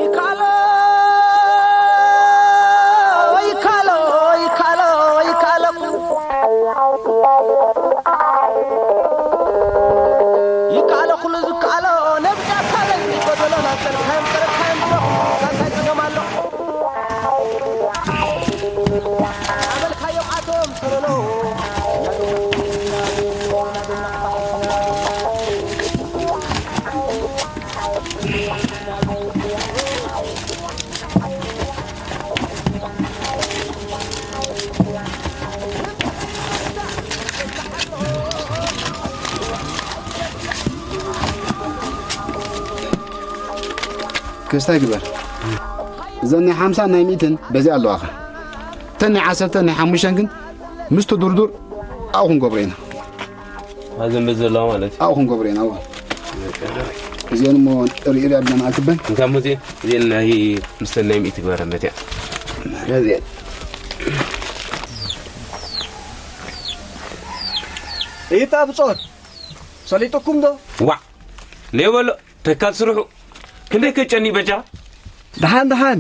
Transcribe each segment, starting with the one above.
ይካሎ ይካሎ ይካሎ ይካሎ ይካሎ ኩሉ ዝካሎ ነብዳ ካለይ ጎደሎ ናብጠልካዮም ጠረካዮም ብሎ ካንታይ ጽገም ኣሎ ኣበልካዮም ኣቶም ሰለሎ ክስታይ ግበር። እዘን ናይ ሓምሳ ናይ ሚእትን በዚ ኣለዋኻ። እተን ናይ ዓሰርተ ናይ ሓሙሽተን ግን ምስቲ ድርዱር ኣብኡ ክንገብሮ ኢና። ኣዘን በዚ ዘለዋ ማለት እዩ። ኣብኡ ክንገብሮ ኢና። እዋ እዚአን እሞ ርኢ ርኢ ኣቢና ንኣክበን። እንታይ እሞ እዚአን እዚአን ናይ ምስተን ናይ ሚእቲ ግበረን በቲያ። እዚአን እይታ ብጾት ሰሊጥኩም ዶ? ዋዕ ነይ በሎ ተካል ስርሑ ክንደይ ከጨኒ በጃ። ደሓን ደሓን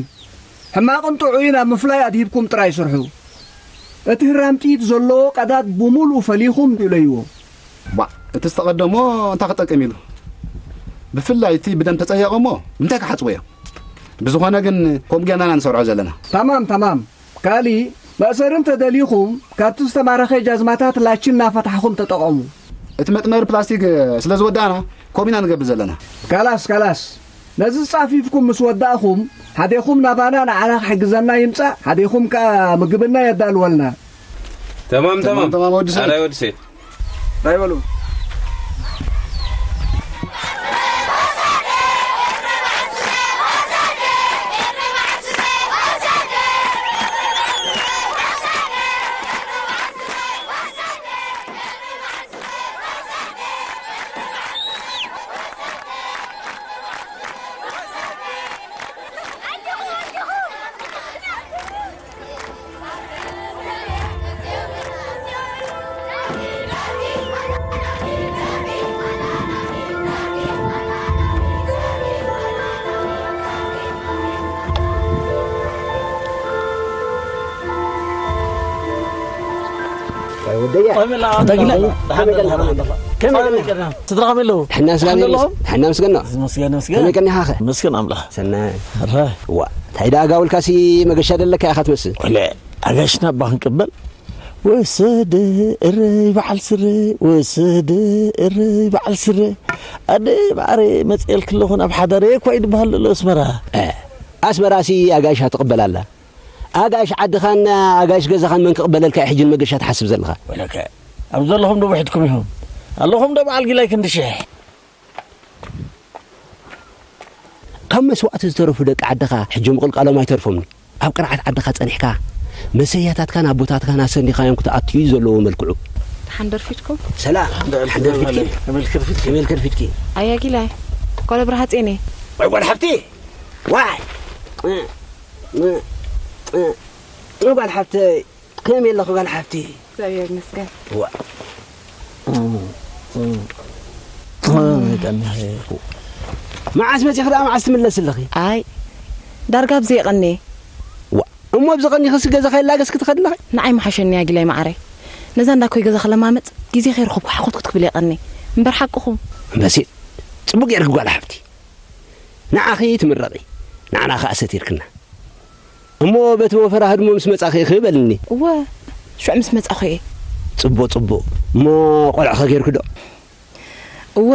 ሕማቕን ጥዑይን ኣብ ምፍላይ ኣድሂብኩም ጥራይ ስርሑ። እቲ ህራም ጥይት ዘለዎ ቀዳድ ብሙሉኡ ፈሊኹም እለይዎ። ባእ እቲ ዝተቐደሞ እንታይ ክጠቅም ኢሉ ብፍላይ እቲ ብደም ተጸየቐሞ እንታይ ክሓጽቦ እዮም። ብዝኾነ ግን ከምኡ ጌርና ኢና ንሰርዖ ዘለና። ተማም ተማም። ካሊእ መእሰሪ እንተ ደሊኹም ካብቲ ዝተማረኸ ጃዝማታት ላቺን እናፈታሕኹም ተጠቐሙ። እቲ መጥመሪ ፕላስቲክ ስለ ዝወዳእና ከምኡ ኢና ንገብር ዘለና። ካላስ ካላስ ነዚ ጻፊፍኩም ምስ ወዳእኹም ሓዴኹም ናባና ንዓና ክሕግዘና ይምጻእ፣ ሓዴኹም ከኣ ምግብና የዳልወልና። ተማም ተማም ተማም ወዲ ሰይድ። ኣራይ ወዲ ሰይድ። ራይ በሉ። ስድራ ከመይ ኣለዉ? ሕና ምስጋና ይብለስ። ሕና ምስገና። መስገን መስገን። ከመይ ቀኒኻ ኸ? መስገን ኣምላኽ። ሰናይ። ሕራይ። ዋ፣ እንታይ ደኣ ኣጋ ውልካሲ መገሻ ደለካ ኢኻ ትመስል። ወለ ኣጋሽና እባ ክንቅበል። ወሰደ እረይ በዓል ስረ፣ ወሰደ እረይ በዓል ስረ። ኣደ ማዕረ መጽኤልክ ኣለኹ ናብ ሓዳረ እኳ እዩ ዝበሃል ዘሎ ኣስመራ። እ፣ ኣስመራሲ ኣጋይሽ ትቕበል ኣላ። ኣጋይሽ ዓድኻን ኣጋይሽ ገዛኻን መን ክቕበለልካ እዩ ሕጂ ንመገሻ ትሓስብ ዘለኻ? ወለከ ኣብ ዘለኹም ዶ ውሒድኩም ኢኹም? ኣለኹም ዶ በዓል ጊላይ ክንዲ ሽሕ? ካብ መስዋእቲ ዝተረፉ ደቂ ዓድኻ ሕጂ ምቕልቃሎም ኣይተርፎምን። ኣብ ቅርዓት ዓድኻ ጸኒሕካ መሰያታትካን ኣቦታትካን ኣሰኒኻዮም ክትኣቱ እዩ ዘለዎ መልክዑ። ደሓን ደርፊድኩም? ሰላም። ደሓን ደርፊድኪ? ከመይ ከርፊድኪ? ከመይ ከርፊድኪ? ኣያ ጊላይ፣ ጓል ኣብርሃ ጼኔ። ወይ ጓል ሓብቲ? ዋይ! ጓል ሓብተይ፣ ከመይ ኣለኺ ጓል ሓብቲ? እግዚኣብሔር ይመስገን። ዋ። መዓስ መጺኺ ደኣ መዓስ ትምለሲ ኣለኺ? ኣይ ዳርጋ ኣብዚ የቐንየ። ዋ። እሞ ኣብዚ ቀኒኺ ሲ ገዛኺ የላገስኪ ትኸዲ ኣለኺ? ንዓይ ምሓሸኒ ኣያ ጊላይ መዓረይ። ነዛ እንዳ ኮይ ገዛ ክለማመጽ ግዜ ከይረኸብኩ ሓኾትኩት ክብል የቐንየ። እምበር ሓቅኹም። እምበሲ ጽቡቕ ጌርኪ ጓል ሓብቲ። ንዓኺ ትምረቒ። ንዓና ከኣ ሰቲርክና። እሞ በቲ ወፈራ ህድሞ ምስ መጻኺ ኢኺ በልኒ። እወ፣ ሽዑ ምስ መጻኹ እየ። ጽቡቕ ጽቡቕ። እሞ ቆልዕኸ ጌርኪ ዶ? እወ፣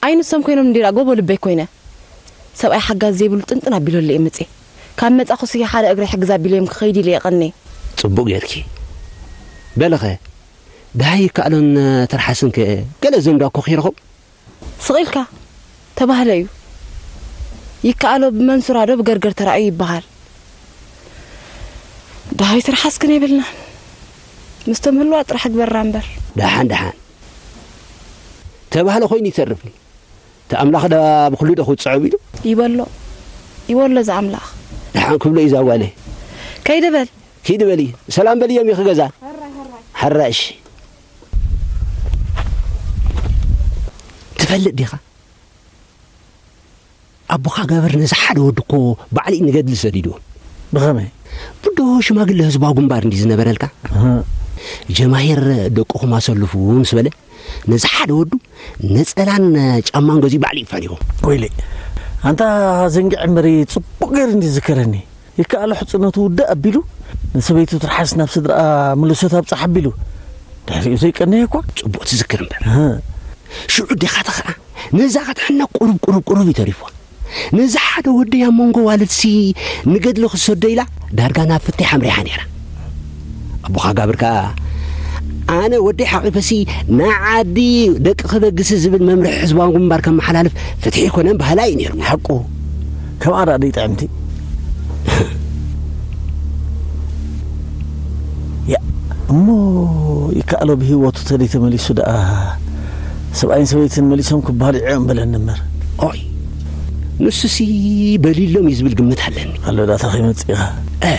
ኣይ ንሶም ኮይኖም እንዲራ ጎቦ ልበይ ኮይነ። ሰብኣይ ሓጋዚ ዘይብሉ ጥንጥን ኣቢለሉ እየ መጽየ። ካብ መጻኹ ስየ ሓደ እግረይ ሕግዝ ኣቢለዮም ክኸይድ ኢለ እየ ቀንየ። ጽቡቕ ጌርኪ። በልኸ፣ ደሃይ ይከኣሎን ትርሓስን ከ ገለ ዘንዳ እኮ ኺረኹም? ስቕ ኢልካ ተባህለ እዩ። ይከኣሎ ብመንሱራ ዶ ብገርገር ተራእዩ ይበሃል። ደሃይ ትርሓስ ግን የብልናን። ምስቶም ህልዋ ጥራሕ ግበራ እምበር። ደሓን ደሓን ተባህለ ኮይኑ ይተርፍኒ። እቲ ኣምላኽ ዳ ብኹሉ ዶ ክውጽዖ ቢሉ? ይበሎ ይበሎ እዚ ኣምላኽ። ደሓን ክብሎ እዩ እዛ ጓለይ። ከይደ በል። ኪዲ በሊ ሰላም በልዮም ኢኺ ገዛ። ሕራይ እሺ። ትፈልጥ ዲኻ? ኣቦኻ ጋብር ነዚ ሓደ ወዲ እኮ ባዕሊ ንገድሊ ሰዲድዎ። ብኸመይ? ብዶ ሽማግለ ህዝባዊ ግንባር እንዲ ዝነበረልካ? እህ። ጀማሂር ደቅኹም ኣሰልፉ ምስ በለ፣ ነዚ ሓደ ወዱ ነጸላን ጫማን ገዚኡ ባዕሊ ይፋንዎ። ወይለይ፣ ኣንታ ዘንግዕ እምበሪ ጽቡቕ ገይሩ እንዲ ዝከረኒ። ይከኣሎ ሕጽነቱ ውድእ ኣቢሉ፣ ንሰበይቱ ትርሓስ ናብ ስድራኣ ምልሶት ኣብጽሕ ኣቢሉ። ድሕሪኡ ዘይቀነየ እኳ። ጽቡቕ ትዝክር እምበር። እህ። ሽዑ ዴኻታ ኸኣ ነዛ ክትሕነ ቁሩብ፣ ቁሩብ፣ ቁሩብ እዩ ተሪፍዋ። ነዚ ሓደ ወደይ ኣብ መንጎ ዋልድሲ ንገድሊ ክሰዶ ኢላ ዳርጋ ናብ ፍትሕ ኣምሪሓ ነይራ። ኣቦኻ ጋብር ከኣ፣ ኣነ ወደይ ሓቒፈሲ ንዓዲ ደቂ ክበግስ ዝብል መምርሒ ህዝባዊ ግንባር ከመሓላልፍ ፍትሒ ኣይኮነን በሃላይ እዩ ነይሩ። ሓቁ። ከምኣ ደኣ ደይ ጥዕምቲ። ያ፣ እሞ ይከኣሎ ብህይወቱ ተደይ ተመሊሱ ደኣ ሰብኣይን ሰበይትን መሊሶም ክባልዑ እዮም በለኒ እምበር። ኦይ፣ ንሱሲ በሊሎም እዩ ዝብል ግምት ኣለኒ። ኣሎ ዳታ ከይመጽእ ኢኻ። እ፣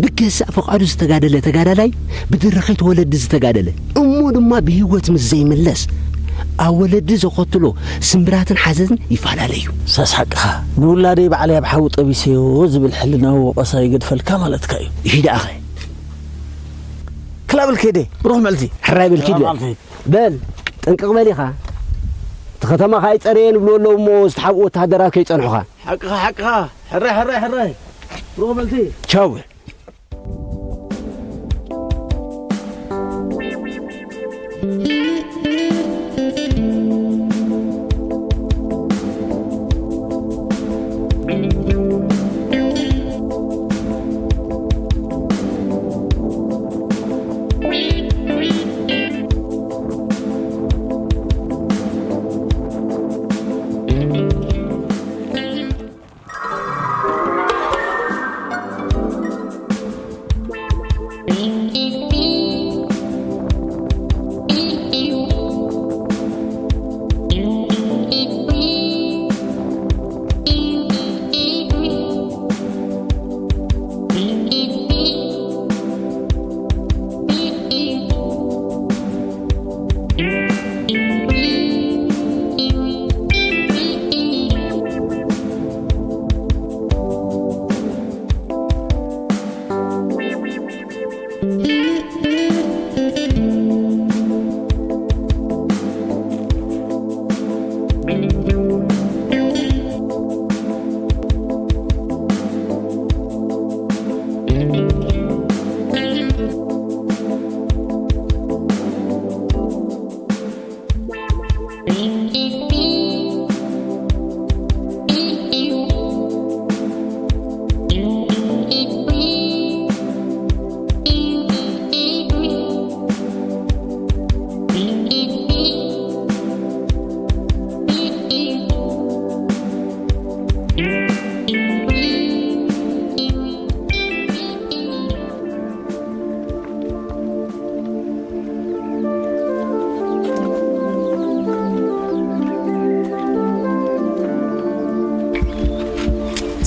ብገዛእ ፈቓዱ ዝተጋደለ ተጋዳላይ ብድርኺት ወለዲ ዝተጋደለ እሞ ድማ ብህይወት ምስ ዘይምለስ ኣብ ወለዲ ዘኸትሎ ስምብራትን ሓዘንን ይፈላለዩ። ሳስ ሓቅኻ። ንውላደይ ባዕለይ ኣብ ሓዊ ጠቢሰዮ ዝብል ሕልናዊ ወቐሳ ይገድፈልካ ማለትካ እዩ። ይሂ ደኣኸ። ክላብል ከይደ፣ ብሩኽ መዓልቲ። ሕራይ በል ኪድ በል። ሰላም መዓልቲ። በል፣ ጥንቅቕ በል ኢኻ። እቲ ከተማ ከኣ ይጸረየን ይብሉ ኣለዉ እሞ ዝተሓብኡ ወተሃደራት ከይጸንሑኻ። ሓቅኻ፣ ሓቅኻ። ሕራይ፣ ሕራይ፣ ሕራይ። ብሩኽ መዓልቲ። ቻው በል።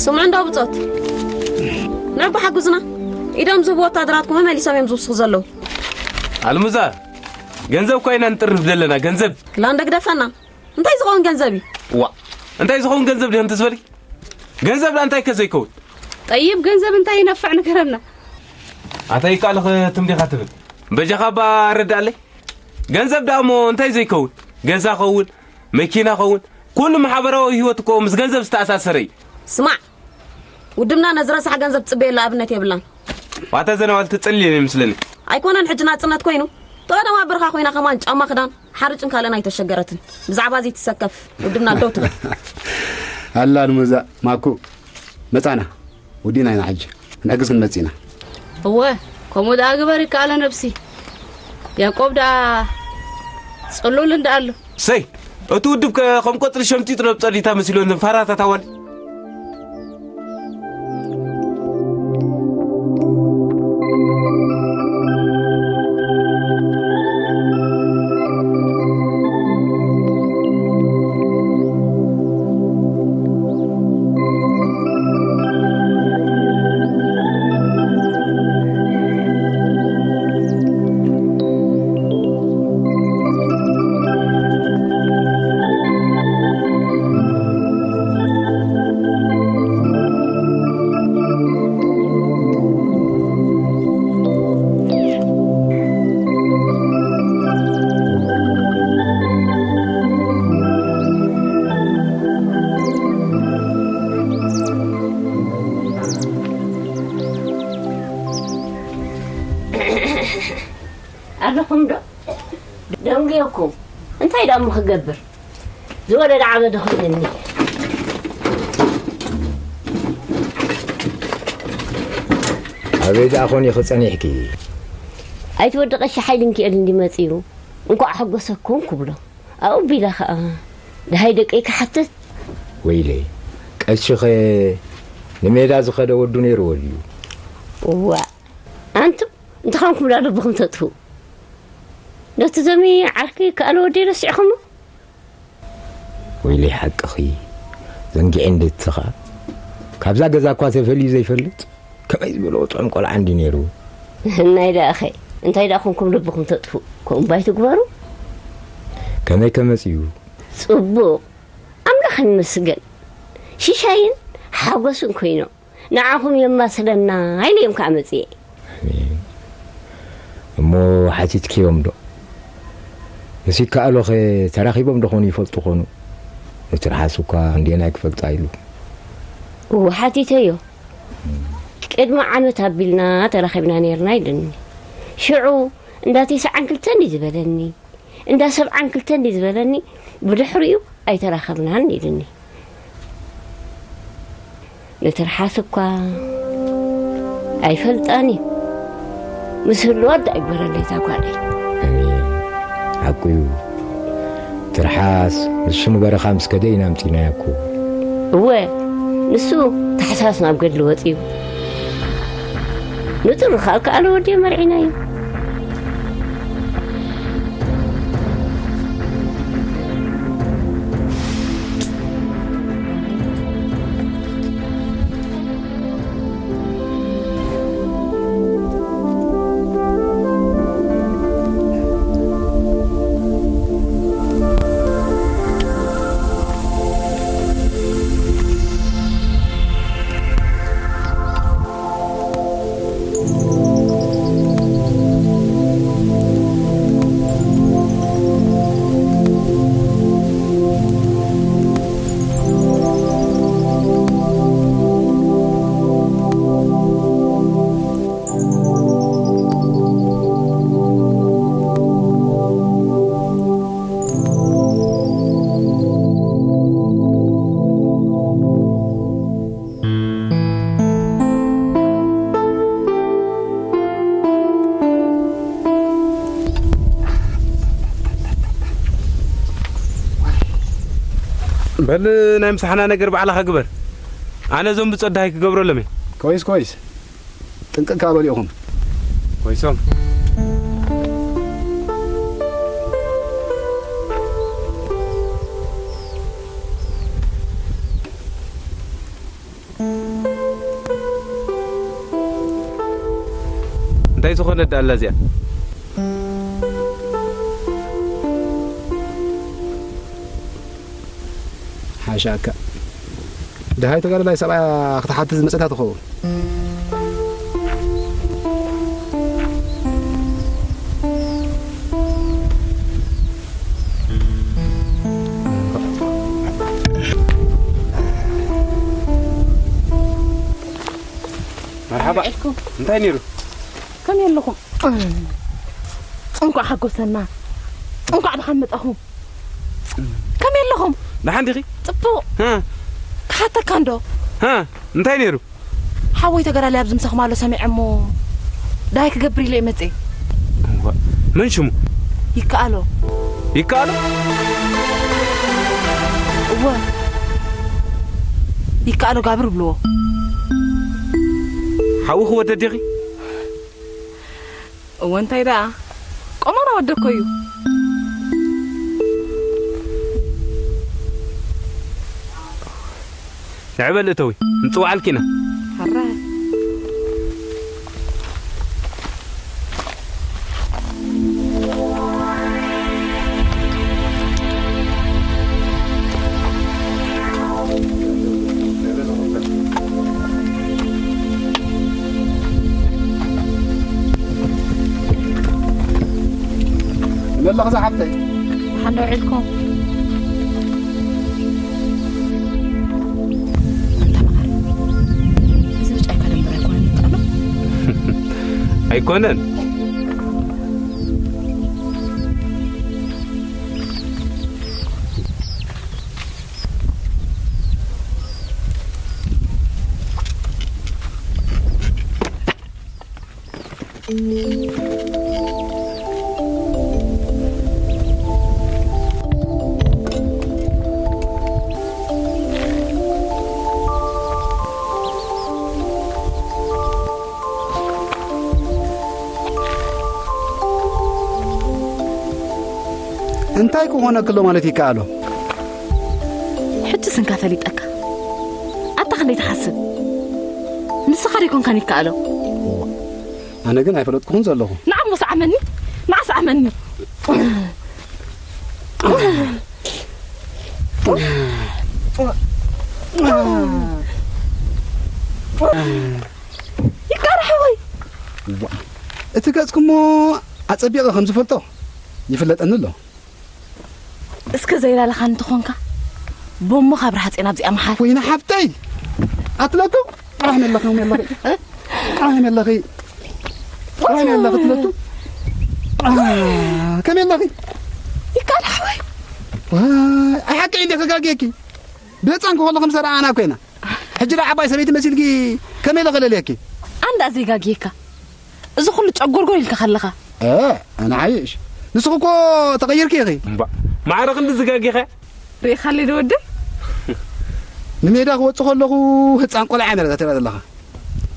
ስምዑ እንዳ ብጾት፣ ንዕቡ ሓግዙና። ኢዶም ዝህቡ ወታደራትኩም መመሊሶም እዮም ዝውስኹ ዘለዉ። ኣልሙዛ፣ ገንዘብ እኳ ኢና ንጥርንፍ ዘለና፣ ገንዘብ። ላንደ ግደፈና። እንታይ ዝኸውን ገንዘብ እዩ? ዋ፣ እንታይ ዝኸውን ገንዘብ ድዮም ትዝበሊ? ገንዘብ ዳ እንታይ ከ ዘይከውን? ጠይብ፣ ገንዘብ እንታይ ይነፍዕ ንገረና። ኣታ ይከኣልኽ ትም ዲኻ ትብል? በጃኻ እባ ኣረድኣለይ። ገንዘብ ደኣ እሞ እንታይ ዘይከውን? ገዛ ኸውን፣ መኪና ኸውን፣ ኩሉ ማሕበራዊ ህይወት እኮ ምስ ገንዘብ ዝተኣሳሰረ እዩ። ስማዕ፣ ውድብና ነዚ ረሳሕ ገንዘብ ትጽበየሉ ኣብነት የብላን። ዋታ ዘናዋል ትጽልየን ይመስለኒ። ኣይኮነን ሕጂ ናጽነት ኮይኑ፣ ተቐደም ኣብ በረኻ ኮይና ከማን ጫማ ክዳን፣ ሓርጭን ካልእን ኣይተሸገረትን። ብዛዕባ እዚ ትሰከፍ፣ ውድብና ደው ትበል። ኣላ ንመዛ ማኩ መጻና። ወዲና ኢና ሕጂ። ክንሕግዝ ክንመጽእ ኢና። እወ፣ ከምኡ ደኣ ግበር ይከኣሎ ነብሲ። ያዕቆብ ደኣ ጽሉል እንዳ ኣሎ። ሰይ፣ እቲ ውድብ ከ ከም ቆጽሊ ሸምጢጡ ነብ ጸሊታ መሲሉ እተን ፋራታት ኣዋልድ። እሞ ክገብር ዝወለደ ዓበደ ኮይነኒ። ኣበይ ደኣ ኾን ኢኺ ጸኒሕኪ? ኣይትወድቐ፣ ሻሓይ ድንኪኤል እንዲ መጺኡ፣ እንኳዕ ሓጎሰኩም ክብሎ። ኣብኡ ቢላ ኸኣ፣ ደሃይ ደቀይ ክሓትት። ወይለይ፣ ቀሺኸ ንሜዳ ዝኸደ ወዱ ነይርዎ ድዩ? እዋ፣ ኣንቱም እንተኾንኩም ዳ ልብኹም ተጥፍኡ። ነቲ ዘሚ ዓርኪ ከኣለ ወዲ ረሲዕኹሞ? ወይለይ ሓቅኺ፣ ዘንጊዐ እንዴትኻ? ካብዛ ገዛ እኳ ተፈልዩ ዘይፈልጥ፣ ከመይ ዝበሎ ጥዑም ቆልዓ እንዲ ነይሩ። ናይ ደኣኸ፣ እንታይ ደኣ ኮንኩም ልብኹም ተጥፉ? ከምኡ እምባ ኣይትግበሩ። ከመይ ከመጽዩ? ጽቡቕ፣ ኣምላኽ ይመስገን። ሽሻይን ሓጎስን ኮይኖም፣ ንዓኹም የማስለና ኢለ እዮም ከኣ መጽየ። ኣሜን። እሞ ሓቲትክዮም ዶ? ምስ ይከኣሎኸ ተራኺቦም ዶ ኾኑ ይፈልጡ ኾኑ? ንትርሓስ እኳ እንዴናይ ክፈልጣ ኢሉ። እወ፣ ሓቲተዮ። ቅድሚ ዓመት ኣቢልና ተራኺብና ነይርና ኢሉኒ። ሽዑ እንዳ ተስዓን ክልተን እዩ ዝበለኒ፣ እንዳ ሰብዓን ክልተን እዩ ዝበለኒ፣ ብድሕሪኡ ኣይተራኸብናን ኢሉኒ። ንትርሓስ እኳ ኣይፈልጣን እዩ። ምስ ህልዋ ደኣ ይግበረለይ እታ ጓለይ። ኣሜን። ሓቁ እዩ። ትርሓስ ንሱ ንበረኻ ምስ ከደ ኢና ኣምጺእናዮ እኮ። እወ፣ ንሱ ታሕሳስ ናብ ገድሊ ወጺኡ። ንጥሪ ኻል ከኣለ ወዲ መርዒናዮ። በል ናይ ምሳሕና ነገር ባዕልኻ ግበር። ኣነ እዞም ብጸዳይ ክገብረሎም እየ። ኮይስ ኮይስ። ጥንቅቅ ከኣ በሉ ኢኹም። ኮይሶም። እንታይ ዝኾነት ደኣ ኣላ እዚኣ? ሓሻካ። ደሃይ ተጋዳላይ ሰብኣያ ክትሓትት ዝመጸታ ትኸውን። መርሓባ። ውዒልኩም? እንታይ ነይሩ? ከመይ ኣለኹም? እንኳዕ ሓጎሰና። እንኳዕ ደሓን መጻኹም። ከመይ ኣለኹም? ደሓን ዲኺ? ጽቡቕ። ሃ? ክሓተካ እንዶ። ሃ? እንታይ ነይሩ? ሓወይ ተጋዳላይ ኣብዚ ምሳኹም ኣሎ ሰሚዐ እሞ፣ ደሃይ ክገብር ኢለ እየ መጽየ። እዋ፣ መን ሽሙ? ይከኣሎ። ይከኣሎ? እወ። ይከኣሎ ጋብር ብልዎ። ሓውኺ ወደዲኺ? እወ፣ እንታይ ደኣ? ቆሞና ወደኮ እዩ። ንዕ በል እተዊ፣ ንጽውዓልኪ ኢና። ሕራይ። መለኽ ዝሓፍተይ። ሓንዶ ውዒልኩም? ኣንታ መዓር፣ እዚ ብጫ እካ ደንበር ኣይኮነን ይጣሎ? ኣይኮነን። እንታይ ክኾነኪ ኣሎ ማለት ይከኣሎ? ሕጂ ስንካ ፈሊጠካ። ኣታ ክንደይ ትሓስብ? ንስኻ ደይኮንካን ይከኣሎ። ኣነ ግን ኣይፈለጥኩኹን ዘለኹ። ንዓ እሞ ሰዓመኒ፣ ንዓ ሰዓመኒ። ይቃርሐ ወይ? እቲ ገጽኩሞ ኣጸቢቐ ከም ዝፈልጦ ይፍለጠኒ ኣሎ። እስከ ዘይላለኻ እንተኾንካ፣ ቦሞ ካብ ረሃጽ ናብዚኣ መሓር። ወይኒ ሓፍተይ! ኣትለቱ! ኣነ ኣለኺ፣ ከመይ ኣለኺ? ኣነ ኣለኺ። ኣነ ኣለኺ፣ ኣትለቱ። ከመይ ኣለኺ? ይቃልሕ ወይ? ዋይ፣ ኣይ ሓቂ እንደ ከጋጌኪ። ብህፃን ከኾሎ ከም ሰራዓና ኮይና። ሕጂ ዳ ዓባይ ሰበይቲ መሲልኪ ከመይ ለኸለልየኪ? ኣንዳ ዘይጋግየካ። እዚ ኩሉ ጨጎርጎር ኢልካ ከለኻ። እ፣ ኣነ ሓይሽ። ንስኺ እኮ ተቐይርኪ ኢኺ። እምባ፣ ማዕረ ክንዲ ዝጋጌኸ? ርኢኻለይ ዶ ወደይ? ንሜዳ ክወጽእ ከለኹ ህጻን ቆልዓ እያ ነረታ ትረኣ ዘለኻ።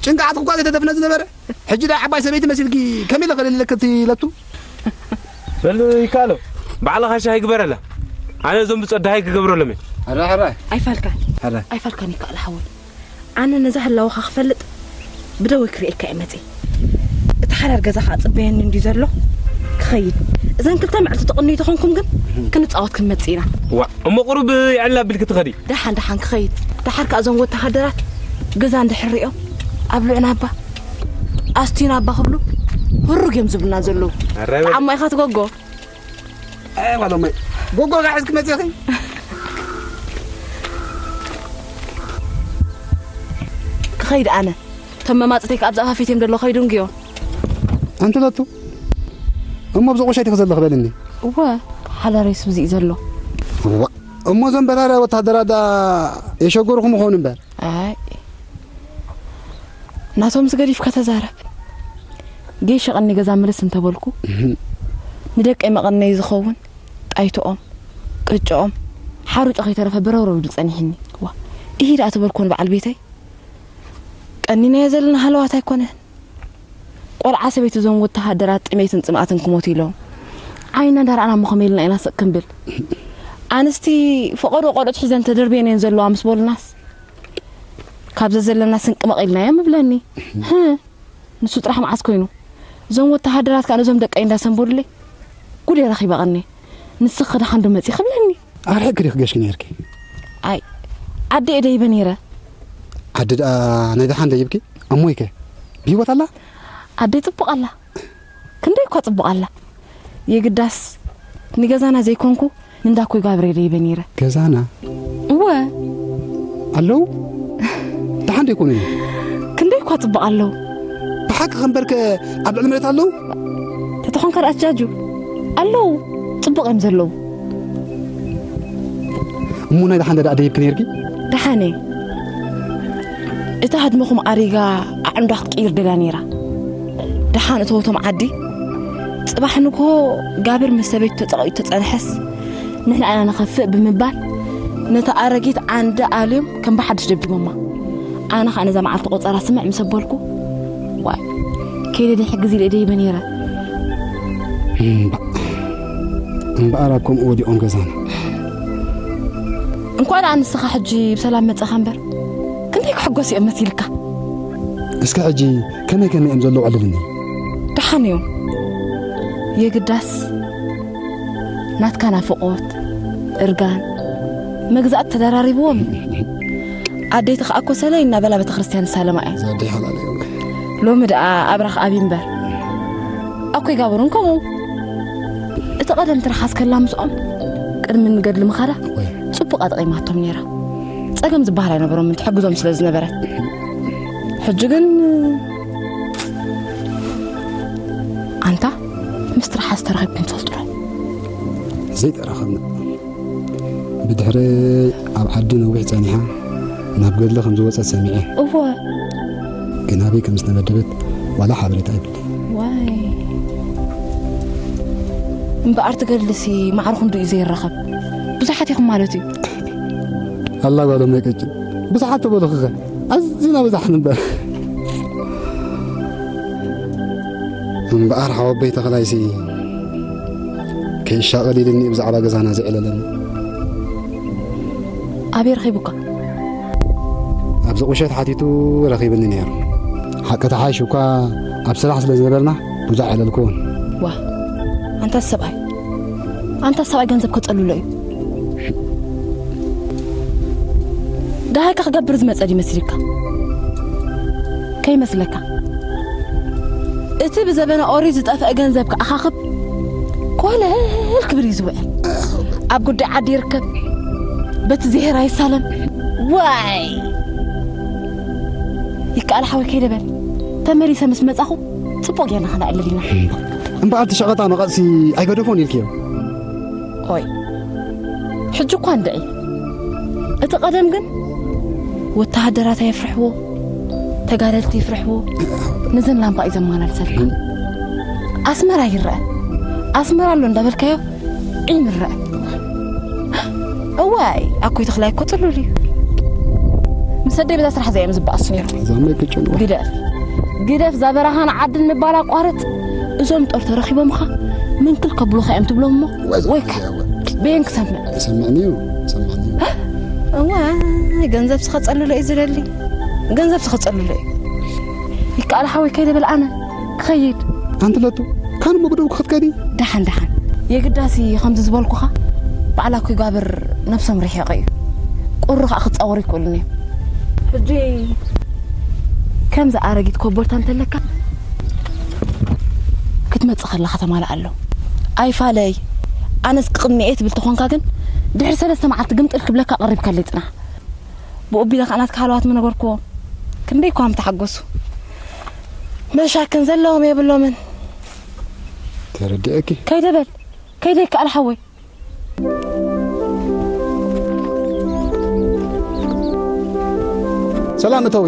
ጭንቅዓትኪ እኳ ዘይተደፍነ ዝነበረ፣ ሕጂ ዳ ዓባይ ሰበይቲ መሲልኪ ከመይ ኢለ ከለሊለኪ እቲ ለቱ? በል ይከኣሎ፣ ባዕልኻ ሻሂ ግበረላ። ኣነ እዞም ብጾት ደሃይ ክገብረሎም እየ። ሕራይ፣ ሕራይ። ኣይፋልካን። ሕራይ። ኣይፋልካን ይከኣል ሓወይ። ኣነ ነዛ ህላወኻ ክፈልጥ ብደወይ ክርእየካ እየ መጺእ። እቲ ሓዳር ገዛ ኸኣ ጽበየኒ እንድዩ ዘሎ ክኸይድ። እዘን ክልተ መዕልቲ ትቕንዩ ተኾንኩም ግን ክንጻወት ክንመጽእ ኢና። ዋ፣ እሞ ቁሩብ የዕላ ኣቢልኪ ትኸዲ። ደሓን ደሓን ክኸይድ። ደሓር ከኣ እዞም ወተሃደራት ገዛ እንድሕር ሪኦም ኣብልዑና እባ ኣስቲዩና እባ ክብሉ ህሩግ እዮም ዝብሉና ዘለዉ። ኣረ በል። ጣዕሞ ኢኻ ትጎጎ። ኣይ፣ ጓል እመይ። ጎጎ ጋር ሕዝኪ መጺኺ? ክኸይድ ኣነ። እቶም መማጽተይ ከኣ ኣብ ዛፋፊት እዮም ዘለዉ፣ ከይዱ እንግዮ። ኣንቲ ለቱ፣ እሞ ኣብዚ ቁሻይ ትኸዘለ ክበልኒ? እወ፣ ሓዳረይ ስብዚ እዩ ዘሎ። እዋ፣ እሞ እዞም በራርያ ወተሃደራት ደኣ የሸገሩኹም ይኾኑ እምበር። ኣይ፣ ናቶም ዝገዲፍካ ተዛረብ። ጌሽ ቀኒ ገዛ ምልስ እንተበልኩ፣ እህ። ንደቀይ መቐነይ ዝኸውን ጣይቶኦም፣ ቅጭኦም፣ ሓሩጮ ከይተረፈ በረብረብ ኢሉ ጸኒሕኒ። ዋ፣ ኢሂ ደኣ ተበልኩ ንበዓል ቤተይ። ቀኒናዮ ዘለና ሃለዋት ኣይኮነን። ቆልዓ ሰበይቲ እዞም ወተሃደራት ጥሜትን ጽምኣትን ክሞቱ ኢሎም። ዓይና እንዳረኣና እሞ ከመይ ኢልና ኢና ስቕ ክንብል? ኣንስቲ ፈቐዶ ቆልዑት ሒዘን ተደርብየን እየን ዘለዋ ምስ በሉናስ፣ ካብ ዘዘለና ስንቂ መቒልናዮም እብለኒ። ህእ፣ ንሱ ጥራሕ መዓስ ኮይኑ? እዞም ወተሃደራት ከኣ ነዞም ደቀይ እንዳሰንበዱለይ፣ ጉድ እየ ረኺበ ቀኒ። ንስኺ ደሓን ዶ መጺኺ እብለኒ። ኣርሒቕኪ ዲኺ ገሽኪ ነይርኪ? ኣይ፣ ኣደ እየ ደይበ ነይረ። ኣደ ደኣ ናይ ደሓን ደይብኪ? እሞይከ ብህይወት ኣላ? ኣደይ ጽቡቕ ኣላ። ክንደይ እኳ ጽቡቕ ኣላ። የግዳስ ንገዛና ዘይኮንኩ ንእንዳ ኮይጓ ኣብረ ደይበ ነይረ። ገዛና? እወ። ኣለዉ? ደሓን ደይኮኑ እዮም? ክንደይ እኳ ጽቡቕ ኣለዉ። ብሓቂ ከንበርከ ኣብ ልዕሊ መሬት ኣለዉ? ተተኾንካ ደኣ ትጃጁ? ኣለዉ። ጽቡቕ እዮም ዘለዉ። እሞ ናይ ደሓን ደኣ ደይብኪ ነይርኪ? ደሓን እየ። እታ ህድመኹም ኣሪጋ ኣዕኑዳ ክትቅይር ደልያ ነይራ። ደሓን እተወቶም ዓዲ፣ ጽባሕ ንግሆ ጋብር ምስ ሰበይቱ ተጸቒጡ ተጸንሐስ፣ ንሕና ኢና ንኸፍእ ብምባል፣ ነታ ኣረጊት ዓንዲ ኣልዮም ከም ብሓድሽ ደብዲቦማ። ኣነ ኸኣ ነዛ መዓልቲ ቆጸራ ስምዕ ምስ ኣበልኩ፣ ዋይ፣ ከይደ ደይሕግዝ ኢለ ደይበ ነይረ። እምባ-፣ እምበኣር ኣብ ከምኡ ወዲቖም ገዛና። እንኳዕ ደኣ ንስኻ ሕጂ ብሰላም መጻኻ እምበር፣ ክንደይ ክሕጎስ እዮም መሲልካ። እስከ ሕጂ ከመይ ከመይ እዮም ዘለዉ ዕልልኒ? ደሓን እዮም። የግዳስ ናትካ ናፍቖት፣ እርጋን፣ መግዛእቲ ተደራሪብዎም። ኣደይቲ ከኣ እኮ ሰለይ እናበላ ቤተክርስትያን ይሳለማ እየን። እዛ ኣደይ ሓላል እዮም። ሎሚ ደኣ ኣብራኽ ኣብይ እምበር። ኣኮይ ጋብሩን ከምኡ። እቲ ቀደም ትረሓስ ከላ ምስኦም ቅድሚ ንገድሊ ምኻዳ ወይ። ጽቡቕ ኣጠቒማቶም ነይራ። ጸገም ዝበሃል ኣይነበሮምን ትሕግዞም ስለ ዝነበረት። ሕጂ ግን ኣንታ ምስ ትረሓስ ተራኺብኩም ትፈልጡ ዶ? ዘይተራኸብና። ብድሕሪ ኣብ ዓዲ ነዊሕ ጸኒሓ ናብ ገድሊ ከም ዝወጸት ሰሚዐ። እወ። ግን ኣበይ ከም ዝተመደበት ዋላ ሓበሬታ የብለይ። ዋይ፣ እምበኣር ትገልሲ ማዕርኹም ድዩ ዘይራኸብ? ብዙሓት ኢኹም ማለት እዩ። ኣላ ጓሎም ናይ ቀጭን ብዙሓት ተበልኽኸ ኣዝና ብዙሓት ንበር። እምበኣር ሓወበይ ተኽላይሲ ከይሻቐል ኢልኒ ብዛዕባ ገዛና ዝዕለለኒ። ኣበይ ረኺቡካ? ኣብዚ ቁሸት ሓቲቱ ረኺብኒ ነይሩ። ሓቂ ተሓይሹ እኳ ኣብ ስራሕ ስለ ዝነበርና ብዙሕ ኣይለልኩዎን። ዋ፣ ኣንታ ሰብኣይ፣ ኣንታ ሰብኣይ ገንዘብ ከጸልሎ እዩ። ደሃይካ ክገብር ዝመጸ ድዩ መሲልካ? ከይመስለካ። እቲ ብዘበነ ኦሪት ዝጠፍአ ገንዘብ ክኣኻኽብ ኮለል ክብል እዩ ዝውዕል። ኣብ ጉዳይ ዓዲ ይርከብ፣ በቲ ዜሄር ኣይሳለም። ዋይ! ይከኣል ሓወይ ከይደ በል። ተመሊሰ ምስ መጻኹ ጽቡቕ ጌርና ከነዕልል ኢና። እምበኣር እቲ ሸቐጣ መቐጽሲ ኣይገደፎን ኢልክዮ? ኦይ፣ ሕጂ እኳ እንድዒ። እቲ ቀደም ግን ወተሃደራት የፍርሕዎ፣ ተጋደልቲ ይፍርሕዎ። ነዘን ላምባ እዩ ዘመላልሰልካ። ኣስመራ ይረአ። ኣስመራ ኣሎ እንዳበልካዮ ዒም ይረአ። እዋይ፣ ኣኮይ ተኽላይ እኮ ጽሉል እዩ። ምስ ኣደይ በዛ ስራሕ እዚኣ እዮም ዝበኣሱ ነይሮም። እዛ እሞ ኣይክጭንዋ። ግደፍ፣ ግደፍ፣ እዛ በረኻን ዓድን ምባል ኣቋርጽ። እዞም ጦር ተረኺቦምኻ ምንክል ከብሉኻ እዮም ትብሎም እሞ፣ ወይካ፣ ወይካ። በየን ክሰምዕ? ይሰምዕኒ እዩ፣ ይሰምዕኒ እዩ። እዋይ፣ ገንዘብ ዝኸጸሉሎ እዩ ዝደሊ። ገንዘብ ዝኸጸሉሎ እዩ። ይከኣል ሓወይ ከይደ በል ኣነ ክኸይድ። ኣንቲ ለቱ፣ ካን መጉደው ክትከዲ? ደሓን፣ ደሓን። የግዳሲ ከምዚ ዝበልኩኻ ባዕላ ኩጋብር ነብሶም ርሒቕ እዩ። ቁሪ ኸኣ ክጻወሩ ይክእሉን እዮም። ሕጂ ከምዚ ኣረጊት ኮቦልታ እንተለካ ክትመጽእ ከለኻ ተማልእ ኣሎ። ኣይፋለይ፣ ኣነስ ቅድሚ እየ ትብል ተኾንካ ግን ድሕሪ ሰለስተ መዓልቲ ግምጥል ክብለካ ቀሪብካለይ ጽናሕ። ብኡ ቢለ ከኣ ናትካ ሃለዋት ምነገርክዎም። ክንደይ እኳ ምተሓጎሱ። መሻክን ዘለዎም የብሎምን። ተረዲአኪ። ከይደ በል፣ ከይደ ይከኣል ሓወይ። ሰላም እተዊ።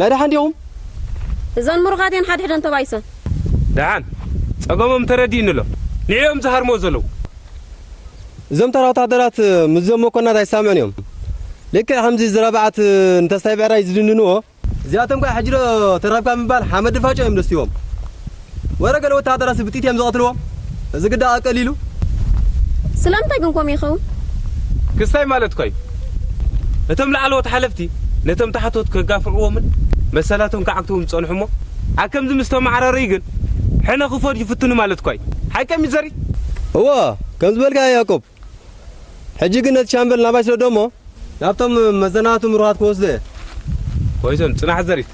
ናይ ደሓን ዲኹም? እዘን ምሩኻት እየን ሓድሕደን ተባይሰን። ደሓን፣ ጸገሞም ተረዲእኒ ኣሎ። ንዕኦም ዝሃርሞ ዘለዉ። እዞም ተራ ወታደራት ምስዞም መኮንናት ኣይሳምዑን እዮም። ልክዕ ከምዚ ዝረብዓት ንተስታይ ብዕራይ ዝድንንዎ፣ እዚኣቶም ከኣ ሕጂ ዶ ተራብካ ምባል ሓመድ ድፋጮ እዮም ደስቲቦም። ወረ ገለ ወታደራት ብጥይት እዮም ዝቐትልዎም። እዚ ግዳ ኣቀሊሉ። ስለምንታይ ግን ከምኡ ይኸውን? ክስታይ ማለት እኮ እዩ። እቶም ላዕለዎት ሓለፍቲ ነቶም ታሕቶት ከጋፍዕዎምን መሰላቶም ክዓግትዎም ዝጸንሑ እሞ፣ ኣብ ከምዚ ምስ ተመዓራረዩ ግን ሕነ ክፈድዩ ይፍትኑ ማለት እኮ እዩ። ሓቂ እዩ ዘሪት። እወ፣ ከም ዝበልካ ያዕቆብ። ሕጂ ግን ነቲ ሻምበል ናባይ ስደዶ እሞ፣ ናብቶም መዘናቱ ምሩኻት ክወስዶ እየ። ኮይሶም፣ ጽናሕ ዘሪት።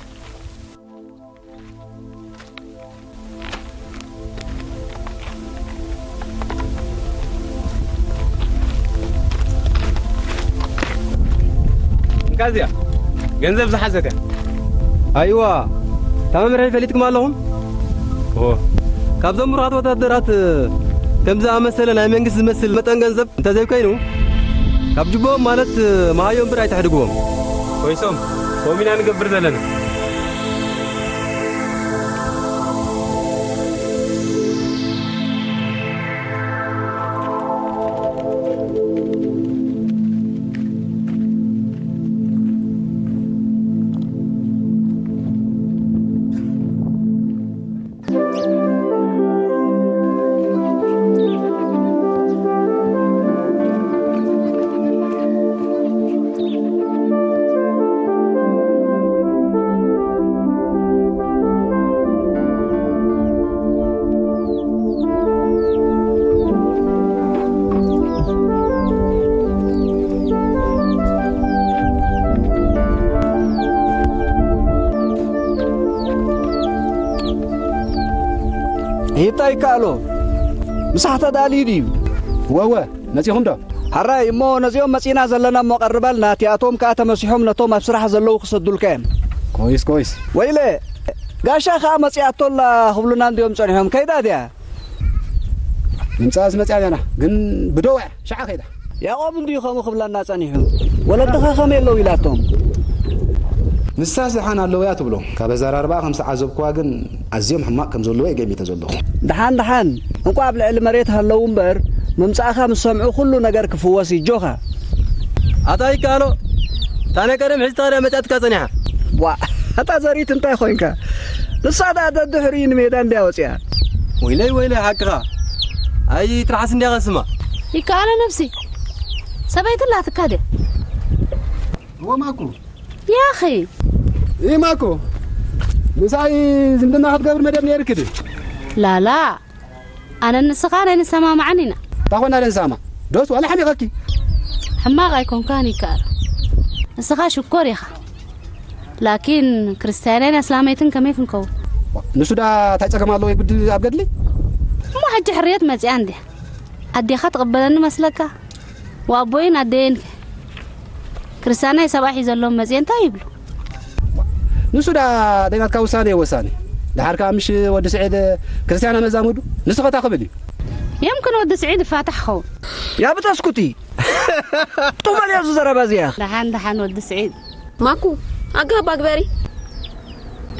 እንካ እዚኣ ገንዘብ ዝሓዘት እያ። ኣይዋ፣ እታ መምርሒ ፈሊጥኩም ኣለኹም? እዎ። ካብዞም ምሩኻት ወታደራት ከምዚ ዝኣመሰለ ናይ መንግስቲ ዝመስል መጠን ገንዘብ እንተዘይኮይኑ፣ ካብ ጅቦኦም ማለት መሃዮ እምበር ኣይተሕድግዎም። ኮይሶም፣ ከምኡ ኢና ንገብር ዘለና። ሂብታ ይከኣሎ። ምሳሕ ተዳልዩ ድዩ? ወወ፣ መጺኹም ዶ? ሕራይ እሞ ነዚኦም መጺና ዘለና እሞ ቀርበልና፣ እቲኣቶም ከኣ ተመሲሖም ነቶም ኣብ ስራሕ ዘለዉ ክሰዱልካ እዮም። ኮይስ፣ ኮይስ። ወይለ፣ ጋሻ ከኣ መጺኣቶ ኣላ ክብሉና እንድዮም ጸኒሖም። ከይዳ ድያ? ንምጻእስ መጺኣ ገና፣ ግን ብደው እያ፣ ሽዓ ከይዳ። ያዕቆብ እንድዩ ከምኡ ክብለና ጸኒሑ። ወለድኻ ከመይ ኣለዉ ኢላቶም? ንሳስ ደሓን ኣለዉ እያ ትብሎ። ካብ ኣዘራርባኣ ከም ዝተዓዘብኩዋ ግን ኣዝዮም ሕማቕ ከም ዘለዉ እየ ገሚተ ዘለኹ። ደሓን፣ ደሓን። እንቋዕ ኣብ ልዕሊ መሬት ሃለዉ እምበር፣ ምምጻእኻ ምስ ሰምዑ ኩሉ ነገር ክፍወስ እዩ። ኣጆኻ። ኣታ ይከኣሎ፣ እታ ናይ ቀደም ሒዝታ ድያ መጺኣትካ ጸኒሓ? ዋእ፣ ኣታ ዘሪት እንታይ ኾይንካ? ንሳ ደኣ ደድሕሪኡ ንሜዳ እንድያ ወጺኣ። ወይለይ፣ ወይለይ፣ ሓቅኻ። ኣይ ትርሓስ እንድያ ቐስማ። ይከኣሎ ነብሲ። ሰበይቲ ኣላትካ ድያ? እወ ማኩ። ያኺ። እይ ማኩ። ምሳይ ዝምድና ክትገብር መደብ ነይርክ ድዩ? ላላ። ኣነ ንስኻ ናይ ንሰማማዕን ኢና። እንታይ ኮና ንሰማ? ዶስ ዋላ ሓሚቐኪ? ሕማቕ ኣይኮንካን ይከኣል። ንስኻ ሽኮር ኢኻ። ላኪን ክርስትያናይን ኣስላመይትን ከመይ ክንከውን? ንሱ ዳ እንታይ ጸገም ኣለዎ ግዲ ኣብ ገድሊ? እሞ ሕጂ ሕርየት መጺኣ እንድያ። ኣዴኻ ትቕበለኒ መስለካ? ወኣቦይን ኣደየይን ከ? ክርስትያናይ ሰብኣይ ሒዘሎም መጺኤ እንታይ ይብሉ? ንሱ ዳ ናይ ናትካ ውሳኔ እዩ ወሳኒ። ደሓር ከኣ ምሽ ወዲ ስዒድ ክርስትያን ኣመዛሙዱ ንሱ ኸታ ክብል እዩ። የምክን ወዲ ስዒድ ይፋታሕ ኸውን። ያ ብተስኩቲ! ጡመል እዩ እዚ ዘረባ እዚኣ። ደሓን ደሓን ወዲ ስዒድ። ማኩ፣ ኣጋባ ግበሪ።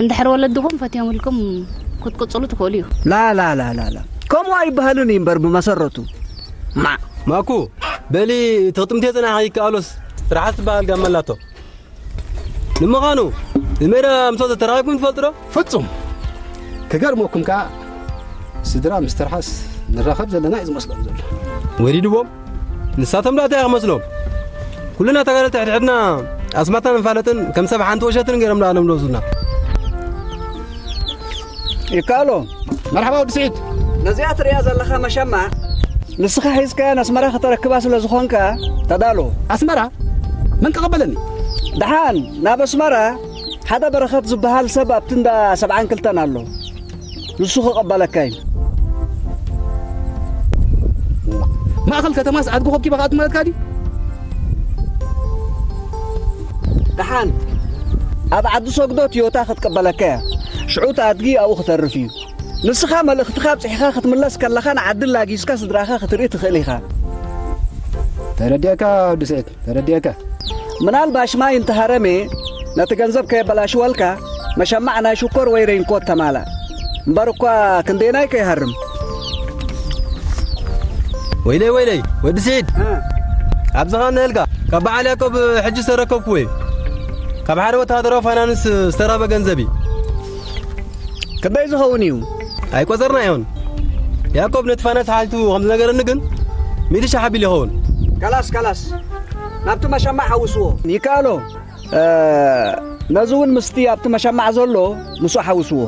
እንድሕር ወለድኹም ፈትዮምልኩም ክትቅጽሉ ትኽእሉ እዩ። ላ፣ ላ፣ ላ፣ ላ፣ ላ። ከምኡ ኣይበሃልን እዩ እምበር ብመሰረቱ። ማ። ማኩ፣ በሊ ትቕጥምቴ ጽናሕ ይከኣሎስ ትርሓስ ትበሃል ጋመ ኣላቶ። ንምዃኑ፣ ንሜዳ ምስኦም ተራኺብኩም ትፈልጡ ዶ? ፍጹም። ክገርመኩም ከኣ፣ ስድራ ምስ ትርሓስ ንራኸብ ዘለና እዩ ዝመስሎም ዘሎ። ወሪድዎም። ንሳቶም ደኣ እንታይ ክመስሎም? ኩልና ተጋደልቲ ሕድሕድና ኣስማትና ንፋለጥን ከም ሰብ ሓንቲ ወሸትን ገይሮም ደኣ ነምለሱና። ይከኣሎ። መርሓባ ወዲ ስዒድ። ነዚኣ ትሪኣ ዘለኻ መሸማ፣ ንስኻ ሒዝካያ ንኣስመራ ከተረክባ ስለ ዝኾንካ፣ ተዳሎ። ኣስመራ? መን ክቕበለኒ? ደሓን፣ ናብ ኣስመራ ሓደ በረኸት ዝበሃል ሰብ ኣብቲ እንዳ ሰብዓን ክልተን ኣሎ። ንሱ ክቕበለካ እዩ። ማእኸል ከተማስ ኣድጊ ኮብኪባ ክኣቱ ማለትካ ድዩ? ደሓን፣ ኣብ ዓዲ ሰግዶ ትዮታ ክትቅበለካ እያ። ሽዑ እቲ ኣድጊ ኣብኡ ክተርፍ እዩ። ንስኻ መልእኽትኻ ኣብጺሕካ ክትምለስ ከለኻ ንዓዲ ኣላጊስካ ስድራኻ ክትርኢ ትኽእል ኢኻ። ተረዲአካ ወዲ ስዒድ፣ ተረዲአካ። ምናልባሽ ማይ እንተሃረመ ነቲ ገንዘብ ከየበላሽወልካ፣ መሸማዕ ናይ ሽኮር ወይ ሬንኮት ተማላእ። እምበር እኳ ክንደየናይ ከይሃርም። ወይለይ ወይለይ ወዲ ስዒድ፣ ኣብዚ ኸኣ ንህልካ ካብ በዓል ያዕቆብ ሕጂ ዝተረከብኩዎ እዩ። ካብ ሓደ ወተሃደራዊ ፋይናንስ ዝተረኸበ ገንዘብ እዩ። ክንደይ ዝኸውን እዩ? ኣይቆጸርናዮን። ያዕቆብ ነቲ ፋይናንስ ሓቲቱ ከም ዝነገረኒ ግን፣ ሚእቲ ሺሕ ኣቢሉ ይኸውን። ከላስ ከላስ፣ ናብቲ መሸማዕ ሓውስዎ። ይከኣሎ። ነዚ እውን ምስቲ ኣብቲ መሸማዕ ዘሎ ምስኡ ሓውስዎ።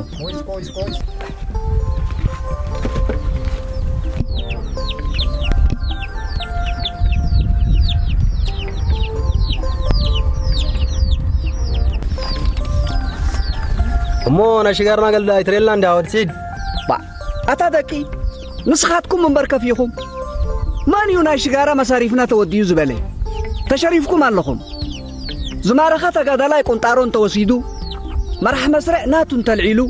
እሞ ናይ ሽጋርና ገልዳ ኣይትሬልና እንዳ ወዲ ስዒድ። ባ ኣታ ደቂ፣ ንስኻትኩም እምበር ከፊኹም። መን እዩ ናይ ሽጋራ መሳሪፍና ተወዲኡ ዝበለ? ተሸሪፍኩም ኣለኹም። ዝማረኸ ተጋዳላይ ቁንጣሮ እንተወሲዱ፣ መራሕ መስርዕ ናቱ እንተልዒሉ፣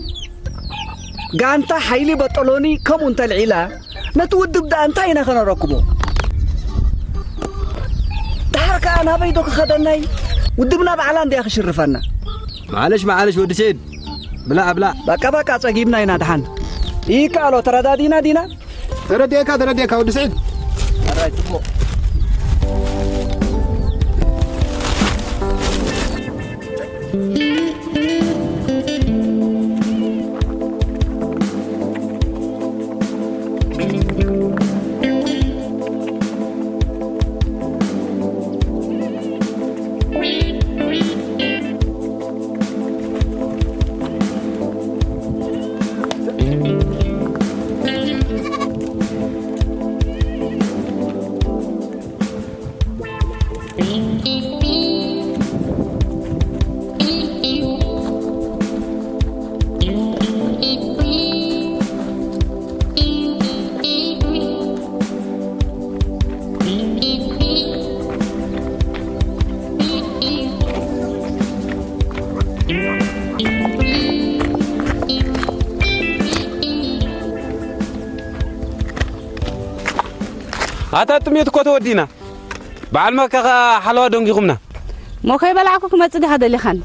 ጋንታ ሓይሊ በጠሎኒ ከምኡ እንተልዒላ፣ ነቲ ውድብ ደኣ እንታይ ኢና ከነረክቦ? ደሓር ከኣ ናበይ ዶ ክኸደናይ? ውድብና ባዕላ እንድያ ክሽርፈና። ማዓለሽ ማዓለሽ ወዲ ስዒድ፣ ብላዕ ብላዕ። በቃ በቃ፣ ጸጊብና ኢና ደሓን። ይከኣሎ፣ ተረዳዲና ዲና? ተረዲኤካ፣ ተረዲኤካ ወዲ ስዒድ። ኣታ ጥሜት እኮ ተወዲና። በዓል ማካ ኸኣ ሓለዋ ደንጊኹምና። እሞ ከይበላዕኩ ክመጽእ ዲኻ ደሊኻኒ?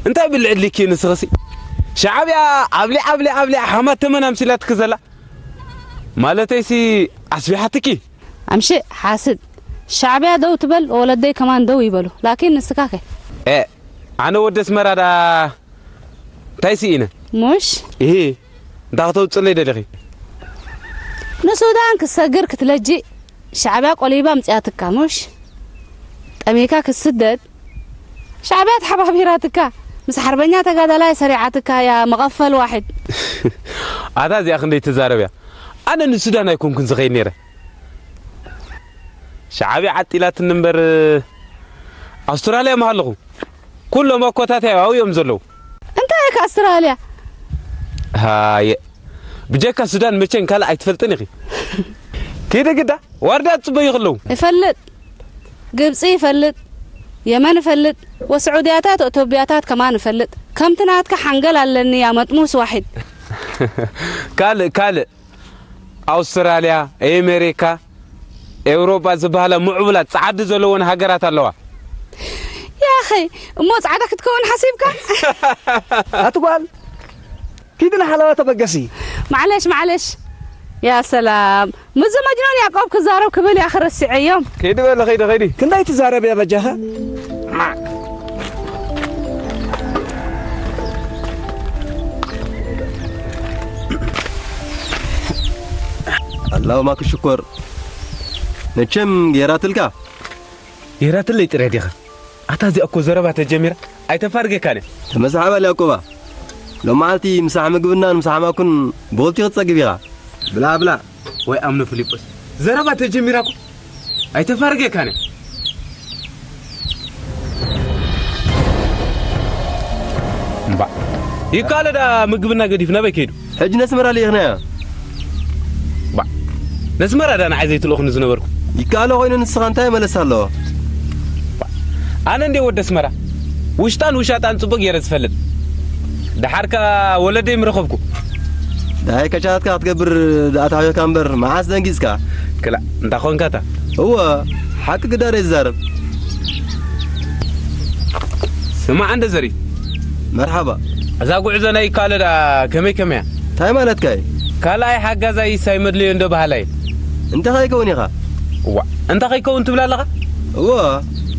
እንታይ ብልዕ ድልኪ ንስኽሲ? ሻዕብያ ኣብሊዓ ኣብሊዓ ኣብሊዓ ሓማት ተመን ኣምሲላትኪ ዘላ። ማለተይሲ ኣስቢሓትኪ። ኣምሽእ ሓስድ። ሻዕብያ ደው ትበል ወለደይ ከማን ደው ይበሉ። ላኪን ንስካኸ? ኤ ኣነ ወዲ ኣስመራ ደኣ እንታይ ስኢነ? ሙሽ? ኢሂ እንታይ ክተውፅለይ ደሊኺ? ንሱዳን ክትሰግር ክትለጅእ ሻዕብያ ቆሊባ ኣምፅኣትካ ሙሽ? ጠሚካ ክትስደድ ሻዕብያ ተሓባቢራትካ ምስ ሓርበኛ ተጋዳላይ ሰሪዓትካ እያ መቐፈል ዋሒድ። ኣታ እዚኣ ክንደይ ትዛረብ እያ? ኣነ ንሱዳን ኣይኮንኩን ዝኸይድ ነይረ። ሻዕብያ ዓጢላትኒ እምበር ኣውስትራልያ ምሃለኹ። ኩሎም ኣኮታትያ ኣብኡ እዮም ዘለዉ። እንታይ ኢኻ ኣውስትራልያ? ሃየ ብጀካ ሱዳን መቸን ካልእ ኣይትፈልጥን ኢኺ። ኪዲ ግዳ ዋርድያ ትጽበዩ ከለዉ። እፈልጥ ግብጺ እፈልጥ የመን እፈልጥ ወስዑድያታት ኦቶብያታት ከማን እፈልጥ ከምቲ ናትካ ሓንገል ኣለኒ ያ መጥሙስ ዋሒድ። ካልእ ካልእ ኣውስትራልያ፣ ኤሜሪካ፣ ኤውሮጳ ዝበሃላ ምዕቡላት ጻዕዲ ዘለወን ሃገራት ኣለዋ። ያኸይ እሞ ጻዕዳ ክትከውን ሓሲብካ? ኣቲ ጓል ኪዲ ንሓለዋ ተበገሲ። ማዕለሽ ማዕለሽ። ያ ሰላም ምዚ መጅኑን ያቆብ ክዛረብ ክብል ያኸ ረሲዐዮም። ከይዲ በለ ከይዲ ከይዲ። ክንደይ ትዛረብ እያ በጃኻ? ኣላሁማ ክሽኮር መቸም ጌራትልካ። ጌራትለይ ጥረ ዲኻ? ኣታ እዚኣ እኮ ዘረባ ተጀሚራ ኣይተፋርገካን እያ። ተመሳሓባል ያቆባ ሎም መዓልቲ ምሳሕ ምግብናን ምሳሕ ማኩን ቦልቲ ክትጸግብ ኢኻ። ብላ ብላ። ወይ ኣምኖ ፊሊጶስ ዘረባ ተጀሚራ እኮ ኣይተፋርገካን እያ። እምባእ ይካለ ዳ ምግብና ገዲፍ ናበይ ከይዱ? ሕጂ ነስመራ ልኢኽናያ። ባ ነስመራ ዳ ንዓይ ዘይትልእኹኒ ዝነበርኩ? ይከኣሎ ኮይኑ ንስኻ እንታይ መለሳ ኣለዎ? ኣነ እንዴ ወዲ ኣስመራ ውሽጣን ውሻጣን ጽቡቕ ገይረ ዝፈልጥ። ደሓር ከኣ ወለደይ ምረኸብኩ። ደሃይ ከቻትካ ክትገብር ደኣ ተሃዊኽካ እምበር መዓስ ደንጊጽካ? ክላእ እንታ ኾንካ እታ። እወ ሓቂ ግዳረይ ዝዛረብ። ስማዕ እንደ ዘሪ፣ መርሓባ። እዛ ጉዕዞ ናይ ይካለ ደኣ ከመይ ከመያ? እንታይ ማለትካ እዩ? ካልኣይ ሓጋዛይ ይሳይ መድለዮ እንዶ በሃላይ። እንታይ ከይከውን ኢኻ? እዋ፣ እንታይ ከይከውን ትብል ኣለኻ? እዎ።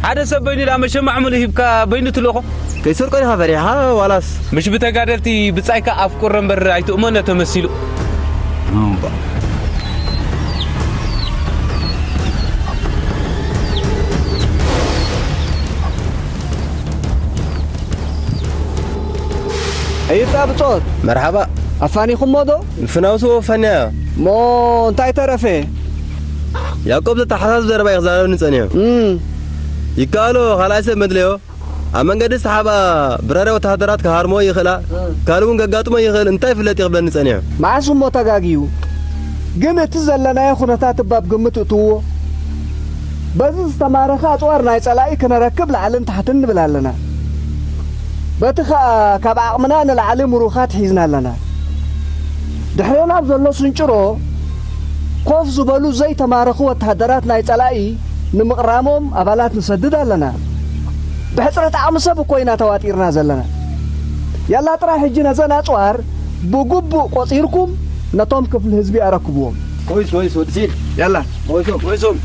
ሓደ ሰብ በይኑ ደኣ መሸማዕ ምሉእ ሂብካ በይኑ ትልእኾ? ከይሰርቆ ኢኻ ፈሪሓ ዋላስ? ምሽ ብተጋደልቲ ብጻይካ ኣፍቁሮ እምበር ኣይትእመኖ ተመሲሉ። እምባ። ኣይታ ብጾት። መርሓባ። ኣፋኒኹሞ ዶ? ፍናውስ ወፈንያ። እሞ እንታይ ተረፈ? ያዕቆብ ዘተሓሳስብ ዘረባ እዩ ክዛረብኒ ጸኒሑ። እም። ይከኣሎ፣ ካልኣይ ሰብ መድለዮ። ኣብ መንገዲ ሰሓባ ብረረ ወተሃደራት ክሃርሞ ይኽእላ፣ ካልእ እውን ከጋጥሞ ይኽእል፣ እንታይ ይፍለጥ እዩ ክብለኒ ጸኒሑ። መዓስ እሞ ተጋግዩ? ግን እቲ ዘለናዮ ኩነታት እባ ኣብ ግምት እእትውዎ። በዚ ዝተማረኸ ኣጽዋር ናይ ጸላኢ ክነረክብ ላዕልን ታሕትን ንብል ኣለና። በቲ ኸኣ ካብ ዓቕምና ንላዕሊ ምሩኻት ሒዝና ኣለና። ድሕሬና ኣብ ዘሎ ስንጭሮ ኮፍ ዝበሉ ዘይተማረኹ ወተሃደራት ናይ ጸላኢ ንምቕራሞም ኣባላት ንሰድድ ኣለና። ብሕጽረት ዓቕሚ ሰብ እኮ ኢና ተዋጢርና ዘለና። ያላ ጥራይ ሕጂ ነዘን ኣጽዋር ብግቡእ ቆጺርኩም ነቶም ክፍሊ ህዝቢ ኣረክብዎም። ኮይስ፣ ኮይስ፣ ወዲ ሲል። ያላ። ኮይሶም። ኮይሶም።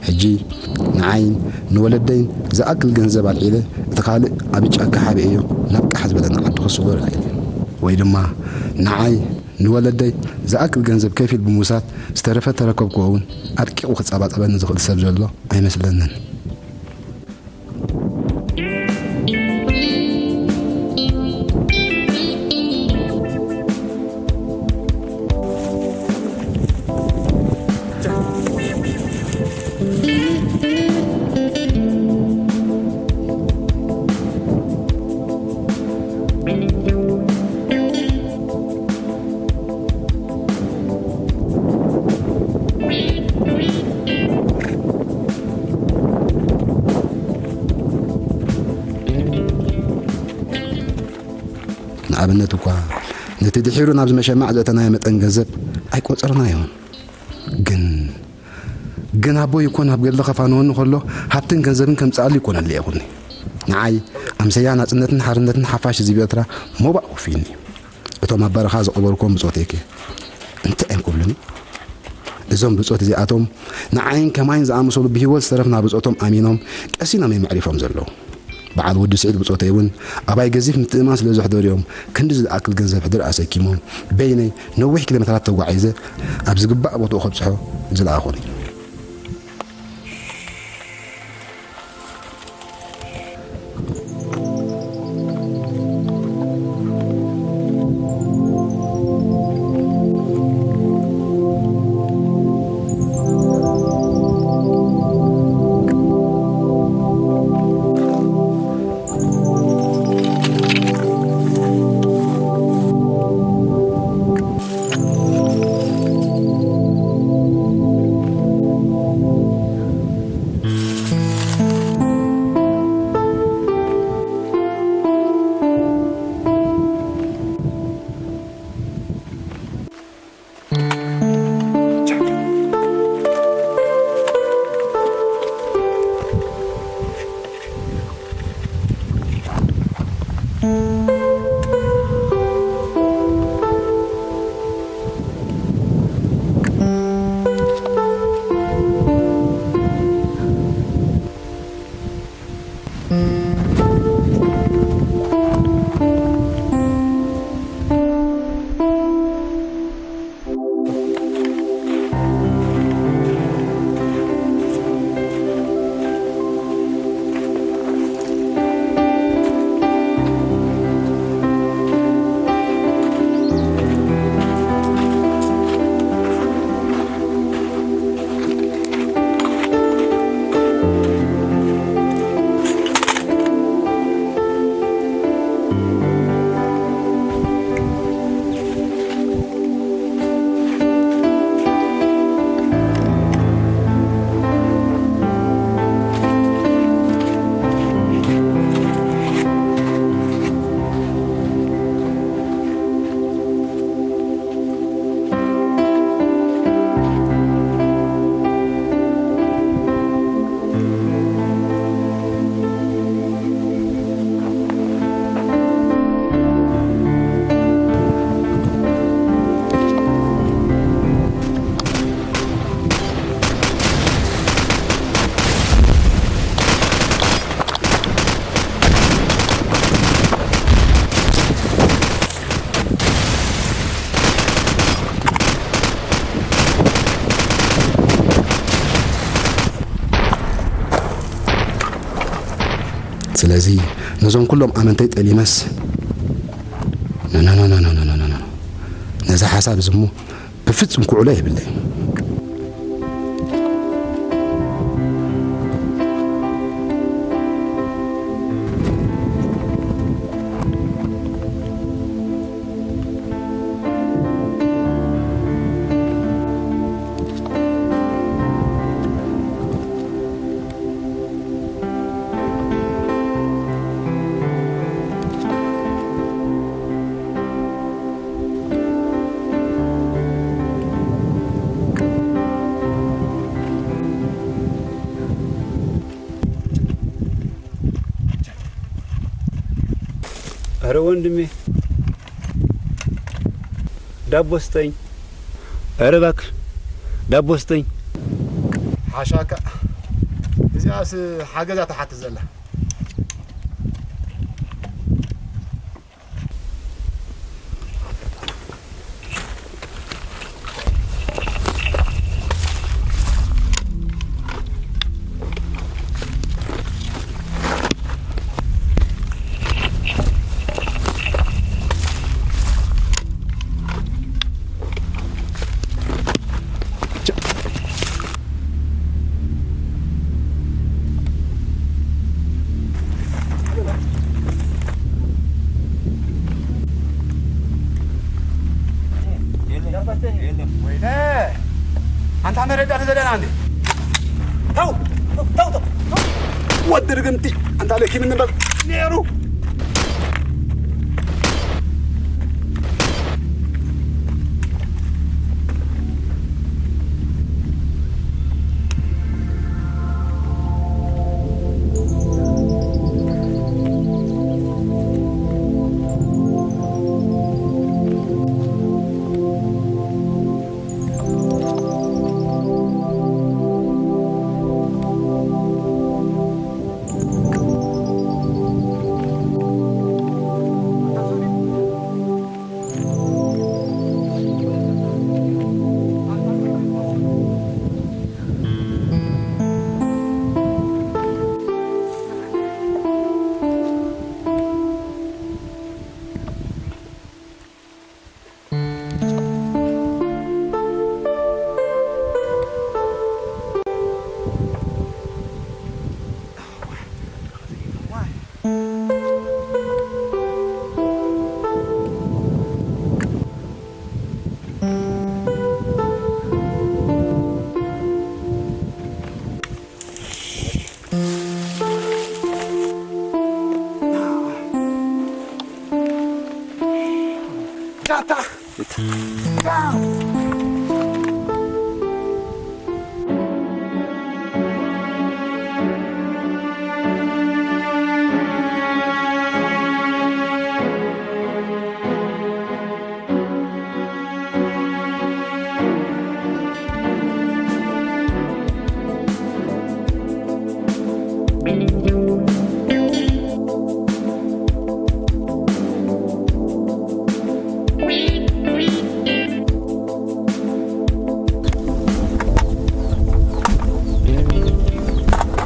ሕጂ ንዓይን ንወለደይን ዝኣክል ገንዘብ ኣልዒለ፣ እቲ ካልእ ኣብ ጫካ ሓቢኤዮ ናብ ቃሕ ዝበለና ዓዲ ክስወር ይኽእል እዩ። ወይ ድማ ንዓይ ንወለደይ ዝኣክል ገንዘብ ከፊል ብምውሳድ ዝተረፈ ተረከብክዎ እውን ኣድቂቑ ክጸባጸበኒ ዝኽእል ሰብ ዘሎ ኣይመስለንን። ንኣብነት እኳ ነቲ ድሒሩ ናብ ዝመሸማዕ ዘእተናዮ መጠን ገንዘብ ኣይቆጸርናዮን። ግን፣ ግን ኣቦይ እኮ ናብ ገድሊ ከፋንወኒ ከሎ ሃብትን ገንዘብን ከምጽኣሉ ይኮነሉ የኹኒ። ንዓይ ኣምሰያ ናጽነትን ሓርነትን ሓፋሽ ህዝቢ ኤርትራ ሞባእ ወፍዩኒ። እቶም ኣብ በረኻ ዝቐበርክዎም ብጾተይከ እንታይ እዮም ክብሉኒ? እዞም ብጾት እዚኣቶም ንዓይን ከማይን ዝኣመሰሉ ብህይወት ዝተረፍና ብጾቶም ኣሚኖም ቀሲኖም እዮም ኣዕሪፎም ዘለዉ። በዓል ወዲ ስዒድ ብጾተይ እውን ኣባይ ገዚፍ ምትእምማን ስለ ዘሕደሩ እዮም ክንዲ ዝኣክል ገንዘብ ሕድር ኣሰኪሞም በይነይ ነዊሕ ኪሎ ሜትራት ተጓዒዘ ኣብ ዝግባእ ቦትኡ ከብጽሖ ዝለኣኹኒ። ስለዚ ነዞም ኩሎም ኣመንተይ ጠሊመስ፣ ኖ፣ ኖ፣ ኖ፣ ኖ፣ ኖ፣ ኖ፣ ኖ፣ ኖ፣ ኖ። ነዚ ሓሳብ እዚ እሞ ብፍጹም ክውዕሎ የብለይ። ኧረ ወንድሜ ዳቦ ስጠኝ። ኧረ እባክህ ዳቦ ስጠኝ። ሓሻካ እዚኣስ ሓገዛ ትሓትት ዘላ። ወይነ፣ ኣንታ መረዳት ዘለና እንዴ? ተው፣ ተው፣ ተው፣ ተው። ወዲ ርግምቲ፣ ኣንታ ለኪም እንበል ነይሩ።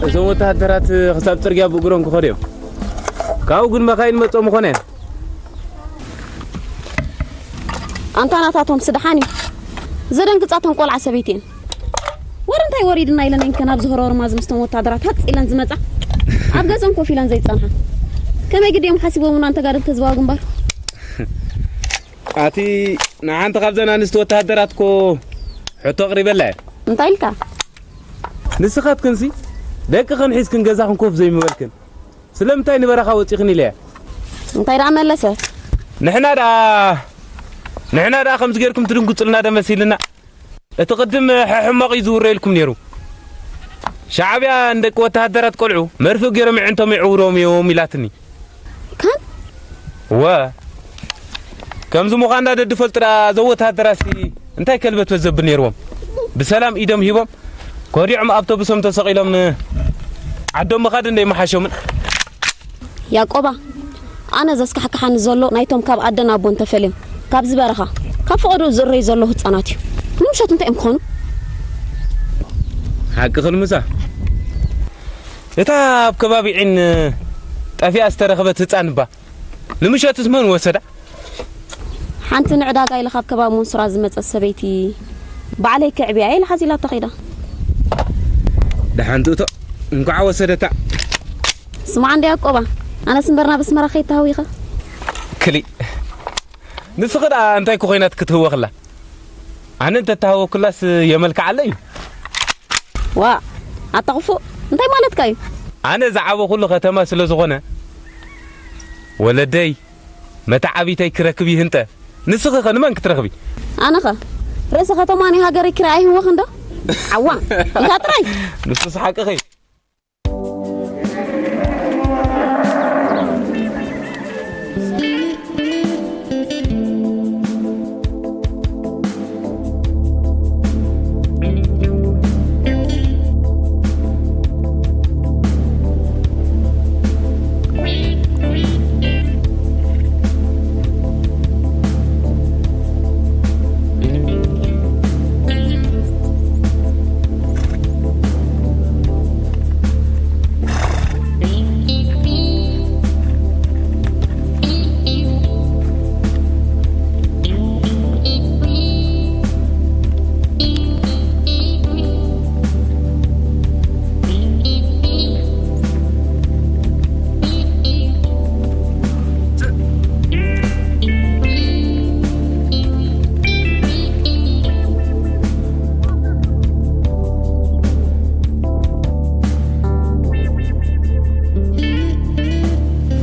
እዞም ወተሃደራት ክሳብ ጽርግያ ብእግሮም ክኸዱ እዮም። ካብኡ ግን መኻይን መጾም ምኾነ እየን። ኣንታ ናታቶም ስድሓን እዩ። ዘደንግጻቶም ቆልዓ ሰበይቲ እየን። ወረ እንታይ ወሪድና ኢለን እየን ከ ናብ ዝህሮርማ ዝምስቶም ወታደራት ሃጽ ኢለን ዝመጻ? ኣብ ገዝኦም ኮፍ ኢለን ዘይጸንሓ። ከመይ ግዲኦም ሓሲቦምና ኣንተ ጋደልቲ ህዝባዊ ግንባር? ኣቲ ንሓንቲ ካብዘን ኣንስቲ ወተሃደራት እኮ ሕቶ ኣቕሪበላ እየ። እንታይ ኢልካ? ንስኻትክንሲ ደቅኽን ሒዝክን ገዛኽን ኮፍ ዘይምበልክን ስለምንታይ ንበረኻ ወጺኽን ኢለያ። እንታይ ደኣ መለሰ? ንሕና ደኣ ንሕና ደኣ ከምዚ ጌርኩም ትድንግጹልና ዶ መሲልና? እቲ ቅድም ሕሕመቕ እዩ ዝውረየልኩም ነይሩ። ሻዕብያ ንደቂ ወተሃደራት ቆልዑ መርፍእ ገይሮም ይዕንቶም ይዕውሮም እዮም ኢላትኒ። ካን? እወ። ከምዚ ምዃንና ደድፈልጡ ደኣ እዞም ወተሃደራትሲ እንታይ ከልበትበት ዘብል ነይርዎም? ብሰላም ኢዶም ሂቦም ከዲዖም ኣውቶቡሶም ተሰቒሎም ዓዶም ምኻድ እንደ ይመሓሾምን። ያቆባ፣ ኣነ ዘስካሕክሓኒ ዘሎ ናይቶም ካብ ኣደን ኣቦን ተፈልዮም ካብዚ በረኻ ካብ ፈቐዶ ዝእረዩ ዘለዉ ህጻናት እዩ። ንምሸት እንታይ እዮም ክኾኑ? ሓቅኽን ሙሳ። እታ ኣብ ከባቢ ዒን ጠፊኣ ዝተረኸበት ህፃን እባ ንምሸትስ መን ወሰዳ? ሓንቲ ንዕዳጋ ኢለ ካብ ከባቢ መንሱራ ዝመጸት ሰበይቲ ባዕለይ ክዕብያ ኢላ ሓዚላታ ከይዳ። ደሓን ትእቶ፣ እንኳዕ ወሰደታ። ስማዕ እንዲ ያቆባ፣ ኣነስ እምበርና በስመራ ከይተሃዊኸ። ክሊ ንስኺ ደኣ እንታይ ኮ ኮይናት ክትህወኽላ? ኣነ እንተተሃወኩላስ የመልክዓለ እዩ። ዋ ኣታ ክፉእ እንታይ ማለትካ እዩ? ኣነ ዝዓበኹሉ ከተማ ስለ ዝኾነ ወለደይ መተዓቢተይ ክረክብ ይህንጠ። ንስኺ ኸ ንመን ክትረኽቢ? ኣነኸ ርእሲ ከተማ ናይ ሃገረይ ክራይ ኣይህወኽን ዶ? ዓዋ ኢታ ጥራይ። ንሱስ ሓቅኺ።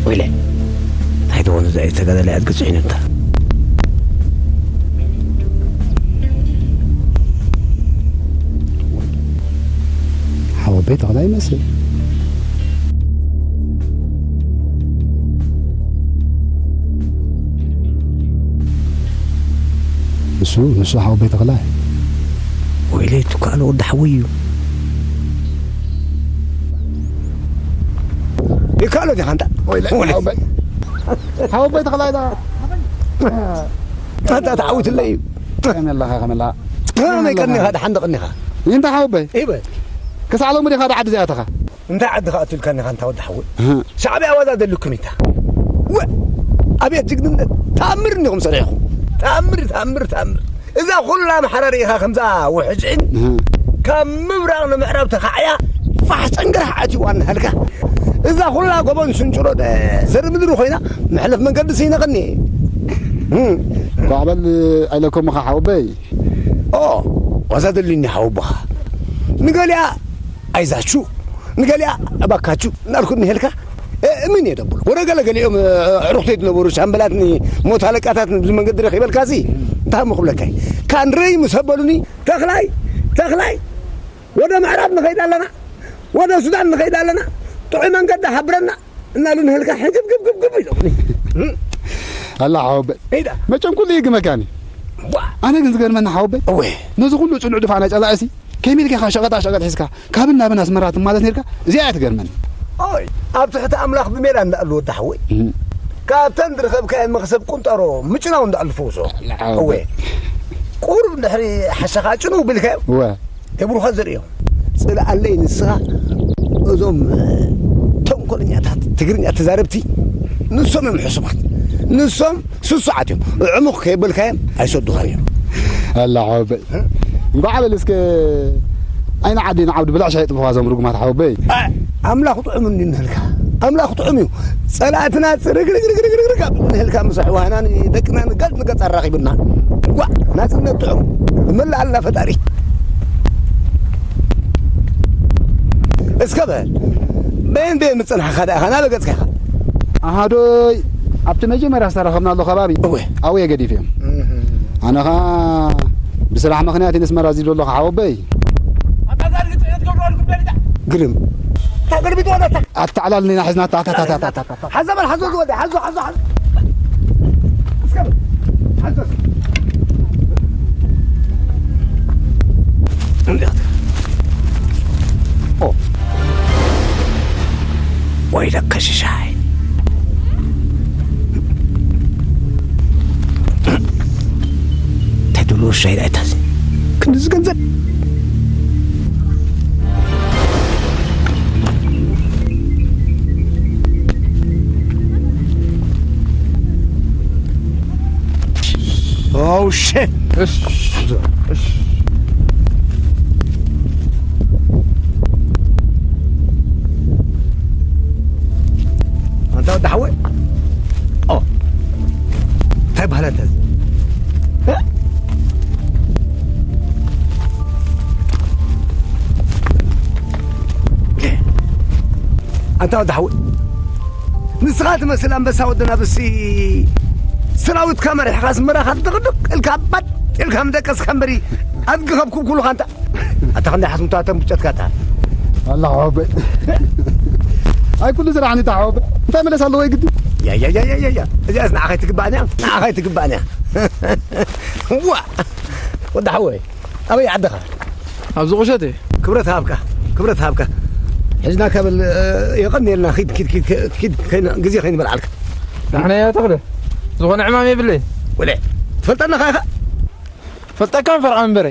ወይለ እንታይ ትኾኑ? እዛ ተጋዳላይ ኣድጊ ጽዒኑታ። ሓወቦይ ተኽላይ ይመስል። ንሱ፣ ንሱ ሓወቦይ ተኽላይ። ወይለይ፣ ትካኣሎ ወዲ ሓወይ እዩ። ይካኣሎ ዲኻ ኣንታ? ወይለይ፣ ወይለይ። ሓወቦይ። ሓወቦይ ተኽላይ ዳ። ኣንታ ተዓዊትለይ እዩ። ከመይ ኣለኻ፣ ከመይ ኣለኻ? ከመይ ከመይ ኣለኻ? ቀኒኻ፣ ደሓን ዶ ቀኒኻ? ይንታ ሓወቦይ። ይበል። ክሳዕ ሎሚ ዲኻ ዳ ዓዲ እዚኣ ኣተኻ? እንታይ ዓዲ ከኣቱ ኢልካኒ ኢኻ፣ እንታ ወዲ ሓወይ? እህ። ሻዕብያ ዋዛ ደልኩም ኢታ። ወ-፣ ኣቤት ጅግንነት! ተኣምር እንዲኹም ሰሪሕኹም። ተኣምር፣ ተኣምር፣ ተኣምር። እዛ ኩላ ኣምሓራ ርኢኻ ከምዛ ውሕጅን እህ። ካብ ምብራቕ ንምዕራብ ተኻዕያ ፋሕ ጨንገራሕ ኣትይዋ እናሃልካ። እዛ ኩላ ጎቦን ሽንጭሮ ደ-፣ ዘርኢ ምድሪ ኮይና መሕለፍ መንገዲ ስኢነቐኒ። እህ። ኳዕ በል ኣይለኮምኻ ሓወቦይ። ኦ፣ ዋዛ ደልዩኒ ሓወቦኻ። ንገሊኣ ኣይዛችሁ፣ ንገሊኣ እባካችሁ እናልኩ እንሄልካ፣ እ፣ ምን እየ ደብሎ? ወረ ገለ ገሊኦም፣ እ፣ ኣዕሩኽተይ ዝነበሩ ሻምበላትኒ፣ ሞት ኣለቃታትኒ፣ ብዚ መንገዲ ረኺበልካሲ፣ እንታይ እሞ ክብለካ እየ? ካን ረይ ምስ ኣበሉኒ፣ "ተኽላይ፣ ተኽላይ፣ ወደ ምዕራብ ንኸይድ ኣለና፣ ወደ ሱዳን ንኸይድ ኣለና፣ ጥዑይ መንገዲ ሓብረና" እናሉ ንህልካ ሕግብ ግብ ግብ ግብ ኢሎምኒ። ኣላ ሓወቦይ። ኢዳ። መቸም ኩሉ ይግመካኒ። ዋ። ኣነ ግን ዝገርመኒ ሓወቦይ። እወ። ነዚ ኩሉ ጽኑዕ ድፋዕ ናይ ጸላእሲ፣ ከመይ ኢልካ ኢኻ ሸቐጣ ሸቐጥ ሒዝካ፣ ካብን ናብን ኣስመራ ትማለስ ኔርካ? እዚኣ እያ ትገርመኒ። ኦይ፣ ኣብ ትሕቲ ኣምላኽ ብሜዳ እንዳኣሉ ወዲ ሓወይ። እህ። ካብተን ዝረኸብካየን መኽሰብ ቁንጠሮ ምጭናው እንዳኣሉ ፈውሶ። ሓወቦይ። እወ። ቁሩብ እንድሕሪ ሓሸኻ ጭንው ቢልካዮ። እወ። የብሩኻ ዘርእዮም። ጽልኣለይ ንስኻ እዞም፣ እ፣ ተንኮለኛታት ትግርኛ ተዛረብቲ ንሶም እዮም ሕሱማት። ንሶም ስሱዓት እዮም። ዕሙኽ ከየበልካዮም ኣይሰዱኻን እዮም። ኣላ ሓወቦይ። እ? እንኳዕ በል እስከ ኣይነ ዓዲ ንዓብዲ ብላዕ ሻይ ጥፍዋ እዞም ርጉማት ሓወቦይ። እ፣ ኣምላኽ ጥዑም እንዲ ንህልካ። ኣምላኽ ጥዑም እዩ። ጸላእትና ጽርግርግርግርግርግ ኣብ ንህልካ ምስ ኣሕዋና ንደቅና ንገጽ ንገጽ ኣራኺብና። ዋ፣ ናጽነት ጥዑም። ይመልኣልና ፈጣሪ። እስከ በል፣ በየን በየን ምጸናሕካ ደኣ ኢኻ ናበይ ገጽካ ኢኻ? ኣሃዶይ፣ ኣብቲ መጀመርያ ዝተራኸብናሉ ከባቢ እወ። ኣብየ ገዲፈዮም። እህ። ኣነ ኸኣ ብስራሕ ምኽንያት እየ ነስመራ እዚ ዘለኹ ሓወቦይ። ኣታ ዛር ግጥዕት ገብረዋል ጉዳይ ግዳ። ግርም። ታገልቢጥ ወደታ። ኣተዓላልኒና ሒዝና ታ፣ ታ፣ ታ። ሓዞ በል፣ ሓዞ ዝወደ፣ ሓዞ፣ ሓዞ፣ ሓዞ። እስከ በል፣ ሓዞ እስከ። እንዲያት። ኦ። ወይለከ ሽሻይ። እንታይ ትብሉ ሽሻይ ዳይታዚ? ክንድዚ ገንዘብ? እሺ። እሺ። እሺ። ኣንታ ወዲ ሓወይ። ኦ። እንታይ ባህላ እንተ እ? ኣንታ ወዲ ሓወይ። ንስኻ ትመስል ኣንበሳ ወድና ብሲ ሰራዊትካ መሪሕኻ ኣስመራ ክትድቕድቕ ኢልካ ባጥ ኢልካ ምደቀስካ እምበሪ ኣድጊ ከብኩብኩሉኻ ኣንታ ኣታ ክንደይ ሓስምቶ ኣተ ምጨትካ ኣታ ኣላ ሓወበ። ኣይ ኩሉ ስራሕ ንታ ሓወበ። እንታይ መለስ ኣለዎ ግዲ? ያያያያያ እዚኣስ ንዓኻ ኣይትግባእን እያ፣ ንዓኻ ኣይትግባእን እያ። ዋ ወዲ ሓወይ ኣበይ ዓድኻ? ኣብዚ ቁሸት እየ። ክብረት ሃብካ፣ ክብረት ሃብካ። ሕዝና ከብል የቐንየልና። ኪድ ኪድ ኪድ ኪድ ግዜ ከይንበልዓልካ። ንሕና እያ ተኽለ ዝኾነ ዕማም የብለይ። ወለ ትፈልጠና ኻ ኢኻ? ፈልጠካን ፈርዖን በረ።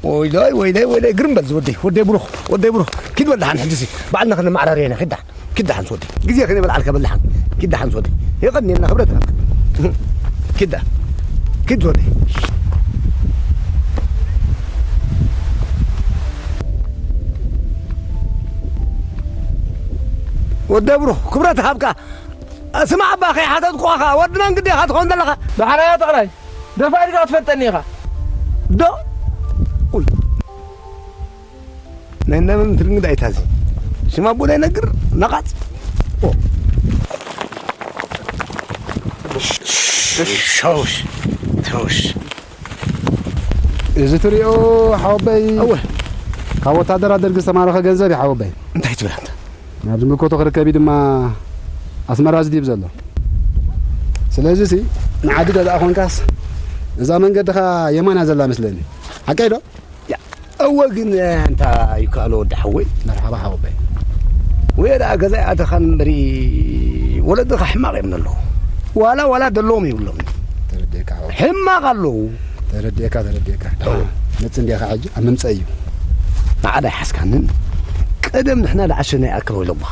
ወይለይ ወይለይ ወይለይ ግርም በል ዝወደይ ወደይ ብሩኽ ወደይ ብሩኽ ኪድ በል ደሓን ሕጂ ሲ በዓልና ክንመዓራርዮ ኢና ኪድ ደሓን ኪድ ደሓን ዝወደይ ግዜ ከይንበልዓልካ በል ደሓን ኪድ ደሓን ዝወደይ የቐንየልና ክብረት ሃብካ ኪድ ደሓን ኪድ ዝወደይ ወደይ ብሩኽ ክብረት ሃብካ ስማዕ እባ ከይሓተትኩኻ ወድና እንግዲኻ ትኸውን ዘለኻ ደሓን እያ ጠቕላይ ደፋ ኢልካ ክትፈልጠኒ ኢኻ ዶ ናይ እንደምን ትርንግዳ ኣይታዚ ሽማ ቡና ይነግር ነቓጽ ሸውሽ ተውሽ እዚ ትሪኦ ሓወበይ እወ ካብ ወታደራት ደርጊ ዝተማረኸ ገንዘብ እዩ ሓወበይ እንታይ ትብል ኣንተ ናብዚ ምልኮቶ ክርከብ እዩ ድማ ኣስመራ ዝዲብ ዘሎ ስለዚ ሲ ንዓዲ ገዛ ኮንካስ እዛ መንገድኻ የማና ዘላ መስለኒ ሓቀይ ዶ እወ ግን እንታ ይከኣሎ ወዲ ሓወይ መርሓባ ሓወበይ ወይ ደኣ ገዛ ይኣተኻን እምበሪ ወለድኻ ሕማቕ እዮም ዘለዉ ዋላ ዋላ ደለዎም ይብሎም ተረዲእካ ሓወበይ ሕማቕ ኣለዉ ተረዲእካ ተረዲእካ መጽ እንዲኻ ሕጂ ኣብ ምምጸእ እዩ ንዓዳ ይሓስካንን ቀደም ንሕና ደዓሸና ይኣክል ወይለቦኻ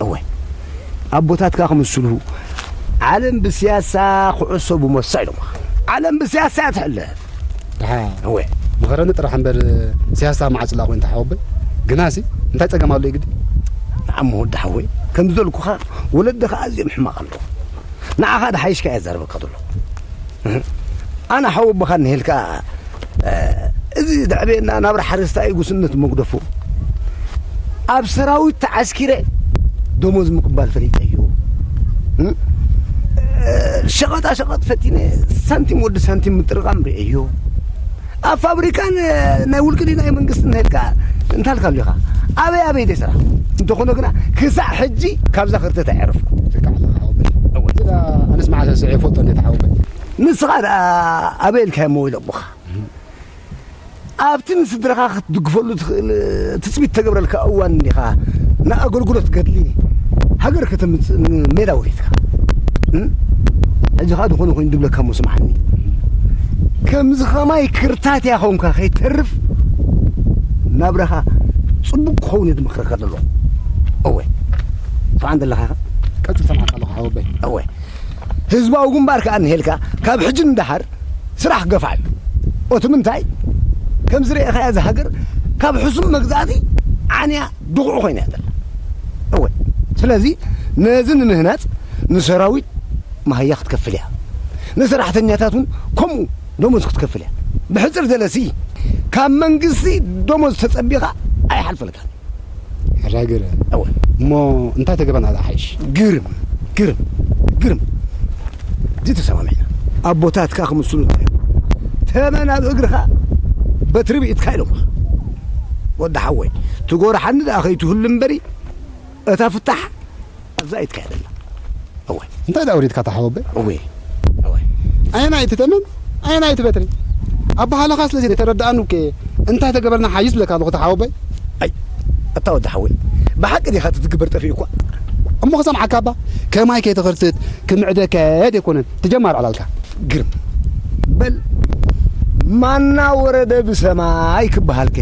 እወ ኣቦታትካ ክምስሉ ዓለም ብስያሳ ኩዕሶ ብሞሳ ኢሎምኻ ዓለም ብስያሳ እያ ትሕለፍ ደሓ እወ ምኸረኒ ጥራሕ እምበር ስያሳ መዓጽላ ኮይንታ ሓወበይ ግናሲ እንታይ ጸገም ኣሎ ይግዲ ንዓሞ ወዲ ሓወይ ከም ዝበልኩኻ ወለድኻ ኣዝዮም ሕማቕ ኣለዉ ንዓኻ ደሓይሽካ እየ ዘርበካ ዘሎ ኣነ ሓወቦኻ እንሄልካ እዚ ድዕቤና ናብ ሓረስታይ ጉስነት መጉደፉ ኣብ ሰራዊት ተዓስኪረ ደሞዝ ምቕባል ፈሊጠ እዩ ሸቐጣ ሸቐጥ ፈቲነ ሳንቲም ወዲ ሳንቲም ምጥርቓም ርኤዮ ኣብ ፋብሪካን ናይ ውልቂ ናይ መንግስቲ እንሄልካ እንታልካ ኣሎ ኢኻ ኣበይ ኣበይ ደይ ስራሕ እንተኾነ ግና ክሳዕ ሕጂ ካብዛ ክርተት ኣየረፍኩ ኣነስ መዓሰ ስዒ ፎቶ እንዴት ሓወበ ንስኻ ደኣ ኣበይ ኢልካ እሞ ኢለቑኻ ኣብቲ ንስድራኻ ክትድግፈሉ ትኽእል ትፅቢት ተገብረልካ እዋን እንዲኻ ንኣገልግሎት ገድሊ ሃገር ከተምፅእ ሜዳ ወሪድካ ሕጂ ኸዓ ዝኾነ ኮይኑ ድብለካ እሞ ስምዓኒ ከምዚ ኸማይ ክርታት እያ ኸውንካ ከይተርፍ ናብራኻ ፅቡቅ ክኸውን እየ ዝመኽረካ ዘለኹ እወ ስምዓን ዘለኻ ኢኻ ቀፅል ሰምዓካ ኣለኹ ሓወበይ እወ ህዝባዊ ግንባር ከኣ እንሄልካ ካብ ሕጂ ንደሓር ስራሕ ገፋዕ እዩ። እቲ ምንታይ ከም ዝረኤኻያ እዛ ሃገር ካብ ሕሱም መግዛእቲ ዓንያ ድቑዕ ኮይና እያ ዘላ። እወ ስለዚ ነዚ ንምህናፅ ንሰራዊት ማህያ ክትከፍል እያ። ንሰራሕተኛታት እውን ከምኡ ደሞዝ ክትከፍል እያ። ብሕፅር ዘለሲ ካብ መንግስቲ ደሞዝ ተፀቢኻ ኣይሓልፈልካን። ሓራገረ እወ እሞ እንታይ ተገበና ዝሓይሽ ግርም ግርም ግርም እዚ ተሰማሚዕና ኣቦታትካ ክምስሉ እንታይ ተመን ኣብ እግርኻ በትሪ ብኢትካ ኢሎምኻ ወዲ ሓወይ ትጎርሓኒ ደኣ ከይትህሉ እምበሪ እታ ፍታሕ ኣብዛ ኢትካ እያ ዘላ እወ እንታይ ደኣ ወሪድካ ተሓወበ እወ እወ ኣየናይ እቲ ተመን ኣየናይ እቲ በትሪ ኣባሃልኻ ስለ ዘይተረድኣኒ እኮ እንታይ ተገበርና ሓይሽ ዝብለካ ኣለኹ ተሓወበይ ኣይ ኣታ ወዲ ሓወይ ብሓቂ ዲኻ እቲ ትግበር ጠፊኡ እኳ እሞ ክሰምዓካ እባ ከማይ ከይተኸርትት ክምዕደከ ደይኮነን ትጀማር ዕላልካ ግርም በል ማና ወረደ ብሰማይ ክበሃል ከ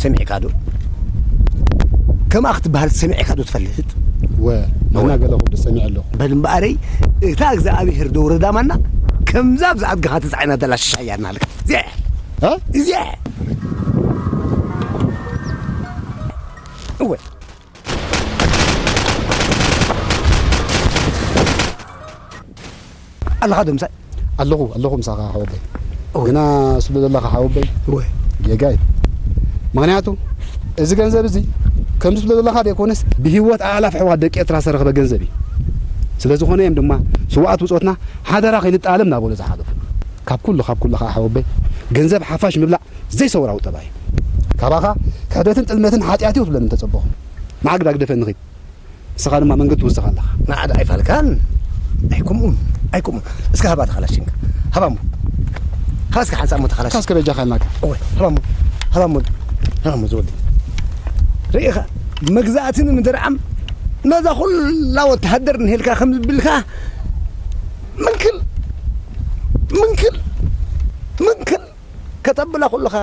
ሰሚዕካ ዶ ከምኣ ክትበሃል ሰሚዕካ ዶ ትፈልጥ ወ ማና ገለ ኩሉ ሰሚዐ ኣለኹ በል እምበኣረይ እታ እግዚኣብሄር ደውረዳ ማና ከምዛ ብዛ ኣድግኻ ትጻዒና ዘላ ሽሻ እያ ናልካ። እዚኣ። እ? እዚኣ። እወ። ኣለኻ ዶ ምሳይ? ኣለኹ፣ ኣለኹ ምሳኻ ሓወበይ። እወ። ግና ስለ ዘለኻ ሓወበይ። እወ። ጌጋ እዩ። ምኽንያቱ፣ እዚ ገንዘብ እዚ፣ ከምዚ ስለ ዘለኻ ዘይኮነስ፣ ብህይወት ኣእላፍ ኣሕዋት ደቂ ኤርትራ ዝተረኽበ ገንዘብ እዩ። ስለ ዝኾነ እዮም ድማ፣ ስውኣት ብጾትና ሓደራ ከይንጠኣለም እናበሉ ዝሓለፉ። ካብ ኩሉ፣ ካብ ኩሉ ኸዓ ሓወበይ፣ ገንዘብ ሓፋሽ ምብላዕ ዘይሰውራዊ ጠባይ እዩ። ካባኻ ክሕደትን ጥልመትን ሓጢኣት እዩ ክትብለኒ እንተጸበኹ። መዓግዳግ ደፈ ንኺድ። ንስኻ ድማ መንገዲ ትውስኽ ኣለኻ። ንዓዳ ኣይፋልካን። ኣይከምኡን፣ ኣይከምኡን። እስከ ሃባ ተኻላሽንካ። ሃባ እሞ። ሃባ እስከ ሓንሳእ እሞ ተኻላሽ። እስከ በጃኻ ኢልናካ። እወ፣ ሃባ እሞ። ሃባ እሞ። ሃባ እሞ ዝወዲ። ርኢኻ፣ መግዛእቲ ንምድርዓም ነዛ ኩላ ወተሃደር ንሄልካ ከም ዝብልካ፣ ምንክል፣ ምንክል፣ ምንክል። ከተብላ ኩልኻ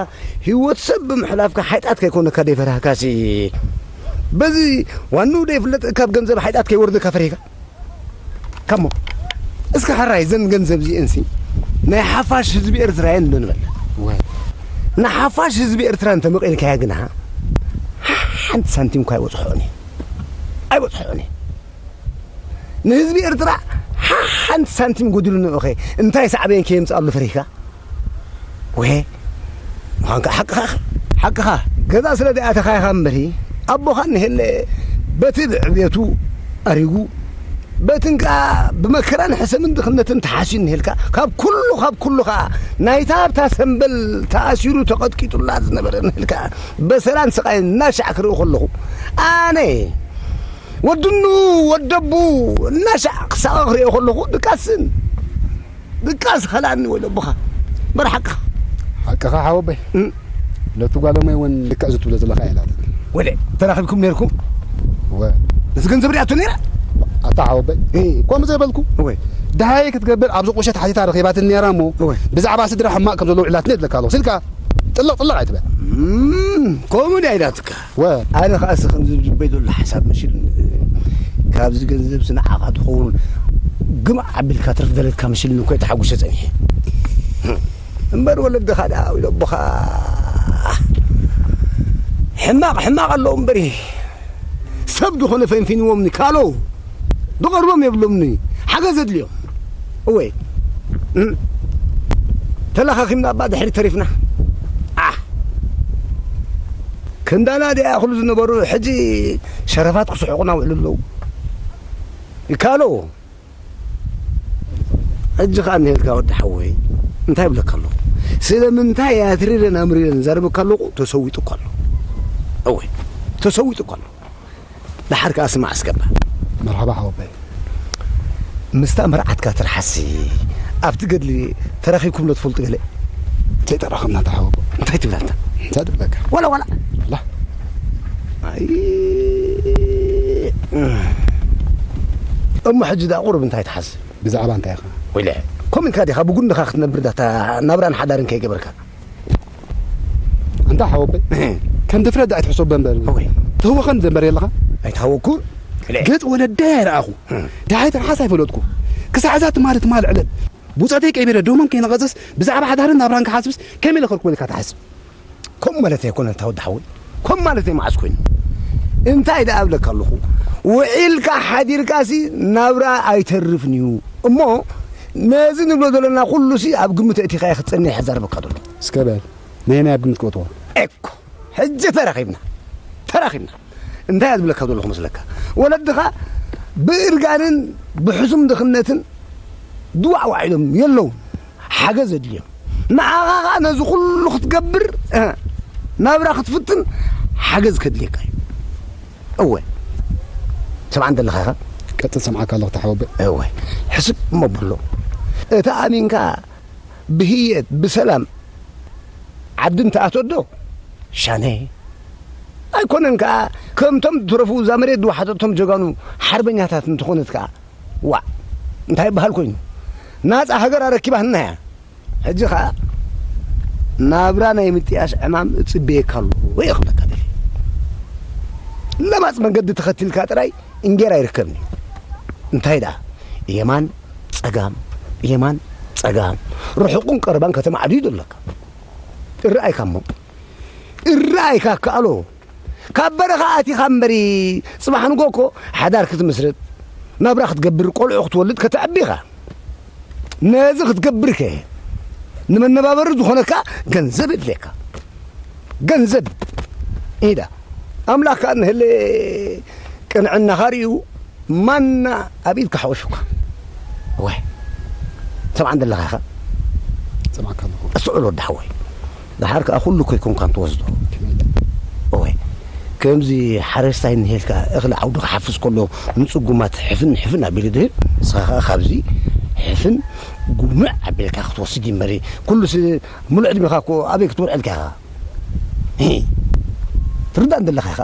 ህይወት ሰብ ብምሕላፍካ ሓይጣት ከይኮነካ ደይፈራህካሲ፣ በዚ ዋንኡ ደይፍለጥ ካብ ገንዘብ ሓይጣት ከይወርደካ ፈሪህካ። ካሞ፣ እስከ ሕራይ ዘን ገንዘብ እዚኤንሲ ናይ ሓፋሽ ህዝቢ ኤርትራ እየን ዶ ንበል? ወይ። ንሓፋሽ ህዝቢ ኤርትራ እንተመቒልካያ ግና ሓንቲ ሳንቲም እኳ ኣይበጽሖን እዩ። ኣይበጽሖን እዩ። ንህዝቢ ኤርትራ ሓንቲ ሳንቲም ጎዲሉ ንኡኸ እንታይ ሳዕቤን ከየምጽኣሉ ፈሪህካ? ወሄ፣ ምዃንካ ሓቅኻ ኢኻ። ሓቅኻ። ገዛ ስለ ደኣተኻ ኢኻ እምበሪ፣ ኣቦኻ እንሄለ በቲ ብዕብየቱ ኣሪጉ፣ በትን ከኣ ብመከራን ሕሰምን ድኽነትን ተሓስዩ እንሄልካ፣ ካብ ኩሉ፣ ካብ ኩሉ ከኣ ናይታ ኣብታ ሰምበል ተኣሲሩ ተቐጥቂጡላ ዝነበረ እንሄልካ፣ በሰላን ስቓይን እናሻዕ ክርኢ ከለኹ፣ ኣነ ወድኑ ወደቡ እናሻዕ ክሳቐ ክርእዮ ከለኹ ድቃስን ድቃስ ኸላኒ ወይለ ኣቦኻ። እምበር ሓቅኻ። ሓቅኻ ሓወበይ። እም። ነቲ ጓለመይ እውን ልክዕ እዚ ትብሎ ዘለኻ እያ ኢላትኒ። ወለ ተራኺብኩም ነይርኩም? እወ። እዚ ገንዘብ ሪኣቶ ነይራ? ኣታ ሓወበይ። እ። ከምኡ ዘይበልኩ። እወ። ደሃየ ክትገብር ኣብዚ ቁሸት ሓቲታ ረኺባትኒ ነይራ እሞ እወ። ብዛዕባ ስድራ ሕማቕ ከም ዘለዎ ውዒላትኒ እብለካ ኣለኹ። ስልካ ጥልቕ ጥልቕ ኣይትበል። እም፣ ከምኡ ድያ ኢላትካ? ወ። ኣነ ኸኣ ሲ ከምዚ ዝብል ዘሎ ሓሳብ መሲሉኒ። ካብዚ ገንዘብ ሲ ንዓኻ ትኸውን ግማዕ ኣቢልካ ትርፍ ዘለካ መሲሉኒ እኮ እየ ተሓጒሰ ጸኒሐ። እምበር ወለድኻ ደኣ ኢሉ ኣቦኻ ሕማቕ ሕማቕ ኣለዎ እምበሪ ሰብ ዝኾነ ፈንፊንዎምኒ ካሎ ዝቐርቦም የብሎምኒ። ሓገዝ ኣድልዮም። እወ። እም። ተለኻኺምና እባ ድሕሪት ተሪፍና። ኣሕ። ክንዳና ድኣ ይኣኽሉ ዝነበሩ፣ ሕጂ ሸረፋት ክስሕቑና ውዕሉ ኣለዉ። ይካሎ። ሕጂ ኸኣ እንሄልካ ወዲ ሓወይ፣ እንታይ እብለካ ኣለኹ? ስለምንታይ ኣትሪረን ኣምሪረን ዛረበካ ኣለኹ? ተሰዊጡ እኮ ኣሎ። እወ፣ ተሰዊጡ እኮ ኣሎ። ደሓር ከኣ ስማዕ እስከ እባ። መርሓባ ሓወቦይ። ምስታ መርዓትካ ትርሓሲ ኣብቲ ገድሊ ተራኺብኩም ዶ ትፈልጡ ገለ? ዘይተራኸብና ተሓወቦ። እንታይ ትብላታ? እንታይ ትብለካ? ዋላ ዋላ። ዋላ። ኣይ። እሞ ሕጂ ደኣ ቁሩብ እንታይ ትሓስብ? ብዛዕባ እንታይ ኢኻ? ወይለ፣ ከምኡ ኢልካ ዲኻ ብጉንድኻ ክትነብር ዳታ ናብራን ሓዳርን ከይገበርካ? ኣንታ ሓወቦይ፣ እህ። ከም ድፍረት ደኣ ኣይትሕሰቦ እምበር። እወይ። ተህወኸኒ ዘንበር የለኻ? ኣይተሃወኩን። ወይለ። ገጽ ወለደይ ኣይረኣኹ። እህ። ደሃይ ትርሓስ ኣይፈለጥኩ። ክሳዕ እዛ ትማሊ ትማሊ ዕለት፣ ብጾተይ ቀቢረ ደሞም ከይነቐጸስ፣ ብዛዕባ ሓዳርን ናብራን ክሓስብስ ከመይ ኢለ ከርክቦ ኢልካ ትሓስብ? ከምኡ ማለት ኣይኮነን፣ እታ ወዲ ሓወይ። ከምኡ ማለት መዓስ ኮይኑ? እንታይ ደኣ እብለካ ኣለኹ? ውዒልካ ሓዲርካሲ ናብራ ኣይተርፍን እዩ። እሞ ነዚ ንብሎ ዘለና ኩሉሲ ኣብ ግምት ኣእቲኻ ኢኻ ክትጸንሕ እየ ዘርበካ ዘሎ። እስከ በል፣ ነየናይ ኣብ ግምት ክእትዎ? ኤኮ፣ ሕጂ ተራኺብና። ተራኺብና። እንታይ እየ ዝብለካ ዘለኹ መስለካ? ወለድኻ ብእርጋንን ብሕሱም ድኽነትን ድዋዕዋዕ ኢሎም የለውን። ሓገዝ ኣድልዮም። ንዓኻ ኸኣ ነዚ ኩሉ ክትገብር፣ እ፣ ናብራ ክትፍትን ሓገዝ ከድልየካ እዩ። እወ። ሰምዓን ዘለኻ ኢኻ? ቀጽል፣ ሰምዓካ ኣለኹ ተሓወበ። እወ። ሕስብ እሞ በሎ። እታ ኣሚንካ ብህየት፣ ብሰላም ዓዲ እንተኣትወዶ፣ ሻነ። ኣይኮነን ከኣ፣ ከምቶም ዝትረፉ እዛ መሬት ዝወሓጠቶም ጀጋኑ ሓርበኛታት እንተኾነት ከኣ፣ ዋዕ፣ እንታይ ይበሃል ኮይኑ? ናጻ ሃገር ኣረኪባትና እያ። ሕጂ ኸኣ ናብራ ናይ ምጥያሽ ዕማም እጽበየካ ኣለኹ እየ ክብለካ ደልየ። ለማጽ መንገዲ ተኸቲልካ ጥራይ እንጌራ ኣይርከብን እዩ። እንታይ ደኣ፣ የማን ጸጋም፣ የማን ጸጋም፣ ርሑቕን ቀረባን ከተማዕድዩ ዘለካ። እረኣይካ እሞ፣ እረኣይካ ከኣሎ። ካብ በረኻ ኣቲኻ እምበሪ፣ ጽባሕ ንጎ እኮ ሓዳር ክትምስርት፣ ናብራ ክትገብር፣ ቆልዑ ክትወልድ፣ ከተዕቢ ኢኻ። ነዚ ክትገብር ከ፣ ንመነባበሪ ዝኾነካ ገንዘብ የድልየካ። ገንዘብ ኢዳ። ኣምላኽ ከኣ እንህለ ቅንዕናኻ ርእዩ፣ ማና ኣብ ኢድካ ሓወሹካ። ወይ፣ ሰምዓን ዘለኻ ኢኻ? ሰምዓካ ኣለኹ። ኣስተውዕል ወዲ ሓወይ። ደሓር ከኣ ኩሉ እኮ ኣይኮንካን ትወስዶ። ከመይ? ወይ፣ ከምዚ ሓረስታይ እንሄልካ እኽሊ ዓውዲ ክሓፍስ ከሎ ንጽጉማት ሕፍን ሕፍን ኣቢሉ ድህብ፣ ንስኻ ከኣ ካብዚ ሕፍን ጉምዕ ኣቢልካ ክትወስድ እዩ እምበሪ፣ ኩሉስ ሙሉእ ዕድሜኻ እኮ ኣበይ ክትውዕል ኢኻ? ሂ፣ ትርዳእ እንደለኻ ኢኻ።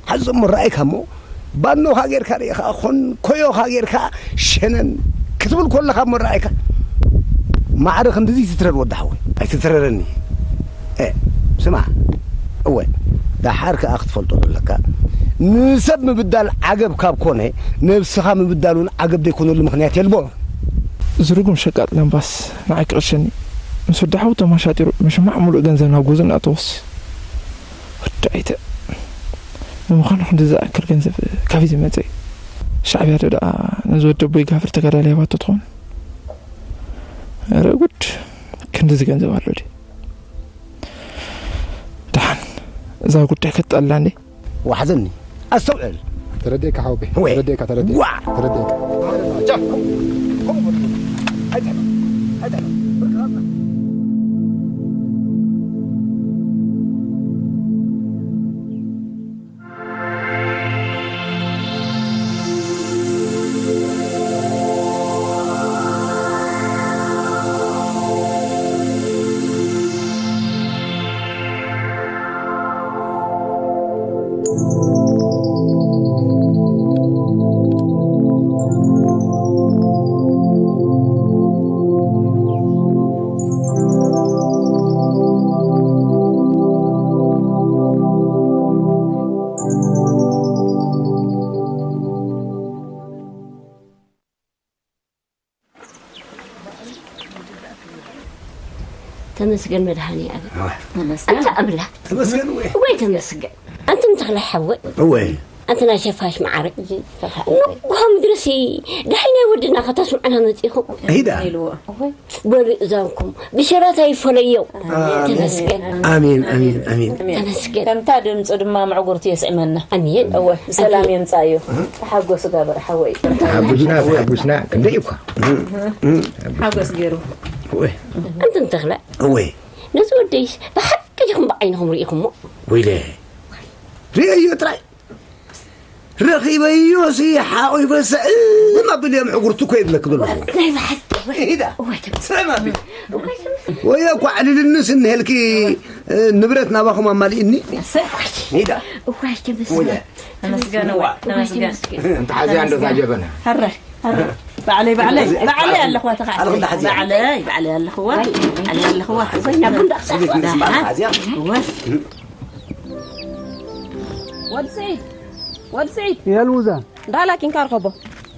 ሓዚ እሞ ረኣይካ እሞ፣ ባኖኻ ጌርካ ርኢኻ፣ ኾን ኮዮኻ ጌርካ ሸነን ክትብል ከለኻ እሞ ረኣይካ። ማዕረ ክንድዚ ኣይትትረር ወዲ ሓወይ፣ ኣይትትረረኒ። እ፣ ስማዕ፣ እወ፣ ደሓር ከኣ ክትፈልጦ ዘለካ፣ ንሰብ ምብዳል ዓገብ ካብ ኮነ፣ ነብስኻ ምብዳል እውን ዓገብ ዘይኮነሉ ምኽንያት የልቦ። እዚ ርጉም ሸቃጥ ላምባስ ንዓይ ክቕሸኒ፣ ምስ ወዲ ሓው ተማሻጢሩ፣ ምሽማዕ ሙሉእ ገንዘብ ናብ ጎዝን ኣእተዎስ። ወዲ ኣይተ፣ ንምዃኑ ክንዲ ዝኣክል ገንዘብ ካበይ ዝመጸ እዩ? ሻዕብያ ዶ ደኣ ነዚ ወዲ ኣቦይ ጋፍር ተጋዳላይ ሂባቶ ትኸውን? ኧረ ጉድ! ክንድዚ ገንዘብ ኣሎ ድዩ? ደሓን፣ እዛ ጉዳይ ከትጠልላ እንዴ? ዋሕዘኒ፣ ኣስተውዕል። ተረዲእካ ሓወቦይ፣ ተረዲእካ፣ ተረዲእካ። ዋ! ተረዲእካ። ተመስገን መድሃኒ ኣብ። ተመስገን። ኣንታ ኣምላኽ። ተመስገን ወይ? ወይ ተመስገን። ኣንቱም ተኽለ ሓወይ። ወይ። ኣንተ ናይ ሸፋሽ መዓረግ። ንጎ ምድርሲ ደሓይ ናይ ወድና ከተስምዑና መጺኹም። ሂዳ። በሉ እዛንኩም ብሸራት ኣይፈለዮ። ተመስገን። ኣሜን፣ ኣሜን፣ ኣሜን። ተመስገን። ከምታ ድምፁ ድማ ምዕጉርቲ የስዕመና። ኣሜን። እወ፣ ሰላም ኣሜን። የምፃእዮ። ተሓጎስ ጋብር ሓወይ። ተሓጉስና፣ ተሓጉስና፣ ክንደይ እኳ። ሓጎስ ገይሩ። እወ። ኣንቱም ተኽለ። እወ። ነዚ ወደይስ ብሓቂ ዲኹም ብዓይንኹም ርኢኹሞ? ወይለ። ርእዮ ጥራይ። ረኺበዮ ሲ ሓቑፈ ሰእም ኣቢለ ምዕጉርቲ እኮ የብለኪ ዘለኹ። ናይ ብሓቂ ወይ? ኢዳ። እዋይ፣ ተመስገን። ሰእም ኣቢለ። እዋይ፣ ተመስገን። ወይ እኮ ኣዕልልኒ ስንሄልኪ፣ እ፣ ንብረት ናባኹም ኣማሊእኒ። እሰይ። ኢዳ። እዋይ፣ ተመስገን። ወይ። ተመስገን፣ እዋይ፣ እዋይ፣ ተመስገን። ተመስገን። እንተ ሓዚያ እንዶ እዛ ጀበና። ሀረ፣ ሀረ። ባዕለይ፣ ባዕለይ፣ ባዕለይ ኣለኹዋ ተኻዕቲ። ኣለኹ እንዳ ሓዚያ። ባዕለይ፣ ባዕለይ ኣለኹዋ። ባዕለይ ኣለኹዋ። እዋይ፣ ናብ ክንዳ ክሳዕ። ደሓን። ሓዚያ። እዋይ። ወዲ ስዒድ፣ ወዲ ስዒድ። የልሙዛ። ዳህላክ ኢንካ ርኸቦ።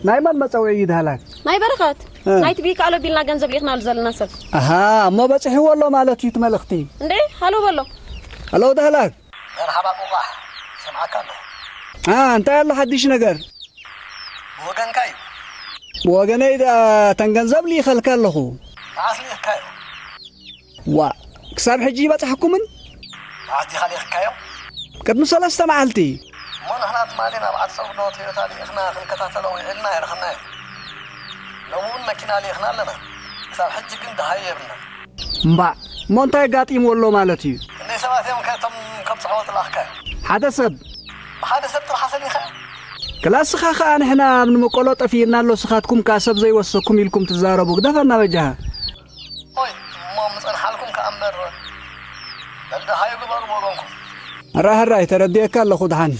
ናይ መን መጸውዒ እዩ ዳህላክ? ናይ በረኸት። እ። ናይቲ ብይከኣሎ ቢልና ገንዘብ ልኢኽናሉ ዘለና ሰብ። ኣሃ፣ እሞ በጺሕዎ ኣሎ ማለት እዩ እቲ መልእኽቲ። እንዴ፣ ሃሎ በሎ። ሃሎ ዳህላክ። መርሓባ ቁቋሕ፣ ሰምዓካ ኣለኹ። ኣ፣ እንታይ ኣሎ ሓድሽ ነገር? ብወገንካ እዩ። ብወገነይ ደኣ እተን ገንዘብ ልኢኸልካ ኣለኹ። መዓስ ልኢኽካዮ? ዋእ፣ ክሳብ ሕጂ ይበጽሓኩምን? መዓስ ዲኻ ልኢኽካዮ? ቅድሚ ሰለስተ መዓልቲ። እሞ ንሕና ትማሊ ናብ ዓዲ ጸጉዶ ቶዮታ ልኢኽና ክንከታተሎ ውዒልና ኣይረኸብናዮን። ሎሚ እውን መኪና ልኢኽና ኣለና። ክሳብ ሕጂ ግን ደሃዩ የብልናን። እምባእ፣ እሞ እንታይ ኣጋጢምዎ ኣሎ ማለት እዩ? ክንደይ ሰባት እዮም ከ እቶም ከብጽሕዎ ዝለኣኽካዮ? ሓደ ሰብ። ብሓደ ሰብ ጥራሕ ኣሰሊኻዮ? ክላስ ስኻ ኸኣ ንሕና ኣብ ንመቀሎ ጠፊእና ኣሎ፣ ስኻትኩም ከኣ ሰብ ዘይወሰኩም ኢልኩም ትዛረቡ። ግደፈና በጃኻ። ኦይ፣ እሞ ምጸንሓልኩም ከኣ እምበር፣ በል ደሃዩ ግበሩ ብወገንኩም። ሕራይ ሕራይ፣ ተረዲኤካ ኣለኹ ደሓን።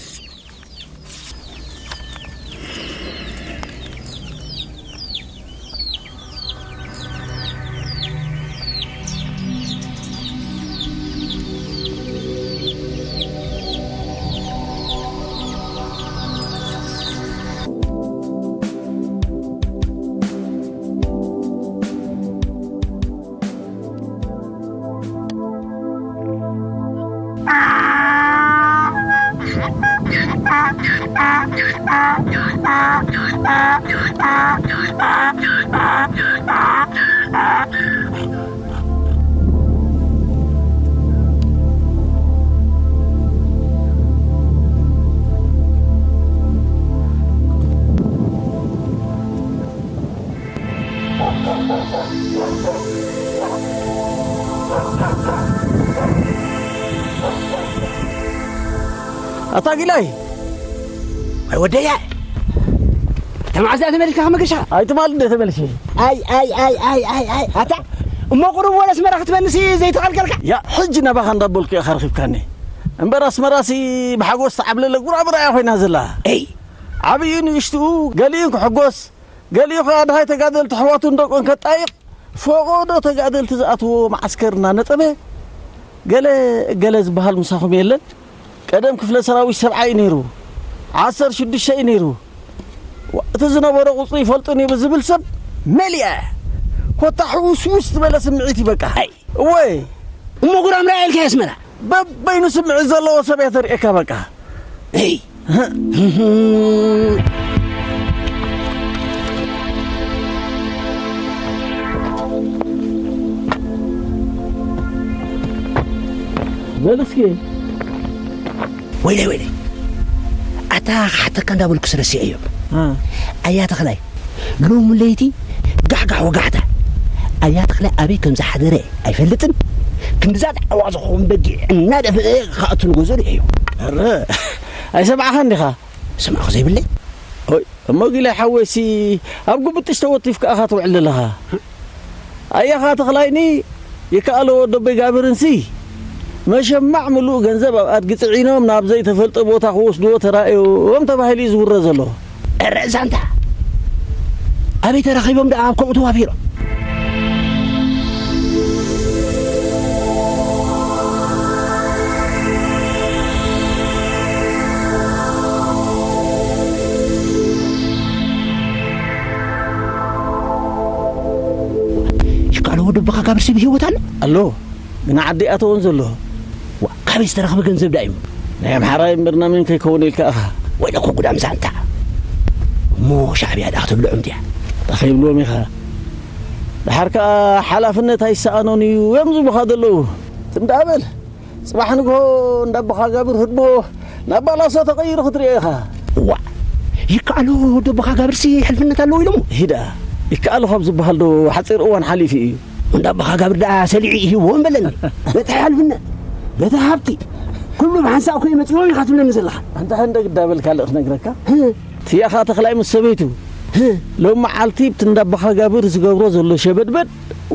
ኣታ ጊላይ፣ ኣይ ወደያ፣ ተማዕዛ ተመልካ መገሻ። ኣይ ትማል እንደ ተመልሽ። ኣይ ኣይ ኣይ ኣይ ኣይ ኣይ ኣታ እሞ ቁሩብ ወደ ኣስመራ ክትመንሲ ዘይተቐልቀልካ? ያ ሕጂ ናባኻ እንዳበልኩ ኢኻ ረኺብካኒ። እምበር ኣስመራሲ ብሓጎስ ተዓብለለ ጉራብራ እያ ኮይና ዘላ። እይ። ዓብዩ ንእሽትኡ ገሊኡ ክሕጎስ፣ ገሊኡ ኸዓ ድሃይ ተጋደልቲ ኣሕዋቱን ደቁን ከጣይቕ፣ ፈቖዶ ተጋደልቲ ዝኣትዎ መዓስከር እናነጠበ፣ ገለ ገለ ዝበሃል ምሳኹም የለን። ቀደም ክፍለ ሰራዊት ሰብዓ እዩ ነይሩ፣ ዓሰርተ ሽዱሽተ እዩ ነይሩ። ዋ፣ እቲ ዝነበሮ ቁጽሪ ይፈልጡን እዩ ብዝብል ሰብ መሊኣ። ኮታ ሕውስውስ ዝበለ ስምዒት እዩ በቃ። ኣይ። እወ። እሞ ጉራምራ ኢልካ ኣስመራ። በበይኑ ስምዒት ዘለዎ ሰብ እያ ተርእየካ በቃ። እይ። በል እስኪ። ወይለይ፣ ወይለይ። ኣታ ክሓተካ እንዳበልኩ ስረሲዐዮ። እ። ኣያ ተኽላይ፣ ሎሚ ለይቲ ጋሕጋሕ ወጋሕታ። ኣያ ተኽላይ ኣበይ ከም ዝሓደረ ኣይፈልጥን። ክንድዛ ዳዕዋ ዝኸውን በጊዕ እናደፈአ ክኣቱ ንገዝኦ ርእየዮ። እረ፣ ኣይሰማዕኻን ዲኻ? ሰማዕኹ ዘይብለይ። ኦይ፣ እሞ ጊላይ ሓወይሲ ኣብ ጉብጥሽ ተወቲፍካ ኢኻ ትውዕል ዘለኻ። ኣያኻ ተኽላይኒ ይከኣሎ ወዶ በይጋብርንሲ መሸማዕ ምሉእ ገንዘብ ኣብ ኣድጊ ጽዒኖም ናብ ዘይተፈልጠ ቦታ ክወስድዎ ተራእዮም ተባሂሉ እዩ ዝውረ ዘሎ። እረ ዛንታ! ኣበይ ተራኺቦም ደኣ ኣብ ከምኡ ተዋፊሮም? ይካሎ ወደቦኻ ጋብርሲ ብህይወት ኣሎ? ኣሎ፣ ግና ዓዲ ኣተወን ዘሎ። ዋ፣ ካበይ ዝተረኽበ ገንዘብ ደኣ እዩ? ናይ ኣምሓራይ እምበር ናመን ከይከውን ኢልካ ኢኻ። ወይለኮ ጉዳም ዛንታ። እሞ ሻዕብያ ደኣ ክትብልዖም ድያ? እንታይ ከይብልዎም ኢኻ? ደሓር ከኣ ሓላፍነት ኣይሰኣኖን እዩ እዮም ዝብሉኻ ዘለዉ። ትም ደኣ በል። ጽባሕ ንግሆ እንዳ ኣቦኻጋብር ህድሞ ናብ ባላሶ ተቐይሩ ክትርእዮ ኢኻ። እዋ፣ ይከኣሎ ወዲ ኣቦኻጋብርሲ ሕልፍነት ኣለዎ ኢሎሞ? ሂዳ፣ ይከኣሎ ካብ ዝበሃል ዶ ሓጺር እዋን ሓሊፉ እዩ? እንዳ ኣቦኻጋብር ደኣ ሰሊዑ ይህብዎም በለኒ። በቲ ሓልፍነት፣ በቲ ሃብቲ፣ ኩሉ ብሓንሳእ እኮ እዩ መጺኦም ኢኻ ትብለኒ ዘለኻ። ኣንታ ሕንደ ግዳ በል ካልእ ክነግረካ። ህ። ትያኻ ተኽላይ ምስ ሰበይቱ፣ ህ። ሎም መዓልቲ ብቲ እንዳ ኣቦኻጋብር ዝገብሮ ዘሎ ሸበድበድ፣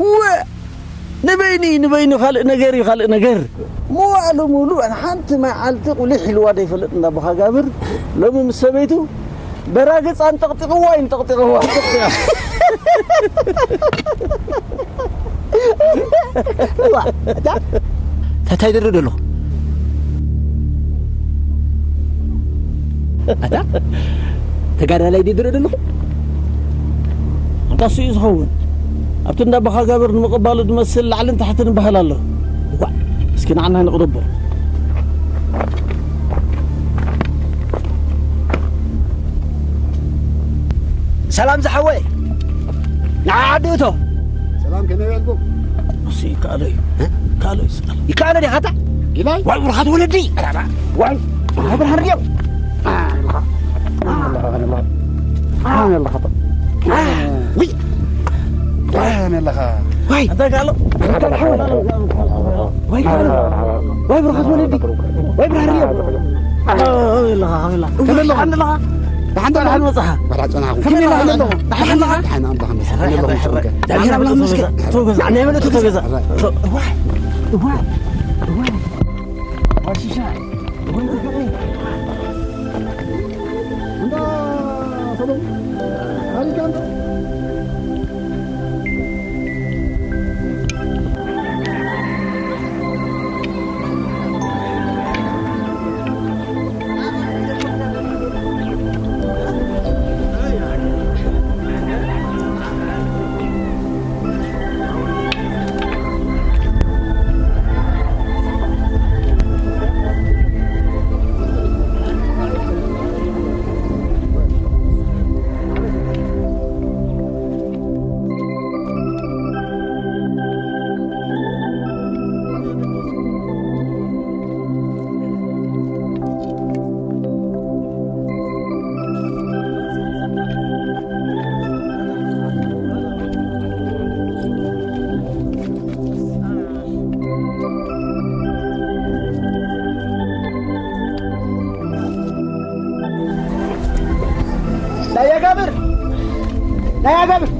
እወ፣ ንበይኒ፣ ንበይኑ ካልእ ነገር እዩ፣ ካልእ ነገር። መዋእሉ ሙሉእ ሓንቲ መዓልቲ ቁሊሕ ኢልዋ ዘይፈልጥ እንዳ ኣቦኻጋብር፣ ሎሚ ምስ ሰበይቱ በራግጽ ኣንጠቕጢቕዋ፣ ይንጠቕጢቕዋ። እዋ፣ እታ፣ እንታይ ድርድር ኣለኹ? ኣታ፣ ተጋዳላይ ድርድር ኣለኹ? ኣንታ እሱ እዩ ዝኸውን። ኣብቲ እንዳ ኣቦኻጋብር ንምቕባሉ ዝመስል ላዕልን ታሕትን ይበሃል ኣሎ። እዋ። እስኪ ንዓና ንቕደቦ። ሰላም ዝሓወይ። ንዓ ዓዲ እቶ። ሰላም፣ ከመይ በልኩም? እሱ ይከኣሎ እዩ። እ? ይከኣሎ እዩ፣ ይከኣሎ። ይከኣሎ ዲኻ ኣታ? ኢላይ? ዋይ፣ ብሩኻት ወለዲ። ዋይ፣ ዋይ፣ ብርሃን ድዮም? ኣነ ኣለኻ፣ ኣነ ኣለኻ። ኣነ ኣለኻ። ውይ። ኣነ ኣለኻ። ዋይ። እንታይ ከኣሎ? እንታይ ከኣሎ? ወይ ወይ ብሩኻት ወለዲ፣ ወይ ብርሃን ርዮ። ኣበይ ኣለኻ? ኣበይ ኣለኻ? ከመይ ኣለኻ? ከመይ ኣለኻ? ደሓን ደሓን መጻኻ? ደሓን ጸናሕኩም። ከመይ ኣለኻ? ደሓን ኣለኻ? ደሓን ኣምላኽ ይመስገን። ከመይ ኣለኹም? ሕራይ፣ ሕራይ። ደሓን ኣምላኽ ይመስገን። ተው ገዛ። ናይ መለቱ ተው ገዛ። እዋይ፣ እዋይ፣ እዋይ። ዋይ ሽሻ። እዋይ፣ እዋይ። እንዳ ሰሎሞን። ኣሪካ እንዳ ናይ ኣጋብር።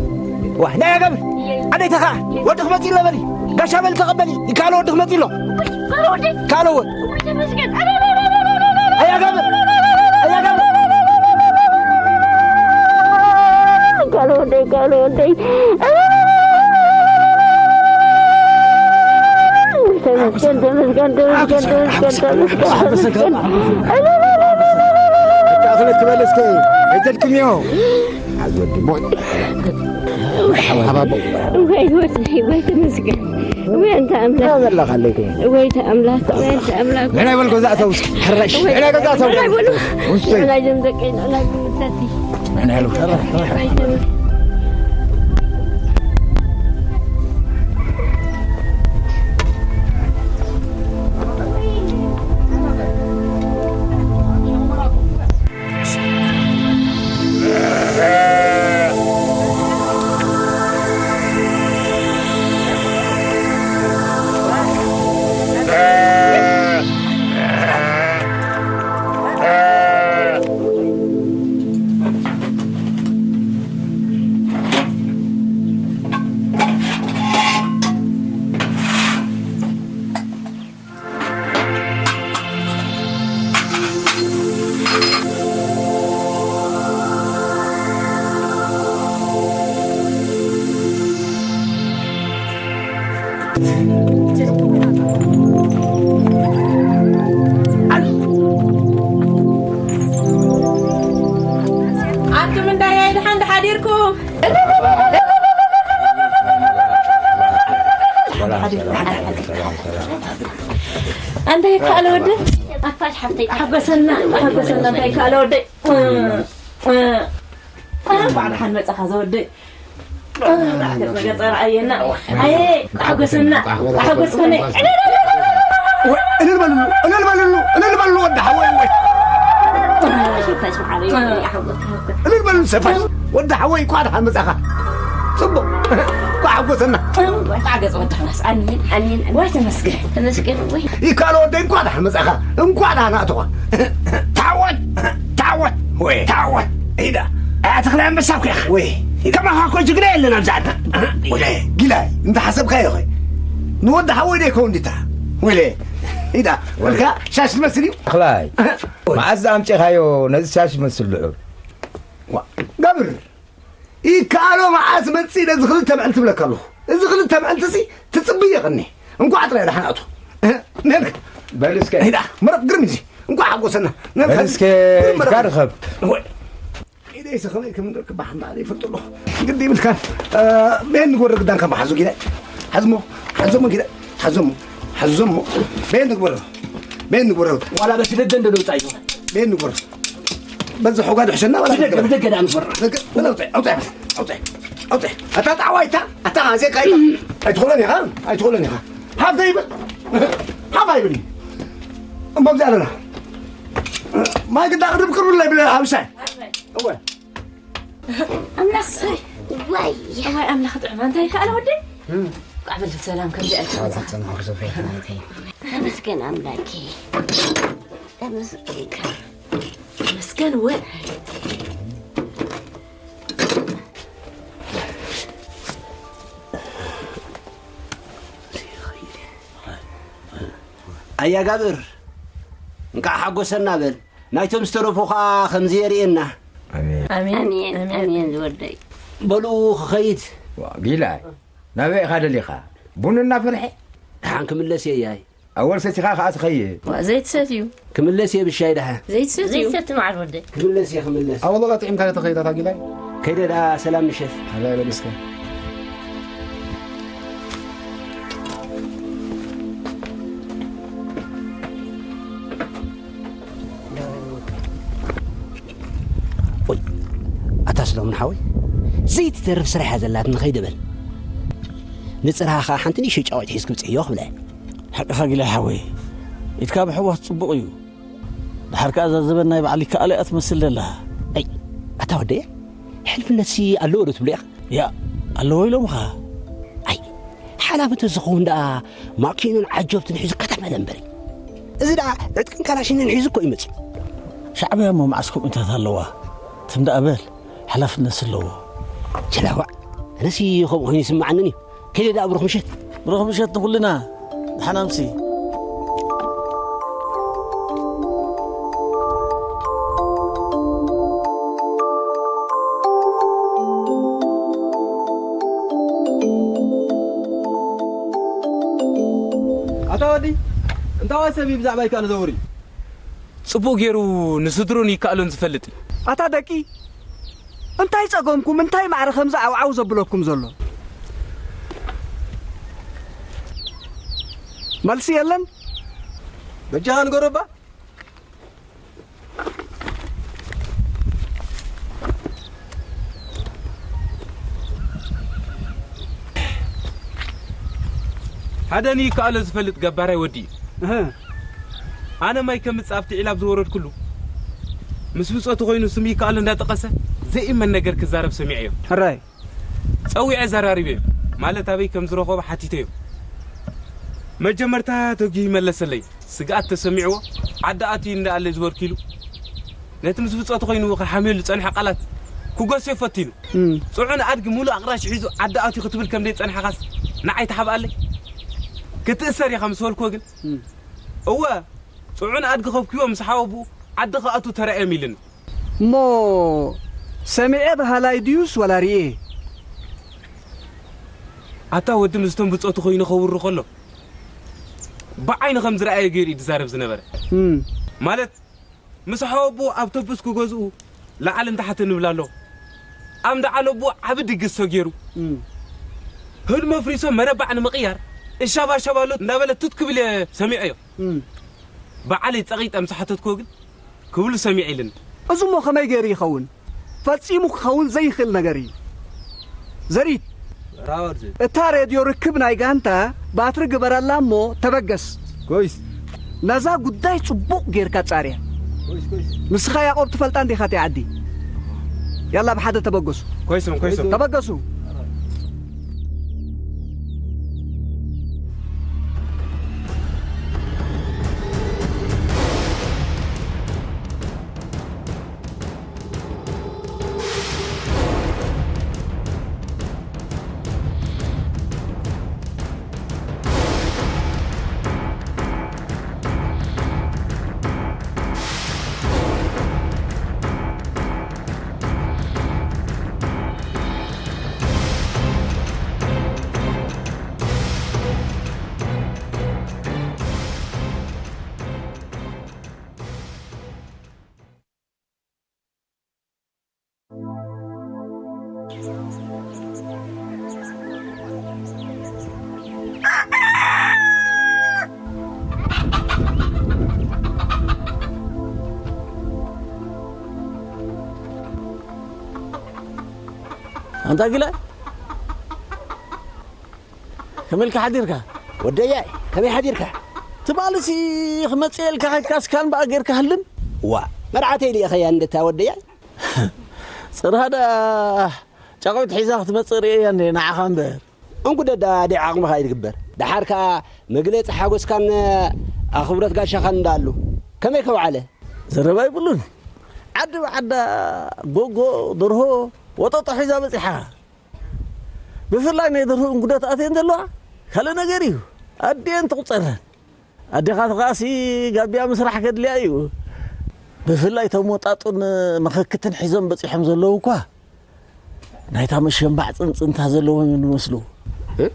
ዋህ፣ ናይ ኣጋብር። ኣደይ ተኻ፣ ወድኽ መጺእ ኣሎ በሊ። ጋሻ በሊ ተቐበሊ። ይካሎ ወድኽ መጺእ ኣሎ። ካልኦ ወዲ። ካልኦ ወዲ። ኣይ ኣጋብር። ኣይ ኣጋብር። ካልኦ ወደይ፣ ካልኦ ወደይ። ተመስገን፣ ተመስገን፣ ተመስገን፣ ተመስገን፣ ተመስገን፣ ተመስገን። ኣታ ክልተ በል እስከ፣ ኣይተድክምዮ። ሓባቦ። ወይ ወደይ፣ ወይ ተመስገን። ወይ ኣንታ ኣምላኽ። ወይ ኣንታ ኣምላኽ፣ ወይ ኣንታ ኣምላኽ። ንዕና ይበል ገዛእ ሰው እስኪ፣ ሕራሽ። ወይ ንዕና ገዛእ ሰው። ንዕና ይበሉ። ውሰይ። ንዕና ይዘም ደቀይ፣ ንዕና ይዘም ደቀይ። ንዕና ይበሉ። ኣቱም እንዳያይ፣ ደሓን ደሓዲርኩም? ኣንታ ይከኣል ወደ ኣፋሽ ሓፍተይ፣ ሓጎሰና፣ ሓጎሰና፣ እንታይ ይከኣል ወደ። እንኳዕ ደሓን መጻኻ ዘወደይ። ገጸር ኣየና። ኣየ፣ ሓጎሰና፣ ሓጎስኮነ። እልል በልሉ፣ እልል በልሉ፣ እልል በልሉ ወዲ ሓወይ ወይ። እልል በልሉ ሰፋሽ። ወዲ ሓወይ፣ እንኳዕ ደሓን መጻኻ። ጽቡቕ። እንኳዕ ሓጎሰና። እንኳዕ ገጽ ወዲ ሓጎስ። ኣሜን፣ ኣሜን፣ ኣሜን። ወይ ተመስገን። ተመስገን ወይ። ይካሎ ወደይ፣ እንኳዕ ደሓን መጻኻ። እንኳዕ ደሓን ኣተኻ። ታወት፣ ታወት፣ ወይ፣ ታወት። ኢዳ። ኣያ ተኽለ ኣንበሳ እኮ ኢኻ። ወይ። ከማኻ እኮ ጅግና የለን ኣብዚ ዓድና። ወለ፣ ጊላይ፣ እንተ ሓሰብካዮ ኸ። ንወዲ ሓወይ ደይ ከውን ዲታ። ወለ። ኢዳ፣ ወልካ ሻሽ ትመስል እዩ። ተኽላይ፣ ወይ። መዓዝ ኣምጺኻዮ ነዚ ሻሽ ዝመስል ልዑል? ዋ፣ ገብር። ይከኣሎ መዓስ መጺእ ነዚ ክልተ መዕልቲ እብለካ ኣለኹ። እዚ ክልተ መዕልቲ እዚ ትጽብዮ ቀኒ። እንኳዕ ጥራይ ደሓን ኣቱ። ነንክ። በል እስከ። ኢዳ፣ መረቕ ግርም እዚ። እንኳዕ ሓጎሰና። ነንክ። በል እስከ፣ ግርም መረቕ። ኢድካ ርኸብ። ወይ። ኢደይሰ ከመይ ከም ንረክብ ብሓንዳ ይፈልጡ ኣለኹ። ግዲ ይብልካን። እ፣ ቤን ንጎረ ግዳን ከም ሓዙ ጊዳ። ሓዝሞ፣ ሓዞሞ ጊዳ። ሓዞሞ፣ ሓዞሞ። ቤን ንግበሮ። ቤን ንግበሮ። ዋላ በቲ ደገ እንደ ደውጻ እዩ። ቤን ንግበሮ። በዚ ሖጋ ድሕሸና ዋላ ብደገ፣ ብደገ ዳ ንግበሮ። ደገ፣ በል ኣውጣ፣ ኣውጣ፣ ኣውጣ፣ ኣውጣ። ኣታ ጣዕዋይታ፣ ኣታ ዜካ ኣይታ። ኣይትኾለን ኢኻ፣ ኣይትኾለን ኢኻ። ሃፍ ዘይብል፣ ሃፍ ኣይብል። እሞ ኣብዚ ኣለና። ማይ ግዳ ቅድም ቅርብለይ ብለ፣ ሃብሻይ። እወ። ኣምላኽ፣ ዋይ። እዋይ ኣምላኽ ጥዑም፣ እንታይ ከኣለ ወደይ? እም። ቋዕ በል ብሰላም ከምዚ ኣይትመጽእ። ተመስገን ኣምላኬ። ተመስገንካ። ተመስገን ወ-፣ ኣያ ጋብር፣ እንቃዕ ሓጎሰና በል። ናይቶም ዝተረፉ ኸኣ ከምዚ የርእየና። ኣሜን። ኣሜን፣ ኣሜን፣ ኣሜን። ኣሜን ዝወደይ። በሉ ክኸይድ። ዋ፣ ጊላይ፣ ናበይ ኢኻ ደሊኻ? ቡን እናፈልሐ? ደሓን ክምለስ እየ ያይ። ኣወል ሰቲኻ ኸኣ ትኸይድ። ዋ፣ ዘይትሰትዩ። ክምለስ እየ ብሻይ ደሓን። ዘይትሰትዩ። ዘይትሰቲ መዓር ወደይ። ክምለስ እየ፣ ክምለስ። ኣወል፣ ጥዒምካ ዶ ትኸይድ ኣታ ጊላይ? ከይደ ደኣ ሰላም ምሸት። ሓላይ በል እስከ። ወይ፣ ኣታ ሰሎሞን ሓወይ፣ ዘይትተርፍ ስራሕ እያ ዘላትኒ፣ ከይደ በል። ንጽርሃ ኸኣ ሓንቲ ንእሽቶ ጫዋይት ሒዝኪ ብጽሕዮ ክብለ። ሓቅኻ ጊላይ ሓወይ፣ ኢድካ ምሕዋስ ጽቡቕ እዩ። ደሓር ከኣ እዛ ዘበን ናይ በዓል ይከኣሎ እያ ትመስል ዘላ። ኣይ፣ ኣታ ወደየ፣ ሕልፍነትሲ ኣለዎ ዶ ትብሎ ኢኻ? ያ፣ ኣለዎ ኢሎምኻ። ኣይ፣ ሓላፊ እንተዝኸውን ደኣ ማኪናን ዓጀብትን ሒዙ ከተፍ በለ እምበሪ። እዚ ደኣ ዕጥቅን ካላሽንን ሒዙ እኮ ይመጽእ። ሻዕብያ እሞ መዓስ ከምኡታት ኣለዋ? ትም ደኣ በል፣ ሓላፍነትሲ ኣለዎ። ቸላዋዕ፣ ኣነሲ ከምኡ ኮይኑ ይስምዓንን እዩ። ከይደ ደኣ ብሩኽ ምሸት። ብሩኽ ምሸት ንኹልና። ደሓን ኣምሲ። ኣታ ወዲ፣ እንታይ ሰብ እዩ ብዛዕባ ይከኣል ዘውሪ? ጽቡቕ ገይሩ ንስድሩን ይከኣሉን ዝፈልጥ እዩ። ኣታ ደቂ፣ እንታይ ጸገምኩም? እንታይ ማዕረ ከምዚ ዓውዓው ዘብለኩም ዘሎ? መልሲ የለን? በጃኻ ንገሮ እባ። ሓደ ንይከኣሎ ዝፈልጥ ገባራይ ወዲ እዩ። እህ። ኣነ ማይ ከምጽእ ኣብቲ ዒላብ ዝወረድኩሉ፣ ምስ ብጾቱ ኮይኑ ስም ይከኣሎ እንዳጠቐሰ ዘይእመን ነገር ክዛረብ ሰሚዐዮ። ሕራይ። ጸዊዐ ዘራሪበዮ፣ ማለት ኣበይ ከም ዝረኸቦ ሓቲተዮ። መጀመርታ ተጊሁ ይመለሰለይ። ስግኣት ተሰሚዕዎ፣ ዓዲ ኣትዩ እንዳኣለ ዝበልኪሉ፣ ነቲ ምስ ብጾቱ ኮይኑ ክሓምየሉ ዝጸንሐ ቃላት ክጎስዮ ፈቲኑ። እም። ጽዑን ኣድጊ ሙሉእ ኣቕራሽ ሒዙ ዓዲ ኣትዩ ክትብል ከም ደይ ጸንሐኻስ ንዓይ ተሓብኣለይ? ክትእሰር ኢኻ ምስ በልክዎ ግን፣ እም። እወ፣ ጽዑን ኣድጊ ከብክይዎ ምስ ሓወብኡ ዓዲ ክኣትዉ ተራእዮም ኢልኒ። እሞ ሰሚዐ በሃላይ ድዩስ ወላ ርእየ? ኣታ ወዲ ምስቶም ብጾቱ ኮይኑ ከውሪ ከሎ፣ ብዓይኑ ከም ዝረኣየ ገይሩ እዩ ዝዛረብ ዝነበረ። እም። ማለት፣ ምስ ሓወቦ ኣብ ተብስ ክገዝኡ ላዕልን ታሕትን ንብላ ኣሎ። ኣምዳ ዓለቦ ዓቢ ድግስ ተገይሩ። እም። ህልሞ ኣፍሪሶ መረባዕ ንምቕያር እሻባሻብ ኣሎ እንዳበለ ቱት ክብል እየ ሰሚዐዮ። እም። በዓለይ ጸቒጠ ምስ ሓተትክዎ ግን ክብሉ ሰሚዐ ኢልኒ። እዚ እሞ ከመይ ገይሩ ይኸውን? ፈጺሙ ክኸውን ዘይኽእል ነገር እዩ። ዘሪት፣ ራወርድ። እታ ሬድዮ ርክብ ናይ ጋንታ ባትሪ ግበረላ እሞ ተበገስ። ኮይስ። ነዛ ጉዳይ ጽቡቕ ጌርካ ጻርያ። ኮይስ፣ ኮይስ። ንስኻ ያዕቆብ ትፈልጣ እንዲኻ እቲ ዓዲ። ያላ ብሓደ ተበገሱ። ኮይሶም፣ ኮይሶም። ተበገሱ። ኣንታ ግለ፣ ከመይ ኢልካ ሓዲርካ? ወደያይ፣ ከመይ ሓዲርካ? ትማልሲ ክመጽእ ኢልካ ከድካ ስካን በኣ ጌርካ ህልም? ዋ፣ መርዓተይ ልኢኸያ እንደታ ወደያይ። ጽርሃ ደኣ ጫቑት ሒዛ ክትመጽእ ርእየያ እንደ ንዓኻ እምበር። እንጉደ ደኣ ደይ ዓቕምኻ ይትግበር። ደሓር ከኣ መግለጺ ሓጎስካን ኣኽብሮት ጋሻኻን እንዳ ኣሉ። ከመይ ከውዓለ? ዘረባ ይብሉን። ዓዲ ብዓዳ ጎጎ፣ ደርሆ፣ ወጠጦ ሒዛ በጺሓ። ብፍላይ ናይ ደርሆ እንጉዳት ኣትየን ዘለዋ ካልእ ነገር እዩ። ኣዲየን ትቑጸረን። ኣዴኻትኻሲ ጋቢያ ምስራሕ ከድልያ እዩ። ብፍላይ እቶም ወጣጡን መኸክትን ሒዞም በጺሖም ዘለዉ እኳ ናይታ መሸምባዕ ጽንጽንታ ዘለዎም እዮም ዝመስሉ። እ?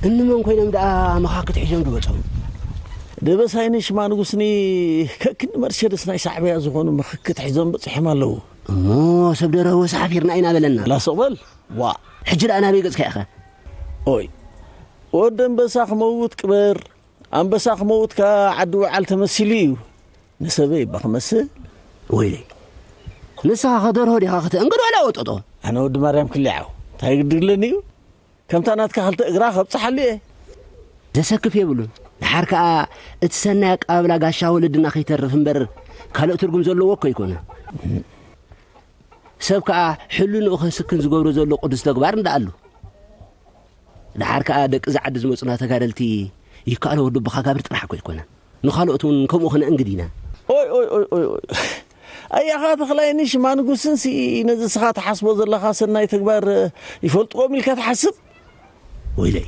እንመን ኮይኖም ደኣ መኻክት ሒዞም ዝበጾም? ደበሳይኒ ሽማ ንጉስኒ ከክንዲ መርሴደስ ናይ ሻዕብያ ዝኾኑ መኸክት ሒዞም በጺሖም ኣለዉ። እሞ ሰብ ደረወ ሓፊርና ኢና በለና። ላሶቕ በል። ዋ፣ ሕጂ ደኣ ናበይ ገጽካ ኢኻ? ኦይ፣ ወዲ ኣንበሳ ክመውት ቅበር፣ ኣንበሳ ክመውት ከኣ ዓዲ ውዓል ተመሲሉ እዩ። ንሰበይ እባ ክመስል። ወይለይ፣ ንስኻ ከደርሆ ዲኻ ከተእንግድ ዋላ ወጠጦ? ኣነ ወዲ ማርያም ክሊዓው፣ እንታይ ግድግለኒ እዩ? ከምታ ናትካ ክልተ እግራ ከብጽሓሉ እየ። ዘሰክፍ የብሉን። ደሓር ከኣ እቲ ሰናይ ኣቀባብላ ጋሻ ወለድና ከይተርፍ እምበር ካልእ ትርጉም ዘለዎ እኮ ኣይኮነ። ሰብ ከኣ ሕልንኡ ከስክን ዝገብሮ ዘሎ ቅዱስ ተግባር እንዳ ኣሉ። ደሓር ከኣ ደቂ እዚ ዓዲ ዝመጹና ተጋደልቲ ይከኣሎ ወዲ ኣቦኻ ጋብር ጥራሕ እኮ ኣይኮነን። ንኻልኦት እውን ከምኡ ክነእንግድ ኢና። ኦይ፣ ኦይ፣ ኦይ፣ ኦይ፣ ኦይ። ኣያኻ ተኽላይን ሽማ ንጉስን ሲ ነዚ ስኻ ትሓስቦ ዘለኻ ሰናይ ተግባር ይፈልጥዎም ኢልካ ትሓስብ? ወይለይ፣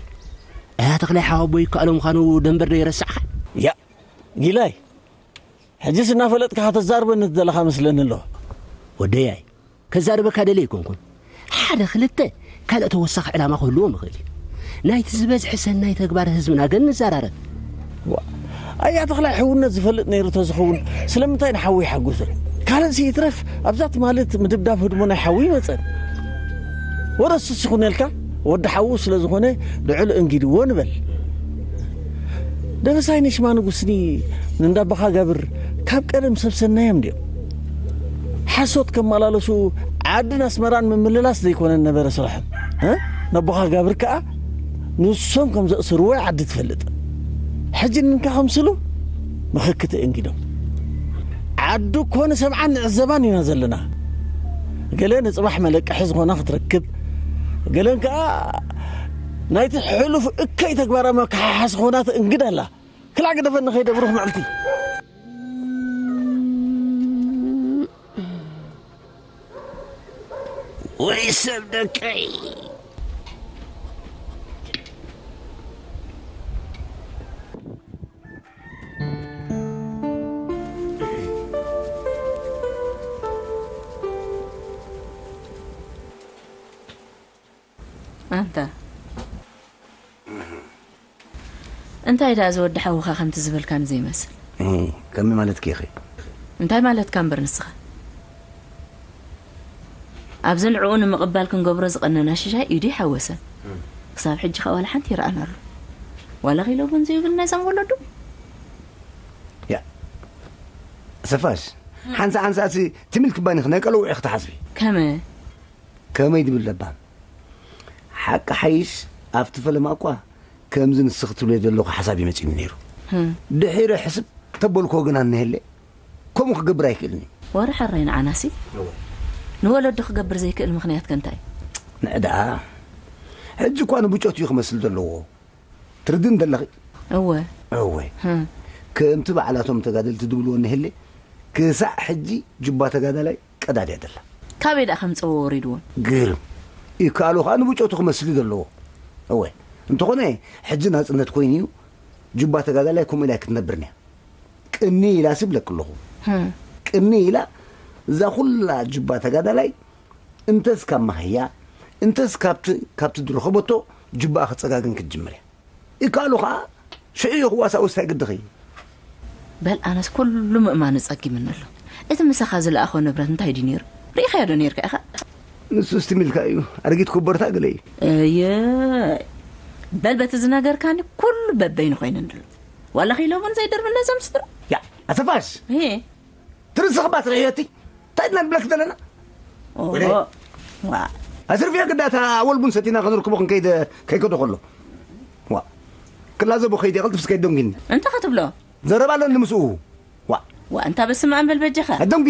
ኣያ ተኽላይ ሓወቦ ይከኣሎ ምዃኑ ደንበር ዶ ይረሳዕኻ? ያ፣ ጊላይ፣ ሕጅስ እናፈለጥካ ከተዛርበኒ ዘለኻ መስለኒ ኣሎ። ወደያይ፣ ከዛርበካ ደልየ ኣይኮንኩን። ሓደ ክልተ ካልእ ተወሳኺ ዕላማ ክህልዎም ይኽእል እዩ። ናይቲ ዝበዝሐ ሰናይ ተግባር ህዝብና ግን ንዘራረብ። ዋ፣ ኣያ ተኽላይ ሕውነት ዝፈልጥ ነይሩ ተዝኸውን ስለምንታይ ንሓዉ ይሓጉሶ? ካልእሲ ይትረፍ ኣብዛ ትማልት ምድብዳብ ህድሞ ናይ ሓዉ ይመጸን። ወረስስ ይኹነልካ ወዲ ሓዉ ስለ ዝኾነ ልዑል እንጊድዎ ንበል። ደበሳይ ንሽማ ንጉስኒ ንእንዳባኻ ጋብር ካብ ቀደም ሰብ ሰናዮም ድዮም? ሓሶት ከመላለሱ ዓድን ኣስመራን ምምልላስ ዘይኮነን ነበረ ስርሖም። እ? ነቦኻ ጋብር ከኣ ንሶም ከም ዘእሰርዎ ዓዲ ትፈልጥ። ሕጂ ንንካ ከምስሉ ምኽክቲ እንግዶም። ዓዱ እኮ ንሰምዓን ንዕዘባን ኢና ዘለና። ገለ ንጽባሕ መለቀሒ ዝኾና ክትረክብ፣ ገለን ከኣ ናይቲ ሕሉፍ እከይ ተግባራ መከሓሓስ ዝኾና ትእንግድ ኣላ። ክላእ ግደፈኒ ከይደ ብሩኽ መዓልቲ። ወይ ሰብ ደቀይ። ኣንታ እንታይ ደኣ እዚ ወዲ ሓውኻ ከምቲ ዝበልካኒ ዘይመስል? እህ፣ ከመይ ማለትኪ ኢኺ? እንታይ ማለትካ እምበር ንስኻ? ኣብዚ ንዕኡ ንምቕባል ክንገብሮ ዝቐነና ሽሻይ ኢዱ ይሓወሰ። እም። ክሳብ ሕጂ ኸኣ ዋላ ሓንቲ ይረኣን ኣሎ። ዋላ ኺሎ እውን ዘይብል ናይዞም ወለዱ? ያ፣ ሰፋሽ፣ እም። ሓንሳ ሓንሳእሲ ትም ኢልኪ ባኒ ናይ ቀለውዕ ኢኺ ትሓስቢ። ከመ? ከመይ ድብል ለባም? ሓቂ ሓይሽ ኣብቲ ፈለማ እኳ ከምዚ ንስኺ ትብልዮ ዘለኹ ሓሳብ እዩ መጺኡኒ ነይሩ። ህም። ድሒረ ሕስብ ተበልክዎ ግና እነሀለ ከምኡ ክገብር ኣይክእልን እዩ። ወረ ሕራይ ንዓናሲ እወ። ንወለዱ ክገብር ዘይክእል ምኽንያት ከ እንታይ? ንዕ ደኣ ሕጂ እኳ ንብጮት እዩ ክመስል ዘለዎ። ትርድእኒ ዘለኺ? እወ። እወ። ህም። ከምቲ ባዕላቶም ተጋደልቲ ድብልዎ እነሀለ ክሳዕ ሕጂ ጁባ ተጋዳላይ ቀዳድያ ደላ። ካበይ ደኣ ከምጽእዎ ወሪድዎም? ግርም። ይከኣሎ ከኣ ንብጮቱ ክመስል እዩ ዘለዎ። እወ። እንተኾነ፣ ሕጂ ናጽነት ኮይኑ እዩ፣ ጁባ ተጋዳላይ ከምኡ ኢላ ኣይክትነብርን እያ። ቅኒ ኢላ ሲ ብለኪ ኣለኹ። ህም። ቅኒ ኢላ እዛ ኩላ ጁባ ተጋዳላይ እንተስ ካብ ማህያ፣ እንተስ ካብቲ፣ ካብቲ ዝረኸበቶ ጁባኣ ክጸጋግን ክትጅምር እያ። ይከኣሎ ኸኣ ሽዑ እዩ ክዋሳእ ወሳይ ግድኺ። በል ኣነስ ኩሉ ምእማኑ ጸጊምኒ ኣሎ። እቲ ምሳኻ ዝለኣኾ ንብረት እንታይ ድዩ ነይሩ? ርኢኻዮ ዶ ነይርካ ኢኻ? ንሱ እስቲ ሚልካ እዩ። ኣረጊት ኮበርታ ገለ እዩ። እየ። በል በቲ ዝነገርካኒ ኩሉ በበይኑ ኮይኑ እንድሎ። ዋላ ኺሎ እውን ዘይደርብለ ዘምስጥሮ። ያ፣ ኣሰፋሽ! እየ። ትርስኽ ባትሪ ህይወቲ እንታይ ድና ንብለክ ዘለና? ኦሆ። ወደ- ዋ። ኣስርፍዮ ግዳ እታ ወልቡን ሰቲና ክንርክቦ ክንከይድ ከይከዶ ከሎ። ዋ። ክላዘቦ ከይድ ቅልጥፍስ ከይድ ደንጊኒ። እንተ ክትብሎ? ዘረባ ኣለኒ ምስኡ። ዋ። ዋ፣ እንታ በስመ ኣብ በል በጃኻ። ኣደንጊ።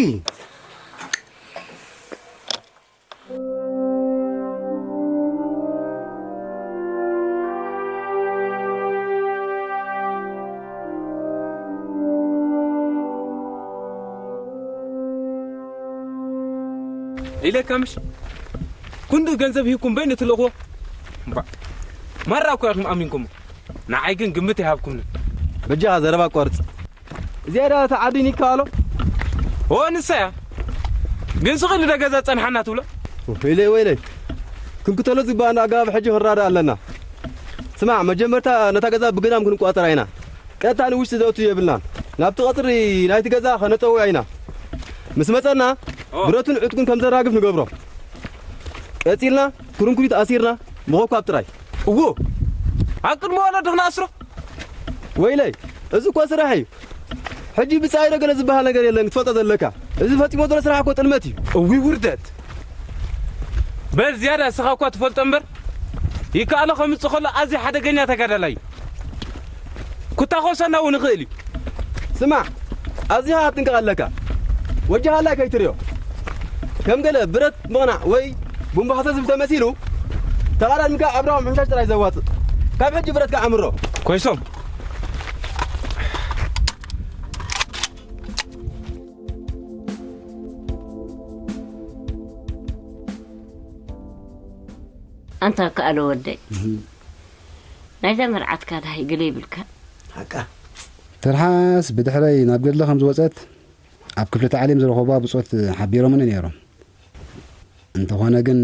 ኢለካ ምሽ? ክንዱ ገንዘብ ሂብኩም በይኑ ትልእኽዎ? እምባ። ማራ እኮ ኢኹም ኣሚንኩሞ። ንዓይ ግን ግምት ኣይሃብኩምንን። በጃኻ ዘረባ ኣቋርጽ። እዚኣ ደኣ እታ ዓዲ ይከኣሎ? ኦ፣ ንሳ እያ። ግን ስቕ ኢሉ ዶ ገዛ ጸንሓና ትብሎ? ወይለይ፣ ወይለይ። ክንክተሎ ዝግባኣና ኣገባብ ሕጂ ክንራዳእ ኣለና። ስማዕ፣ መጀመርታ ነታ ገዛ ብግዳም ክንቋጸራ ኢና። ቀጥታ ንውሽጢ ዘእቱ የብልናን። ናብቲ ቀጽሪ ናይቲ ገዛ ከነጸውዖ ኢና። ምስ መጸና፣ ኦ። ብረቱን ዕጥቁን ከም ዘራግፍ ንገብሮ። ቀጺልና፣ ክርንኩሪት ኣሲርና፣ ምኾኳብ ጥራይ። እዎ፣ ኣብ ቅድሚ ወለዶ ክነኣስሮ? ወይለይ፣ እዚ እኮ ስራሕ እዩ። ሕጂ ብጻይ ዶ ገለ ዝበሃል ነገር የለን፣ ክትፈልጦ ዘለካ። እዚ ፈጺሞ ዘሎ ስራሕ እኮ ጥልመት እዩ። እዊ ውርደት። በል ዝያዳ እስኻ እኳ ትፈልጦ እምበር፣ ይከኣሎ ከምጽእ ከሎ ኣዝዩ ሓደገኛ ተጋዳላይ እዩ። ኩታኾሰና እውን ይኽእል እዩ። ስማዕ፣ ኣዚኻ ክትጥንቀቕ ኣለካ። ወጃሃላይ ከይትርእዮ። ከም ገለ ብረት ምቕናዕ ወይ ቡምባ ክሰስብ ተመሲሉ፣ ተቓራኒ ምካ ኣብራኹም ምሕሻሽ ጥራይ ዘዋጽእ። ካብ ሕጂ ብረትካ ኣምሮ። ኮይሶም። ኣንታ ከኣለ ወደይ፣ ናይዛ መርዓትካ ደሃይ ገለ ይብልካ? ሓቃ። ተርሓስ ብድሕረይ ናብ ገድሊ ከም ዝወጸት ኣብ ክፍሊ ታዕሊም ዝረኸብዋ ብጾት ሓቢሮምኒ ነይሮም። እንተኾነ ግን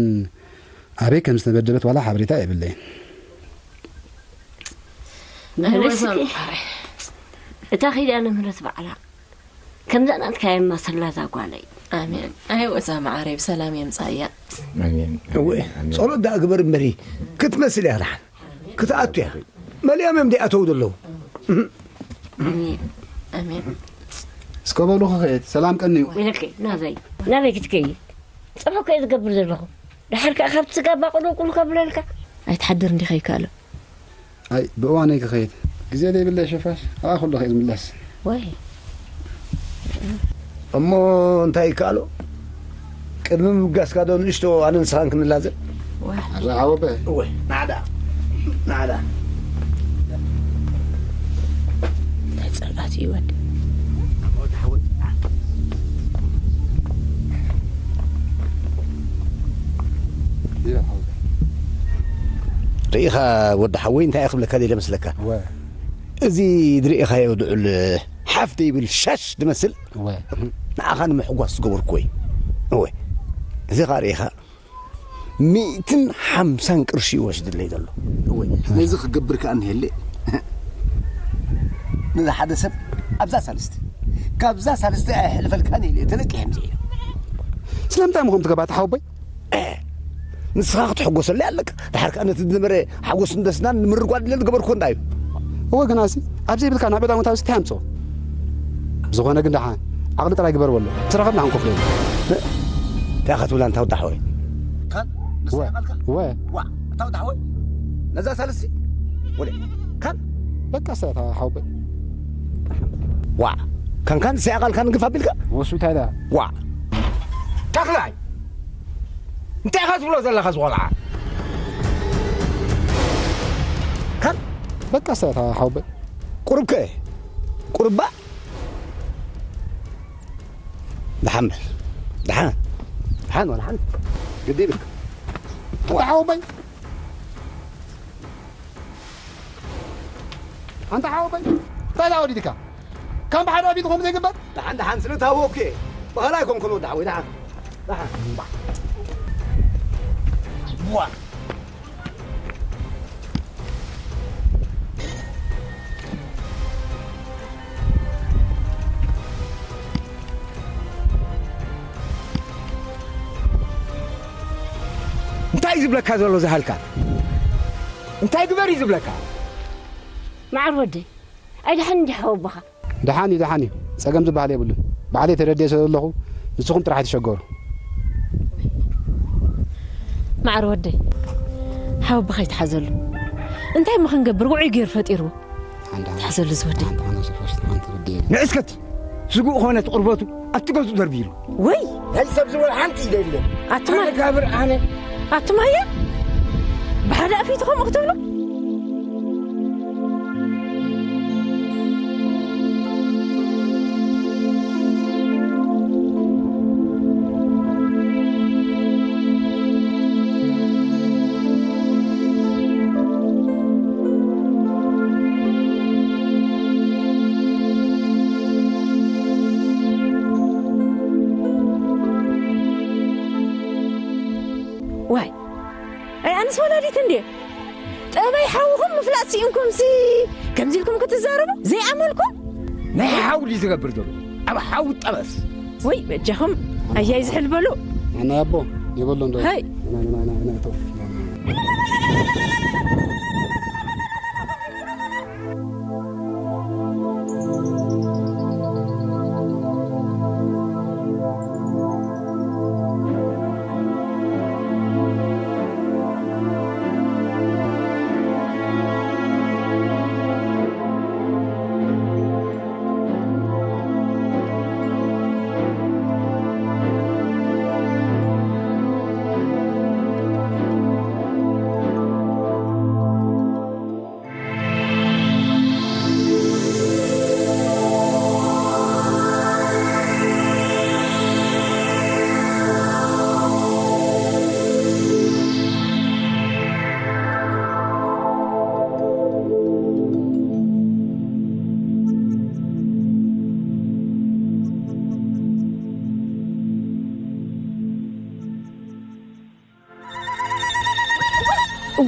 ኣበይ ከም ዝተበደለት ዋላ ሓበሬታ የብለይን። በል እስኪ፣ እታ ኪዳነ ምህረት ባዕላ ከምዛ ናትካ የማሰላ እዛ ጓለይ። ኣሜን። ኣይ ወዛ መዓረይ ብሰላም የምጻእያ። ኣሜን። እወ፣ ኣሜን። ጸሎት ደኣ ግበር እምበሪ፣ ክትመስል እያ ደሓን። ክትኣቱ እያ። መሊኦም እዮም ደኣ ኣተው ዘለዉ። ኣሜን። ኣሜን። እስከ በሉ ክኸየት፣ ሰላም ቀንዩ። ኢለኪ፣ ናበይ? ናበይ ክትከይድ? ጽቡቕ እኮ እየ ዝገብር ዘለኹ። ደሓር ከኣ ካብቲ ስጋ ባቑሉ ቁሉ ከብለልካ። ኣይትሓድር እንዲኻ ይከኣሎ። ኣይ፣ ብእዋነይ ክኸይድ። ግዜ ዘይብለይ ሸፋሽ፣ ኣብኣ ከለኹ እየ ዝምለስ። ወይ። እሞ እንታይ ይከኣሎ? ቅድሚ ምብጋስካ ዶ ንእሽቶ ኣነ ንስኻን ክንላዘብ? ዋ። ኣዛ ዓወበ። እወ፣ ናዕዳ። ናዕዳ። እንታይ ጸልኣት እዩ ወዲ? ይበል ሓወይ። ርኢኻ ወዲ ሓወይ እንታይ እየ ክብለካ ደለ መስለካ? እወ። እዚ ዝርኢኻዮ ድዑል ሓፍ ዘይብል ሻሽ ዝመስል እወ። ንዓኻ ንምሕጓስ ዝገበርኩዎ እዩ። እወ። እዚ ኸኣ ርኢኻ ሚእትን ሓምሳን ቅርሺ እዩ ወስድለይ ዘሎ። እወ። ነዚ ክገብር ከኣ እንሄለ። ነዚ ሓደ ሰብ ኣብዛ ሳልስቲ፣ ካብዛ ሳልስቲ ኣየሕልፈልካን እየ ተነቂሐ ምጽእ። ስለምንታይ ምኾም ትገባ ተሓወቦይ? ንስኻ ክትሕጎሰለይ ኣለካ። ድሓር ከኣ ነቲ ዝነበረ ሓጎስን ደስታን ንምርጓድ ኢለ ዝገበርኩ እንዳ እዩ። እወ፣ ግናሲ ኣብ ዘይብልካ ናብ ዕዳ ምእታው እንታይ ኣምጽኦ? ብዝኾነ ግን ደሓን ዓቕሊ ጥራይ ግበር በሎ። ምስ ረኸብና ክንከፍሎ ኢና። እንታይ ኢኻ ትብል ኣንታ ወዲ ሓወይ? ካን ንስኻ ወ-፣ ቃልካ? ወ-፣ ዋ፣ ኣንታ ወዲ ሓወይ? ነዛ ሳልስቲ? ወለ፣ ካን? በቃ ሰታ ሓወይ። ዋ፣ ካን ካን ንስኻ ቃልካ ንግፍ ኣቢልካ? ወሱ እንታይ ደኣ? ዋ። ተኽላይ! እንታይ ኢኻ ትብሎ ዘለኻ ዝቖልዓ? ካን? በቃ ሰታ ሓወይ። ቁሩብከ? ቁሩባ? ደሓን በል። ደሓን። ደሓን ወላ ሓንቲ። ግዲ ይብልካ። ኣንታ ሓወይ። ኣንታ ሓወይ። እንታይ ደኣ ወዲድካ? ከም ብሓደ ኣቢት ኾም ዘይግበር? ደሓን፣ ደሓን ስለ ታወኩ እየ። ባህላ ኣይኮንኩን ወዲ ሓወይ፣ ደሓን። ደሓን። ዋ። እንታይ እዩ ዝብለካ ዘሎ ዝሃልካ? እንታይ ግበር እዩ ዝብለካ? መዓር ወደይ፣ ኣይደሓን እንዲኻ ወቦኻ? ደሓን እዩ፣ ደሓን እዩ። ጸገም ዝበሃል የብሉን። ባዕለይ ተረዲኤ ስለ ዘለኹ፣ ንስኹም ጥራሕ ኣይትሸገሩ። መዓር ወደይ፣ ሓወቦኻ ኣይትሓዘሉ። እንታይ እሞ ክንገብር፣ ውዑይ ገይሩ ፈጢርዎ። ሓንቲ፣ ሓንቲ። ትሓዘሉ ዝወደይ። ሓንቲ፣ ሓንቲ፣ ሓንቲ፣ ሓንቲ፣ ሓንቲ፣ ሓንቲ፣ ሓንቲ፣ ንዕስከት ስጉእ ኾነ ትቕርበቱ ኣብቲ ገዝኡ ደርቢሩ። ወይ! ናይ ሰብ ዝበል ሓንቲ ኢደ የለን። ኣቱማ-፣ ኣነ ጋብር ኣነ። ኣቱማየ? ብሓደ ኣፊቱ ከምኡ ክትብሎ? ዋይ፣ ኣይ ኣንስ ወላዲት እንዴ? ጠባይ ሓውኹም ምፍላጥ ስኢንኩምሲ ከምዚ ኢልኩም ክትዛረቡ ዘይኣመልኩም? ናይ ሓው ድዩ ዝገብር ዘሎ? ኣብ ሓው ጠበስ። ወይ በጃኹም ኣያይ ዝሕል በሉ። ኣና ኣቦ የበሎ እንዶ። ሃይ። ኣና፣ ኣና፣ ኣና፣ ኣና፣ ተው።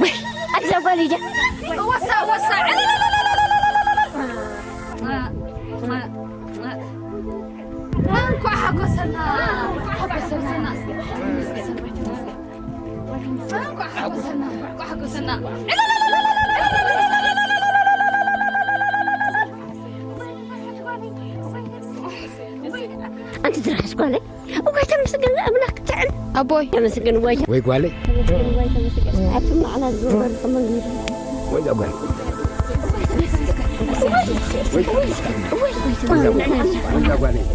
ወይ ኣዛ ጓል እያ። ወሳ፣ ወሳ። እንኳዕ ሓጎሰና፣ እንኳዕ ሓጎሰና። እንኳዕ ሓጎሰና፣ እንኳዕ ሓጎሰና። ኣንቲ ዝረሓሽ ጓለይ፣ እዋይ ተመስገን ኣምላኽ ጥዕም። ኣቦይ። ተመስገን እዋይ። ወይ ጓለይ። ተመስገን እዋይ ተመስገን። ኣቱም ንዓና ዝገበርኩም መንግስቲ። ወይ ጓለይ። ወይ ጓለይ። ወይ ጓለይ።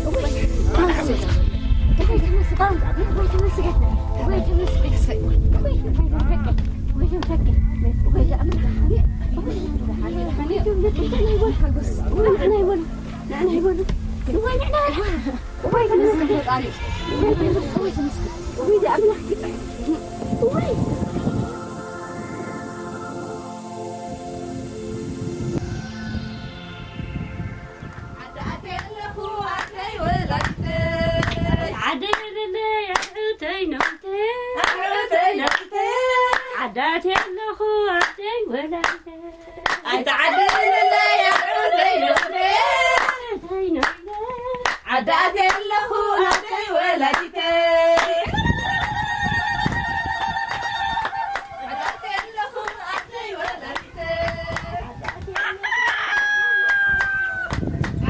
ዓደለለይ ኣሕተይ ነውተይ፣ ኣሕተይ ነውተይ። ዓዳት ኣለኹ ኣደይ ወላዲተይ። ኣንተ ዓደለለይ ኣሕተይ ነውተይ፣ ኣሕተይ ነውተይ። ዓዳት ኣለኹ ኣደይ ወላዲተይ። ዓዳት ኣለኹ ኣደይ ወላዲተይ።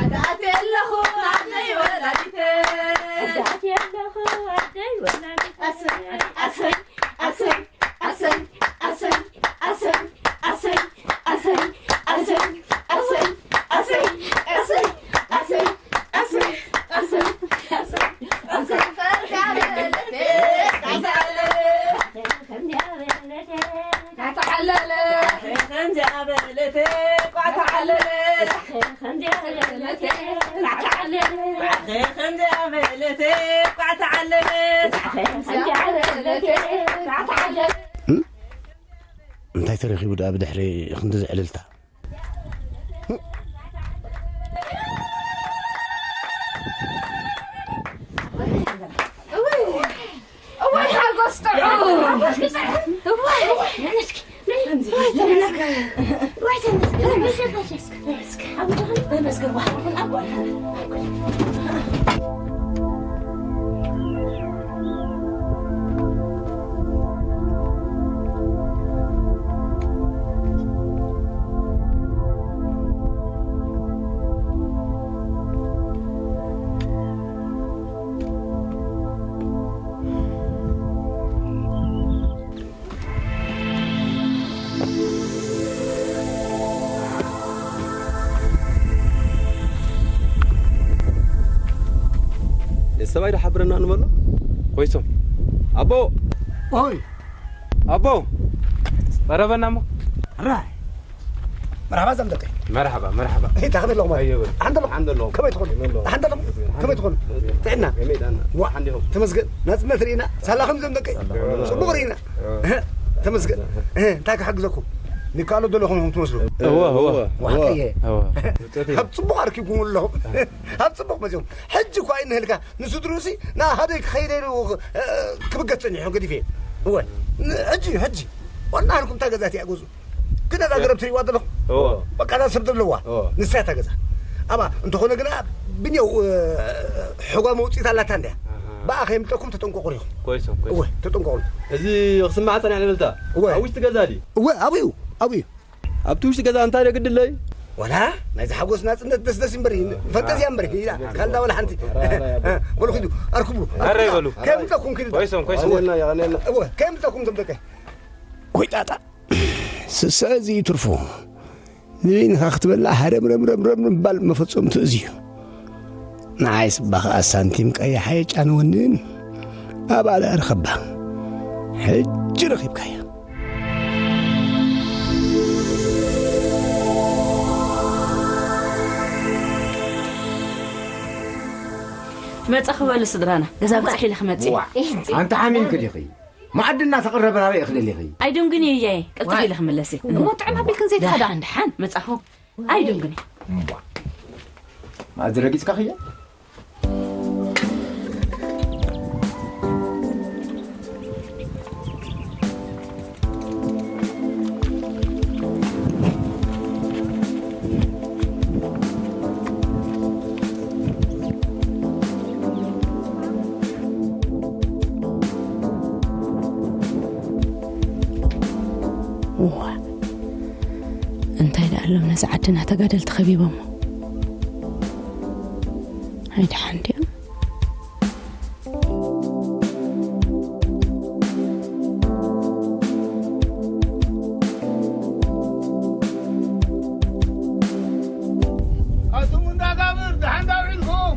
ዓዳት ኣለኹ ኣደይ ወላዲተይ። ዓዳት ኣለኹ ኣደይ ወላዲተይ። ኣሰይ፣ ኣሰይ፣ ኣሰይ፣ ኣሰይ፣ ኣሰይ፣ ኣሰይ፣ ኣሰይ፣ ኣሰይ፣ ኣሰይ፣ ኣሰይ፣ ኣሰይ፣ ኣሰይ፣ ኣሰይ፣ ኣሰይ፣ ኣሰይ፣ ኣሰይ፣ ኣሰይ፣ እንታይ ተረኺቡ ደኣ ብድሕሪ ክንዲ ዝዕልልታ? እዋይ ሓጎስ ጥዑም። እዋይ፣ እዋይ፣ ተመስገን። እዋይ፣ ተመስገን። ተመስገን። ተመስገን። ሰብኣይ ዶ ሓብረና ንበሎ? ኮይሶም። ኣቦ! ኦይ! ኣቦ! ቀረበና እሞ። ራይ! መርሓባ ዘምደቀ። መርሓባ፣ መርሓባ። እይ፣ እንታይ ከመይ ኣለኹም? ኣየበል። ሓንደ ኣለኹም? ሓንደ ኣለኹም። ከመይ ትኾኑ? ከመይ ኣለኹም? ሓንደ ኣለኹም? ከመይ ትኾኑ? ጥዕና? ከመይ ጥዕና? ዋ፣ ሓንደ ኣለኹም። ተመስገን። ናጽነት ርኢና፣ ሰላኽም ዘምደቀ። ሰላም። ጽቡቕ ርኢና። እህ፣ ተመስገን። እህ፣ እንታይ ክሕግዘኩም? ንካሉ ዘለኹም ኢኹም ትመስሉ። እወ፣ እወ። ዋሕጠየ። እወ። ካብ ጽቡቕ ኣርኪብኩም ኣለኹም። ካብ ጽቡቕ መጺኦም። ሕጂ እኳ ይንህልካ፣ ንስድርኡሲ፣ ና፣ ሃደይ ክኸይደ ኢሉ፣ እ፣ ክብገት ጸኒሑ ገዲፈ። እወ። ን-፣ ሕጂ፣ ሕጂ። ዋና ሃልኩም እታ ገዛ እቲኣ ገዝኡ። ግን እዛ ገረብ ትሪእዋ ዘለኹም? እወ። በቃ እዛ ሰብ ዘለዋ። እወ። ንሳ እታ ገዛ። ኣባ፣ እንተኾነ ግና ብኔው፣ እ፣ ሕጓ መውጽኢት ኣላታ እንድያ። ኣሃ። ብኣ ከየምልጠኩም ተጠንቀቑ ኢኹም። ኮይሶም፣ ኮይሶም። እወ፣ ተጠንቀቑ። እዚ ክስማዕ ጸኒሕ ንብልታ። እወ። ኣብ ውሽጢ ገዛ ድዩ? እወ፣ ኣብኡ፣ ኣብኡ። ኣብቲ ውሽጢ ገዛ እንታይ ደግድለይ? ወላ፣ ናይዚ ሓጎስ ናጽነት ደስ ደስ እምበር እዩ። ፈንጠዝያ እምበር እዩ። ኢላ፣ ካልዳ ወላ ሓንቲ። ኣረ፣ ኣረ፣ ኣረ። በሉ ኪዱ፣ ኣርክቡ። ኣረ፣ በሉ። ከየምልጠኩም ኪዱ። ኮይሶም፣ ኮይሶም። የቐንየልና፣ የቐንየልና። እወ፣ ከየምልጠኩም ዘምደቀ። ወይ ጣጣ፣ ስስዐ እዚ እዩ ትርፉ። ንበይንኻ ክትበልዕ ሃረም ረም ረም ረም ምባል መፈጸምቱ እዚ እዩ። ንዓይስ እባ ኸኣ ሳንቲም ቀያሕ ኣየጫነወንን። ኣብኣ ደኣ ርኸባ። ሕጂ ረኺብካያ። መጻ ክበሉ ስድራና። ገዛ ብጽሕ ኢለ ክመጽእ። ዋ፣ ኣንቲ ሓሚምኪ ዲኺ? መኣዲ እናተቐረበ ናበይ እኽሊ ኢኺ? ኣይድንግን እዩ እያየ፣ ቅልጥፍ ዋይ። ኢለ ክምለስ እየ። እሞ ጥዕም ኣቢልክን ዘይትኸዳ? ደሓን፣ ደሓን፣ መጻኹ። ኣይድንግን እዩ። እምቧ። መኣዲ ረጊጽካ ኽያ? ዓድና ተጋደልቲ ከቢቦሞ። ኣይደሓን ድዮም? ኣቱም እንዳጋብር ደሓን ዶ ውዒልኩም?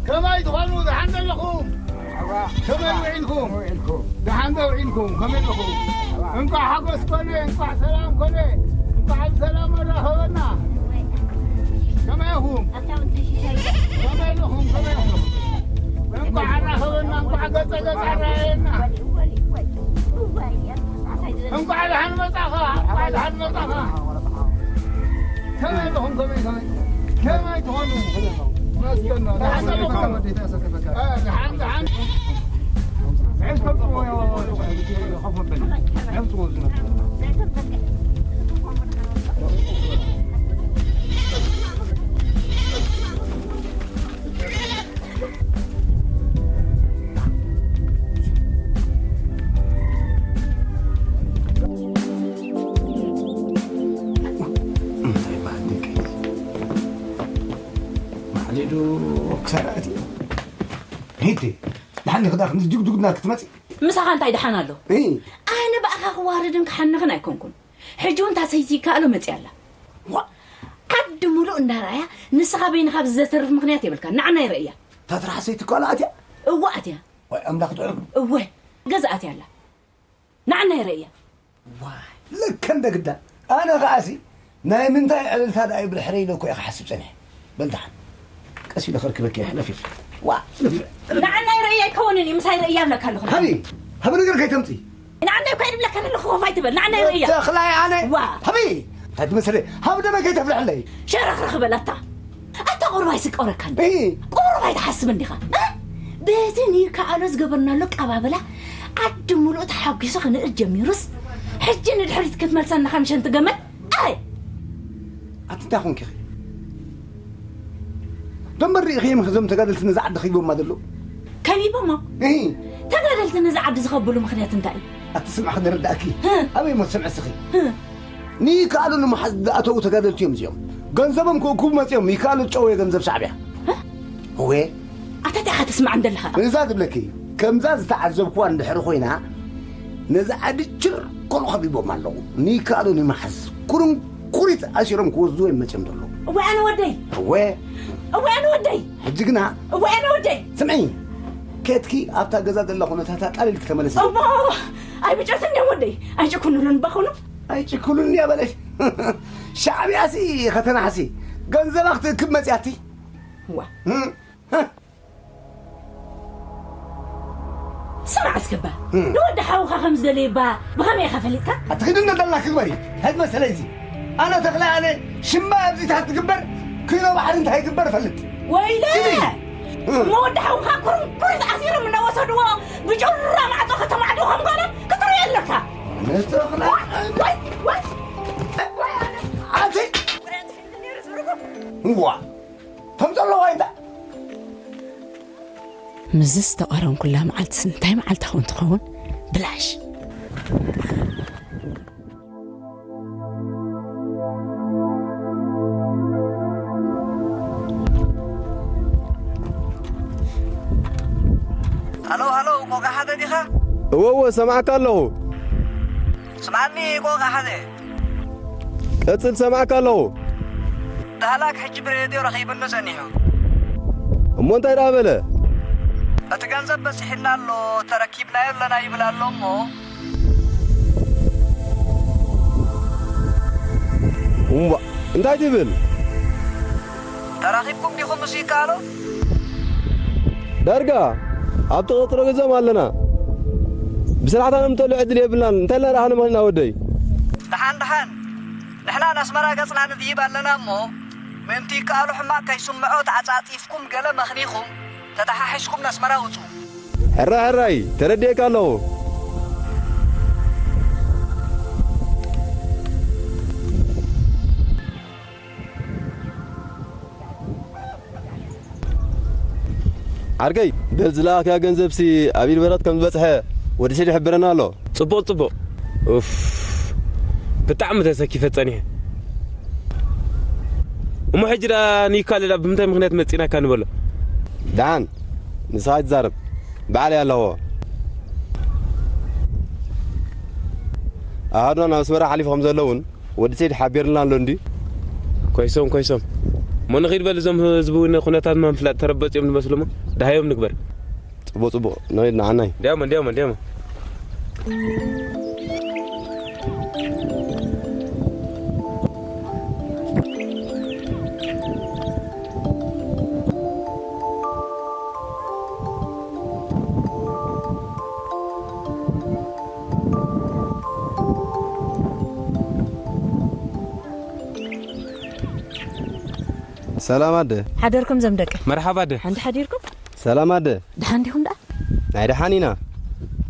ከመይ ትኾኑ? ደሓን ዶ ኣለኹም? ከመይ ውዒልኩም? ደሓን ዶ ውዒልኩም? ከመይ ኣለኹም? እንኳዕ ሓጎስ ኮነ፣ እንኳዕ ሰላም ኮነ፣ እንኳዕ ብሰላም ኣራኸበና። ከመይ ኢኹም? ከመይ ኣለኹም? ከመይ ኣለኹም? እንኳዕ ኣራኸበና፣ እንኳዕ ገጸ ገጽ ኣራኸበና። እንኳዕ ደሓን መጻኻ፣ እንኳዕ ደሓን መጻኻ። ከመይ ኣለኹም? ከመይ፣ ከመይ፣ ከመይ ትኾኑ? መስገን ነው። ደሓን ኣለኹም? እ፣ ደሓን፣ ደሓን። እንታይ በዓል ደቂ? ማዕሊዱ ክሳራ ኣትዩ። ሂቲ፣ ደሓን ዲኺ ደኣ ከምዚ ጅጉጅጉ እናልኪ ትመጺ? ምሳኻ እንታይ ደሓን ኣሎ? እይ። ኣነ ብኣኻ ክዋረድን ክሓንኽን ኣይኮንኩን። ሕጂ እውን እታ ሰይቲ ይከኣሎ መጺኣ ኣላ። ዋ! ዓዲ ሙሉእ እንዳረኣያ፣ ንስኻ በይንኻ ኣብዚ ዘተርፍ ምኽንያት የብልካን። ንዓና ይረእያ። እታ ትርሓስ ሰይቲ እኮ ኣላ ኣትያ። እወ ኣትያ። ወይ ኣምላኽ ጥዑም። እወ፣ ገዛ ኣትያ ኣላ። ንዓና ይረእያ። ዋይ፣ ልክ እንደ ግዳ። ኣነ ኸኣሲ፣ ናይ ምንታይ ዕልልታ ደኣ እዩ ብድሕረይ ኢለ እኮ እየ ክሓስብ ጸኒሐ። በል ደሓን። ቀስ ኢለ ከርክበኪ እየ፣ ሕለፊ። ዋ፣ ንፍዕ። ንዓና ይረእያ ኣይከውንን እዩ፣ ምሳይ ረእያ እብለካ ኣለኹ። ሃቢ፣ ሃቢ ነገር ከይተምጺ። ንዓና እኮ ኣይድብለካ ኣለኹ፣ ኮፍ ኣይትበል። ንዓና ይረእያ። ተኽላይ ኣነ። ዋ። ሃቢ፣ እንታይ ትመስለ? ሃቢ ደመ ከይተፍልሐለይ። ሸረኽረኽ በል ኣታ። ኣታ ቁሩብ ኣይስቀረካን። እሂ። ቁሩብ ኣይትሓስብን ዲኻ? እ? በቲ ንይከኣሎ ዝገበርናሉ ኣቀባብላ ዓዲ ሙሉእ ተሓጒሱ ክንእል ጀሚሩስ፣ ሕጂ ንድሕሪት ክትመልሰና ከም ሸንቲ ገመል? ኣይ! ኣቲ እንታይ ኾንኪ ኢኺ? ደንበር ርኢኺ እዮም እዞም ተጋደልቲ ነዛ ዓዲ ከቢቦማ ዘለዉ? ከቢቦማ? እሂ። ተጋደልቲ ነዛ ዓዲ ዝኸብሉ ምኽንያት እንታይ እዩ? ኣቲ ስምዒ ክነረዳእኪ። እ። ኣበይ እሞ ትሰምዒ እስኺ? እ። ንይከኣሉ ንምሓዝ ዝኣተዉ ተጋደልቲ እዮም እዚኦም። ገንዘቦም ክእክቡ መጺኦም፣ ይከኣሉ ጨወየ ገንዘብ ሻዕብያ። እ? እወ። ኣታ እንታይ ኢኻ ተስምዓን ዘለኻ? እዛ ዝብለኪ፣ ከምዛ ዝተዓዘብኩዋ እንድሕሪ ኮይና፣ ነዚ ዓዲ ችርኮል ከቢቦም ኣለዉ። ንይከኣሉ ንምሓዝ፣ ኩርንኩሪት ኣሲሮም ክወስድዎ እዮም መጺኦም ዘለዉ። እወ ኣነ ወደይ። እወ። እወ ኣነ ወደይ። ሕጂ ግና እወ ኣነ ወደይ። ስምዒ፣ ከድኪ ኣብታ ገዛ ዘላ ኩነታት ኣቃሊልኪ ተመለሲ። እሞ፣ ኣይብጨትን እዮም ወደይ። ኣይጭኩኑሉን ባኹኑ። ኣይጭኩሉን እያ በለሽ። ሻዕብያሲ ከተናሕሲ፣ ገንዘባ ክትእክብ መጺኣቲ። እዋ። እም፣ ህ። ስማዕ እስከ እባ፣ እም። ንወዲ ሓውኻ ከም ዝደለየ እባ ብኸመይ ኢኻ ፈሊጥካ? ኣቲ ኺዲ እንዳደላ ክግበሪ። ሕድ መሰለይ እዚ። ኣነ ተኽለ ኣነ ሽማ ኣብዚ ታሕቲ ትግበር፣ ኪኖ ባሕሪ እንታይ ይግበር እፈልጥ። ወይለ! እም። እሞ ወዲ ሓውኻ ኩርንኩሪት ኣሲሮም እናወሰድዎ ብጩራ ማዕጾ ከተማዕዶ ከም ጓና ክትርእዮ ኣለካ። ኣነ ተኽለ ዋይ፣ ዋይ፣ ዋይ፣ ዋይ፣ ኣነ ኣቲ! እዋ! ከም ዘለዋ እንዳ ምስዚ ዝተቓረንኩላ መዓልትስ እንታይ መዓልታ ኾን ትኸውን? ብላሽ። ሃሎ፣ ሃሎ፣ ቆቃ ሓደ ዲኻ? እወ፣ እወ፣ ሰማዕካ ኣለኹ። ስማዕኒ፣ ቆቃ ሓደ። ቀጽል፣ ሰማዕካ ኣለኹ። ዳህላክ ሕጂ ብሬድዮ ረኺብኒ ጸኒሑ። እሞ እንታይ ደኣ በለ? እቲ ገንዘብ በጺሑና ኣሎ፣ ተረኪብናዮ ኣለና ይብል ኣሎ እሞ። እምቧ፣ እንታይ ትብል? ተራኺብኩም ዲኹም ምስ ይከኣሎ? ዳርጋ ኣብቲ ቀጽሪ ገዛኦም ኣለና። ብስራሕታ ነምተሉ ዕድል የብልናን። እንታይ ኢልና ረኣኽና መኺና ወደይ? ደሓን፣ ደሓን። ንሕና ንኣስመራ ገጽና ንድይብ ኣለና እሞ፣ ምእንቲ ይከኣሎ ሕማቕ ከይስምዖ ተዓጻጺፍኩም ገለ መኽኒኹም፣ ተተሓሒዝኩም ንኣስመራ ውጹ። ሕራይ፣ ሕራይ፣ ተረዲኤካ ኣለኹ። ዓርከይ፣ በዚ ዝለኣኽያ ገንዘብሲ ኣብ ኢድ በረኸት ከም ዝበጽሐ ወዲ ሲድ ይሕብረና ኣሎ። ጽቡቕ፣ ጽቡቕ። ኡፍ፣ ብጣዕሚ ተሰኪፈ ጸኒሐ። እሞ ሕጂ ደኣ ንይካለዳ ብምንታይ ምኽንያት መጺእናካ ንበሎ? ደሓን፣ ንስኻ ኣይትዛረብ። በዓል እያ ኣለዎ። ኣሃዱና ናብ ኣስመራ ሓሊፎም ዘለውን ወዲ ሰይድ ሓቢርና ኣሎ እንዲ። ኮይሶም፣ ኮይሶም። እሞ ንኺድ በል፣ እዞም ህዝቢ እውን ኩነታት ምፍላጥ ተረበጽ እዮም ዝመስሉ እሞ ደሃዮም ንግበር። ጽቡቕ፣ ጽቡቕ። ንኺድ ንዓናይ። እንዲያሞ፣ እንዲያሞ፣ እንዲያሞ። ሰላም ኣደ። ሓደርኩም ዘም ደቂ። መርሓባ ኣደ። ሓንቲ ሓዲርኩም? ሰላም ኣደ። ደሓን ዲኹም ደኣ? ናይ ደሓን ኢና።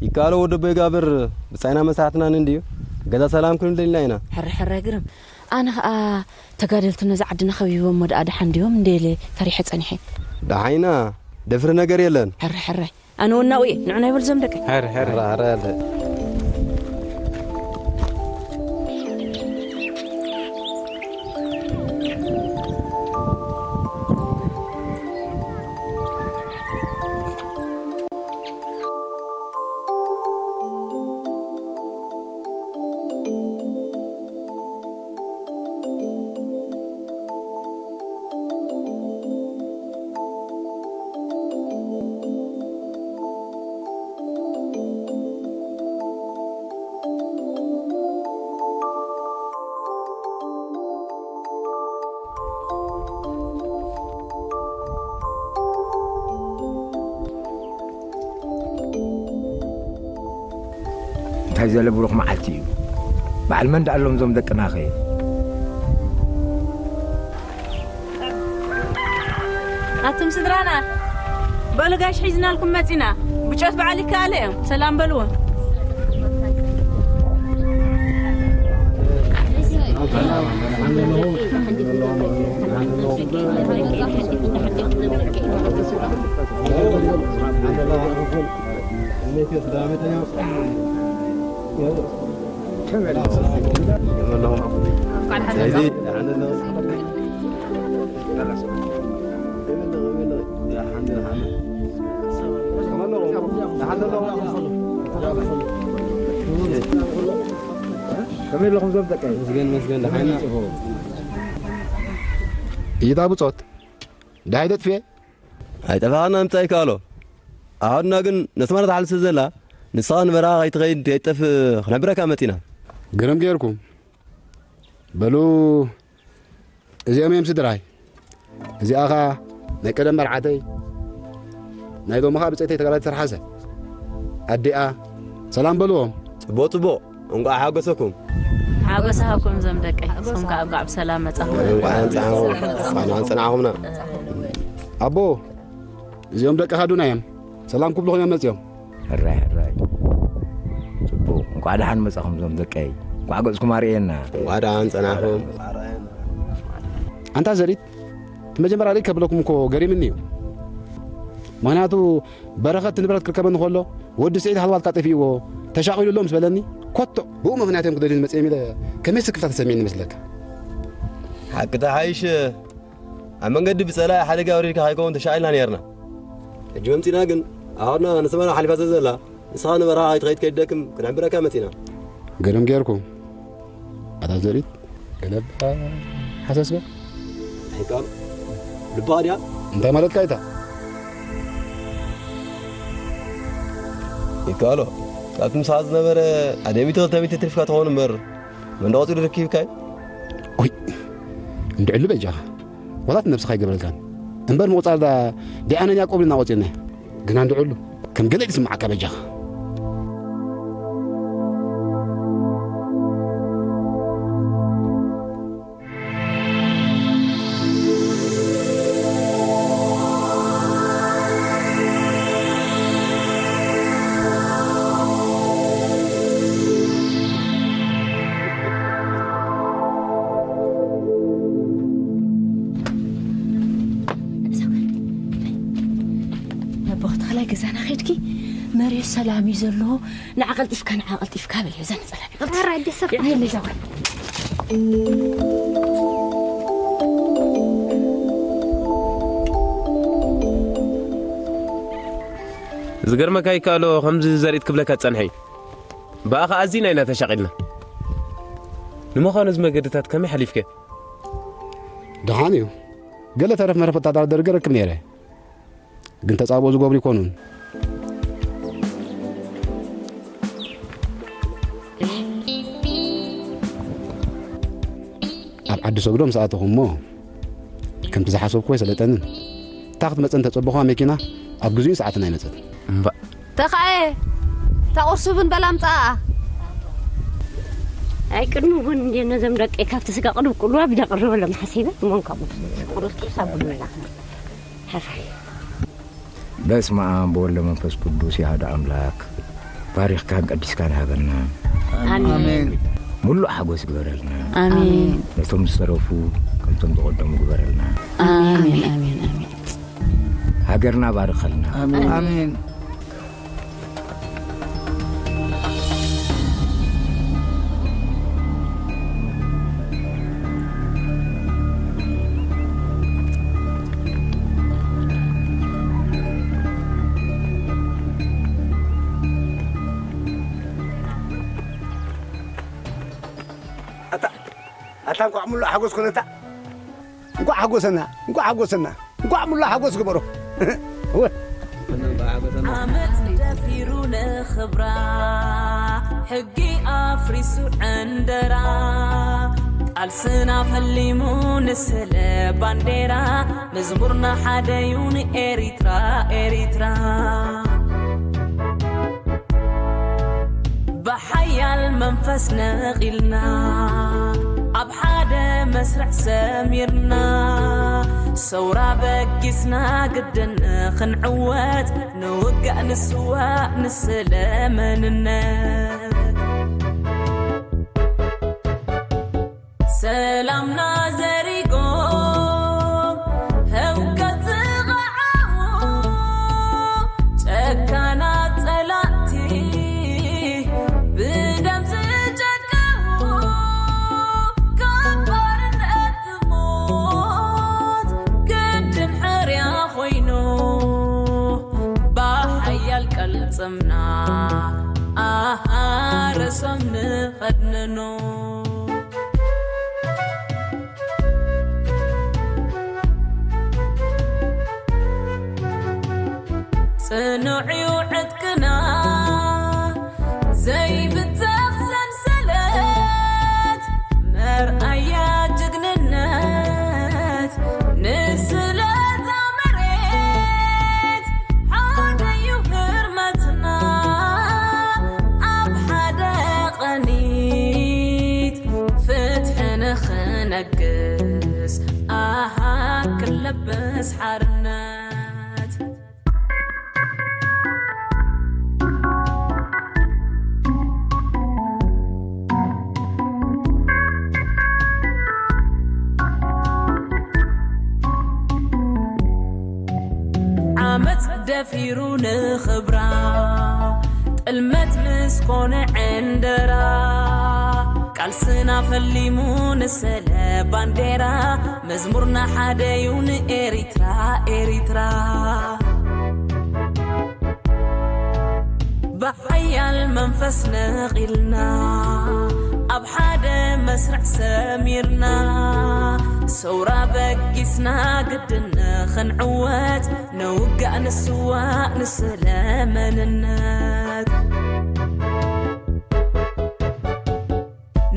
ይከኣሎ ወዲ ኣቦይ ጋብር ብጻይና መሳሕትና እንድዩ። ገዛ ሰላም ክንብል ደሊና ኢና። ሕረ ሕረ ግርም። ኣነ ኸኣ ተጋደልቲ ነዚ ዓድና ኸቢቦሞ ደኣ ደሓን ድዮም እንደ ኢለ ፈሪሐ ጸኒሐ። ደሓን ኢና። ደፍሪ ነገር የለን። ሕረ ሕረ። ኣነ እውን ናብኡ እየ። ንዑ ናይ በል ዘም ደቂ። ሕረ ሕረ። ሕረ ሕረ ኣደ። እንታይ ዘለ ብሩኽ መዓልቲ እዩ። በዓል መን ደኣ ኣሎም እዞም ደቅናኸ? ኣቱም ስድራና፣ በሉ ጋሽ ሒዝናልኩም መጺና። ብጮት በዓል ይከኣለ እዮም። ሰላም በልዎ። ከመይ ኣለኹም ዞም ደቀይ? መስገን፣ መስገን፣ ደሓን ኢና። እይታ ብጾት፣ ደሃይ ደጥፍኤ? ኣይጠፋኻና ምጻእ ይከኣሎ። ኣሃዱና ግን ነስመራ ትሓልፍ ስለ ዘላ፣ ንስኻ ንበረኻ ከይትኸይድ ከይትጠፍእ ክነብረካ መጺና። ግርም ጌርኩም። በሉ፣ እዚኦም እዮም ስድራይ። እዚኣ ኸኣ ናይ ቀደም መርዓተይ፣ ናይ ሎሚ ኸኣ ብጸይተይ ተጋዳሊት ሰርሓሰ። ኣዲኣ፣ ሰላም በልዎም። ጽቡቕ፣ ጽቡቕ። እንቋዕ ሓጎሰኩም። ሓጎስ ሃብኩም ዘም ደቀይ። ንስኹም ከኣ እንቋዕ ብሰላም መጻኹም። እንቋዕ ኣንጻኹም። እንቋዕ ኣንጸናኹምና። ኣቦ፣ እዚኦም ደቂ ሃዱና እዮም። ሰላም ክብሉኹም እዮም መጺኦም። ሕራይ፣ ሕራይ። ጽቡቕ። እንቋዕ ደሓን መጻኹም ዞም ደቀይ። እንቋዕ ገጽኩም ኣርእየና። እንቋዕ ደሓን ጸናኹም። ኣንታ ዘሪት፣ እቲ መጀመርያ ርኢት ከብለኩም እኮ ገሪምኒ እዩ። ምኽንያቱ በረኸት ንብረት ክርከበኒ ከሎ፣ ወዲ ስዒድ ሃልዋልካ ጠፊእዎ፣ ተሻቒሉ ኣሎ ምስ በለኒ፣ ኮቶ ብኡ ምኽንያት እዮም ክደልዩኒ መጺኦም ኢለ ከመይ ስክፍታ ተሰሚዕኒ መስለካ? ሓቂ ተሓይሽ፣ ኣብ መንገዲ ብጸላኢ ሓደጋ ወሪድካ ከይከውን ተሻቒልና ነይርና። ሕጂ መምጺና ግን፣ ኣሃዱና ንሰመራ ሓሊፋ ስለ ዘላ፣ ንስኻ ንበረኻ ከይትኸይድ ከይትደክም ክነሕብረካ መጺና። ገርም ጌርኩም። ኣታ ዘሪት፣ ገለ እባ ሓሰስ በል። ኣይከኣሎ። ልብኻ ድያ? እንታይ ማለትካ እታ? ይከኣሎ። ካብቲ ምሳኻ ዝነበረ ኣደ ሚእቲ ክልተ ሚእቲ ትሪፍካ ትኸውን እምበር፣ መንዶ ቀጺሉ ርኪብካይ? ኦይ፣ እንድዕሉ በጃኻ። ዋላ እቲ ነብስኻ ኣይገብረልካን። እምበር ምቑጻር ዳ ዲኣነን ያዕቆብ ኢልና ቆጺርና። ግና እንድዕሉ ከም ገለ ዝስምዓካ በጃኻ። ነቦ ተኽላይ ገዛና ኸድኪ መሬት ሰላም እዩ ዘሎ። ንዓ ቀልጢፍካ፣ ንዓ ቀልጢፍካ በል። እዛ ነጸላ ቢቐልቲ። ኣረ፣ ኣደ ሰብ። የዕለይ ዛጓል። ዝገርመካ ይከኣሎ፣ ከምዚ ዘርኢት ክብለካ ጸንሐ እዩ። ብኣኻ ኣዚና ኢና ተሻቒልና። ንምዃኑ እዚ መገድታት ከመይ ሓሊፍከ? ደሓን እዩ። ገለ ተረፍ መረፍ ወታደራት ደርጊ ረክብ ነይረ። ግን ተጻብኦ ዝገብሩ ይኮኑን። ኣብ ዓዲ ሰግዶ ምስ ኣተኹ እሞ፣ ከምቲ ዝሓሰብኩ ኣይሰለጠንን። እታ ክትመጽእ እንተጸበኹዋ መኪና ኣብ ግዜኡ ሰዓትን ኣይመጸት። እምባእ። ተኻኤ፣ እታ ቁርሲ እውን በላ ምጻኣ። ኣይ፣ ቅድሚ እውን እንድየ ነዞም ደቀይ ካብቲ ስጋ ቅልውቅልዋ ብደቅርበሎም ሓሲበ፣ እሞን ካብኡ ቁርስ ቁርስ ኣብሉና። ሕራይ። በስመ ኣብ ወወልድ ወመንፈስ ቅዱስ፣ ኣሐዱ ኣምላክ። ባሪኽካን ቀዲስካን ሃበና። ኣሜን። ሙሉእ ሓጎስ ግበረልና። ኣሜን። ነቶም ዝተረፉ ከምቶም ዝቐደሙ ግበረልና። ኣሜን፣ ኣሜን፣ ኣሜን። ሃገርና ባርኸልና። ኣሜን። ኣሜን። ኣታ፣ ኣታ፣ እንኳዕ ሙሉእ ሓጎስ ኮነታ። እንኳዕ ሓጎሰና፣ እንኳዕ ሓጎሰና፣ እንኳዕ ሙሉእ ሓጎስ ግበሮ። እወ። ዓመት ደፊሩ ንኽብራ፣ ሕጊ ኣፍሪሱ ዕንደራ፣ ቃልስና ፈሊሙ ንስለ ባንዴራ፣ መዝሙርና ሓደዩ ንኤሪትራ፣ ኤሪትራ። ብሓያል መንፈስ ነቒልና፣ ኣብ ሓደ መስርዕ ሰሚርና፣ ሰውራ በጊስና ግድን ክንዕወት፣ ንውጋእ ንስዋእ ንስለ መንነት። ሰላምና ዘሪጎም ህውከት ዝቐዓው ጨካናት ጸላእቲ ብደም ዝጨቀው ካብ ባርነት ሞት ግድን ሕርያ ኮይኑ ብሓያል ቀልጽምና ኣሃረሶም ንኸድንኖ። ጽኑዕ እዩ ዕጥቅና ዘይብተኽ ሰንሰለት፣ መርኣያ ጅግንነት ንስለታ መሬት፣ ሓደ እዩ ህርመትና ኣብ ሓደ ቀኒት፣ ፍትሒ ንኽነግስ ኣሃ ክለበስ ሓርነት። ዓመት ደፊሩ ንኽብራ፣ ጥልመት ምስ ኮነ ዕንደራ፣ ቃልስና ፈሊሙ ንሰለ ባንዴራ፣ መዝሙርና ሓደዩ ንኤሪትራ፣ ኤሪትራ። ብሓያል መንፈስ ነቒልና፣ ኣብ ሓደ መስርዕ ሰሚርና፣ ሰውራ በጊስና ግድን ንኽንዕወት፣ ንውጋእ ንስዋእ ንስለ መንነት።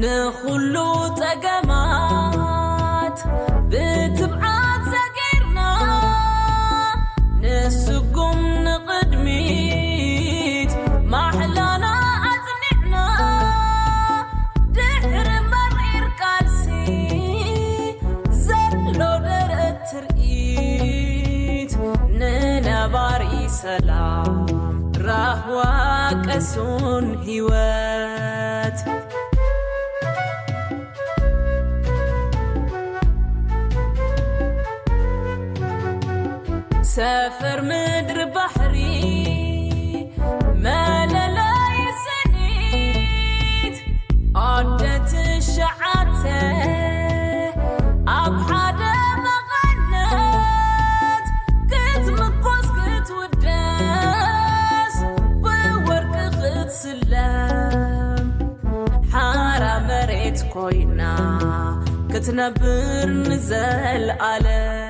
ንኹሉ ጸገማት ብትብዓት ሰጊርና፣ ንስጉም ንቕድሚት ማሕላና ኣጽኒዕና፣ ድሕሪ መሪር ቃልሲ ዘሎ ደረት ትርኢት፣ ንነባሪ ሰላም ራህዋ ቀሱን ህይወት። ሰፈር ምድሪ ባሕሪ መለለይ ስኒት፣ ኣደ ትሽዓተ ኣብ ሓደ መቐነት ክትምኮስ ክትውደስ፣ ክትነብር ንዘልኣለም።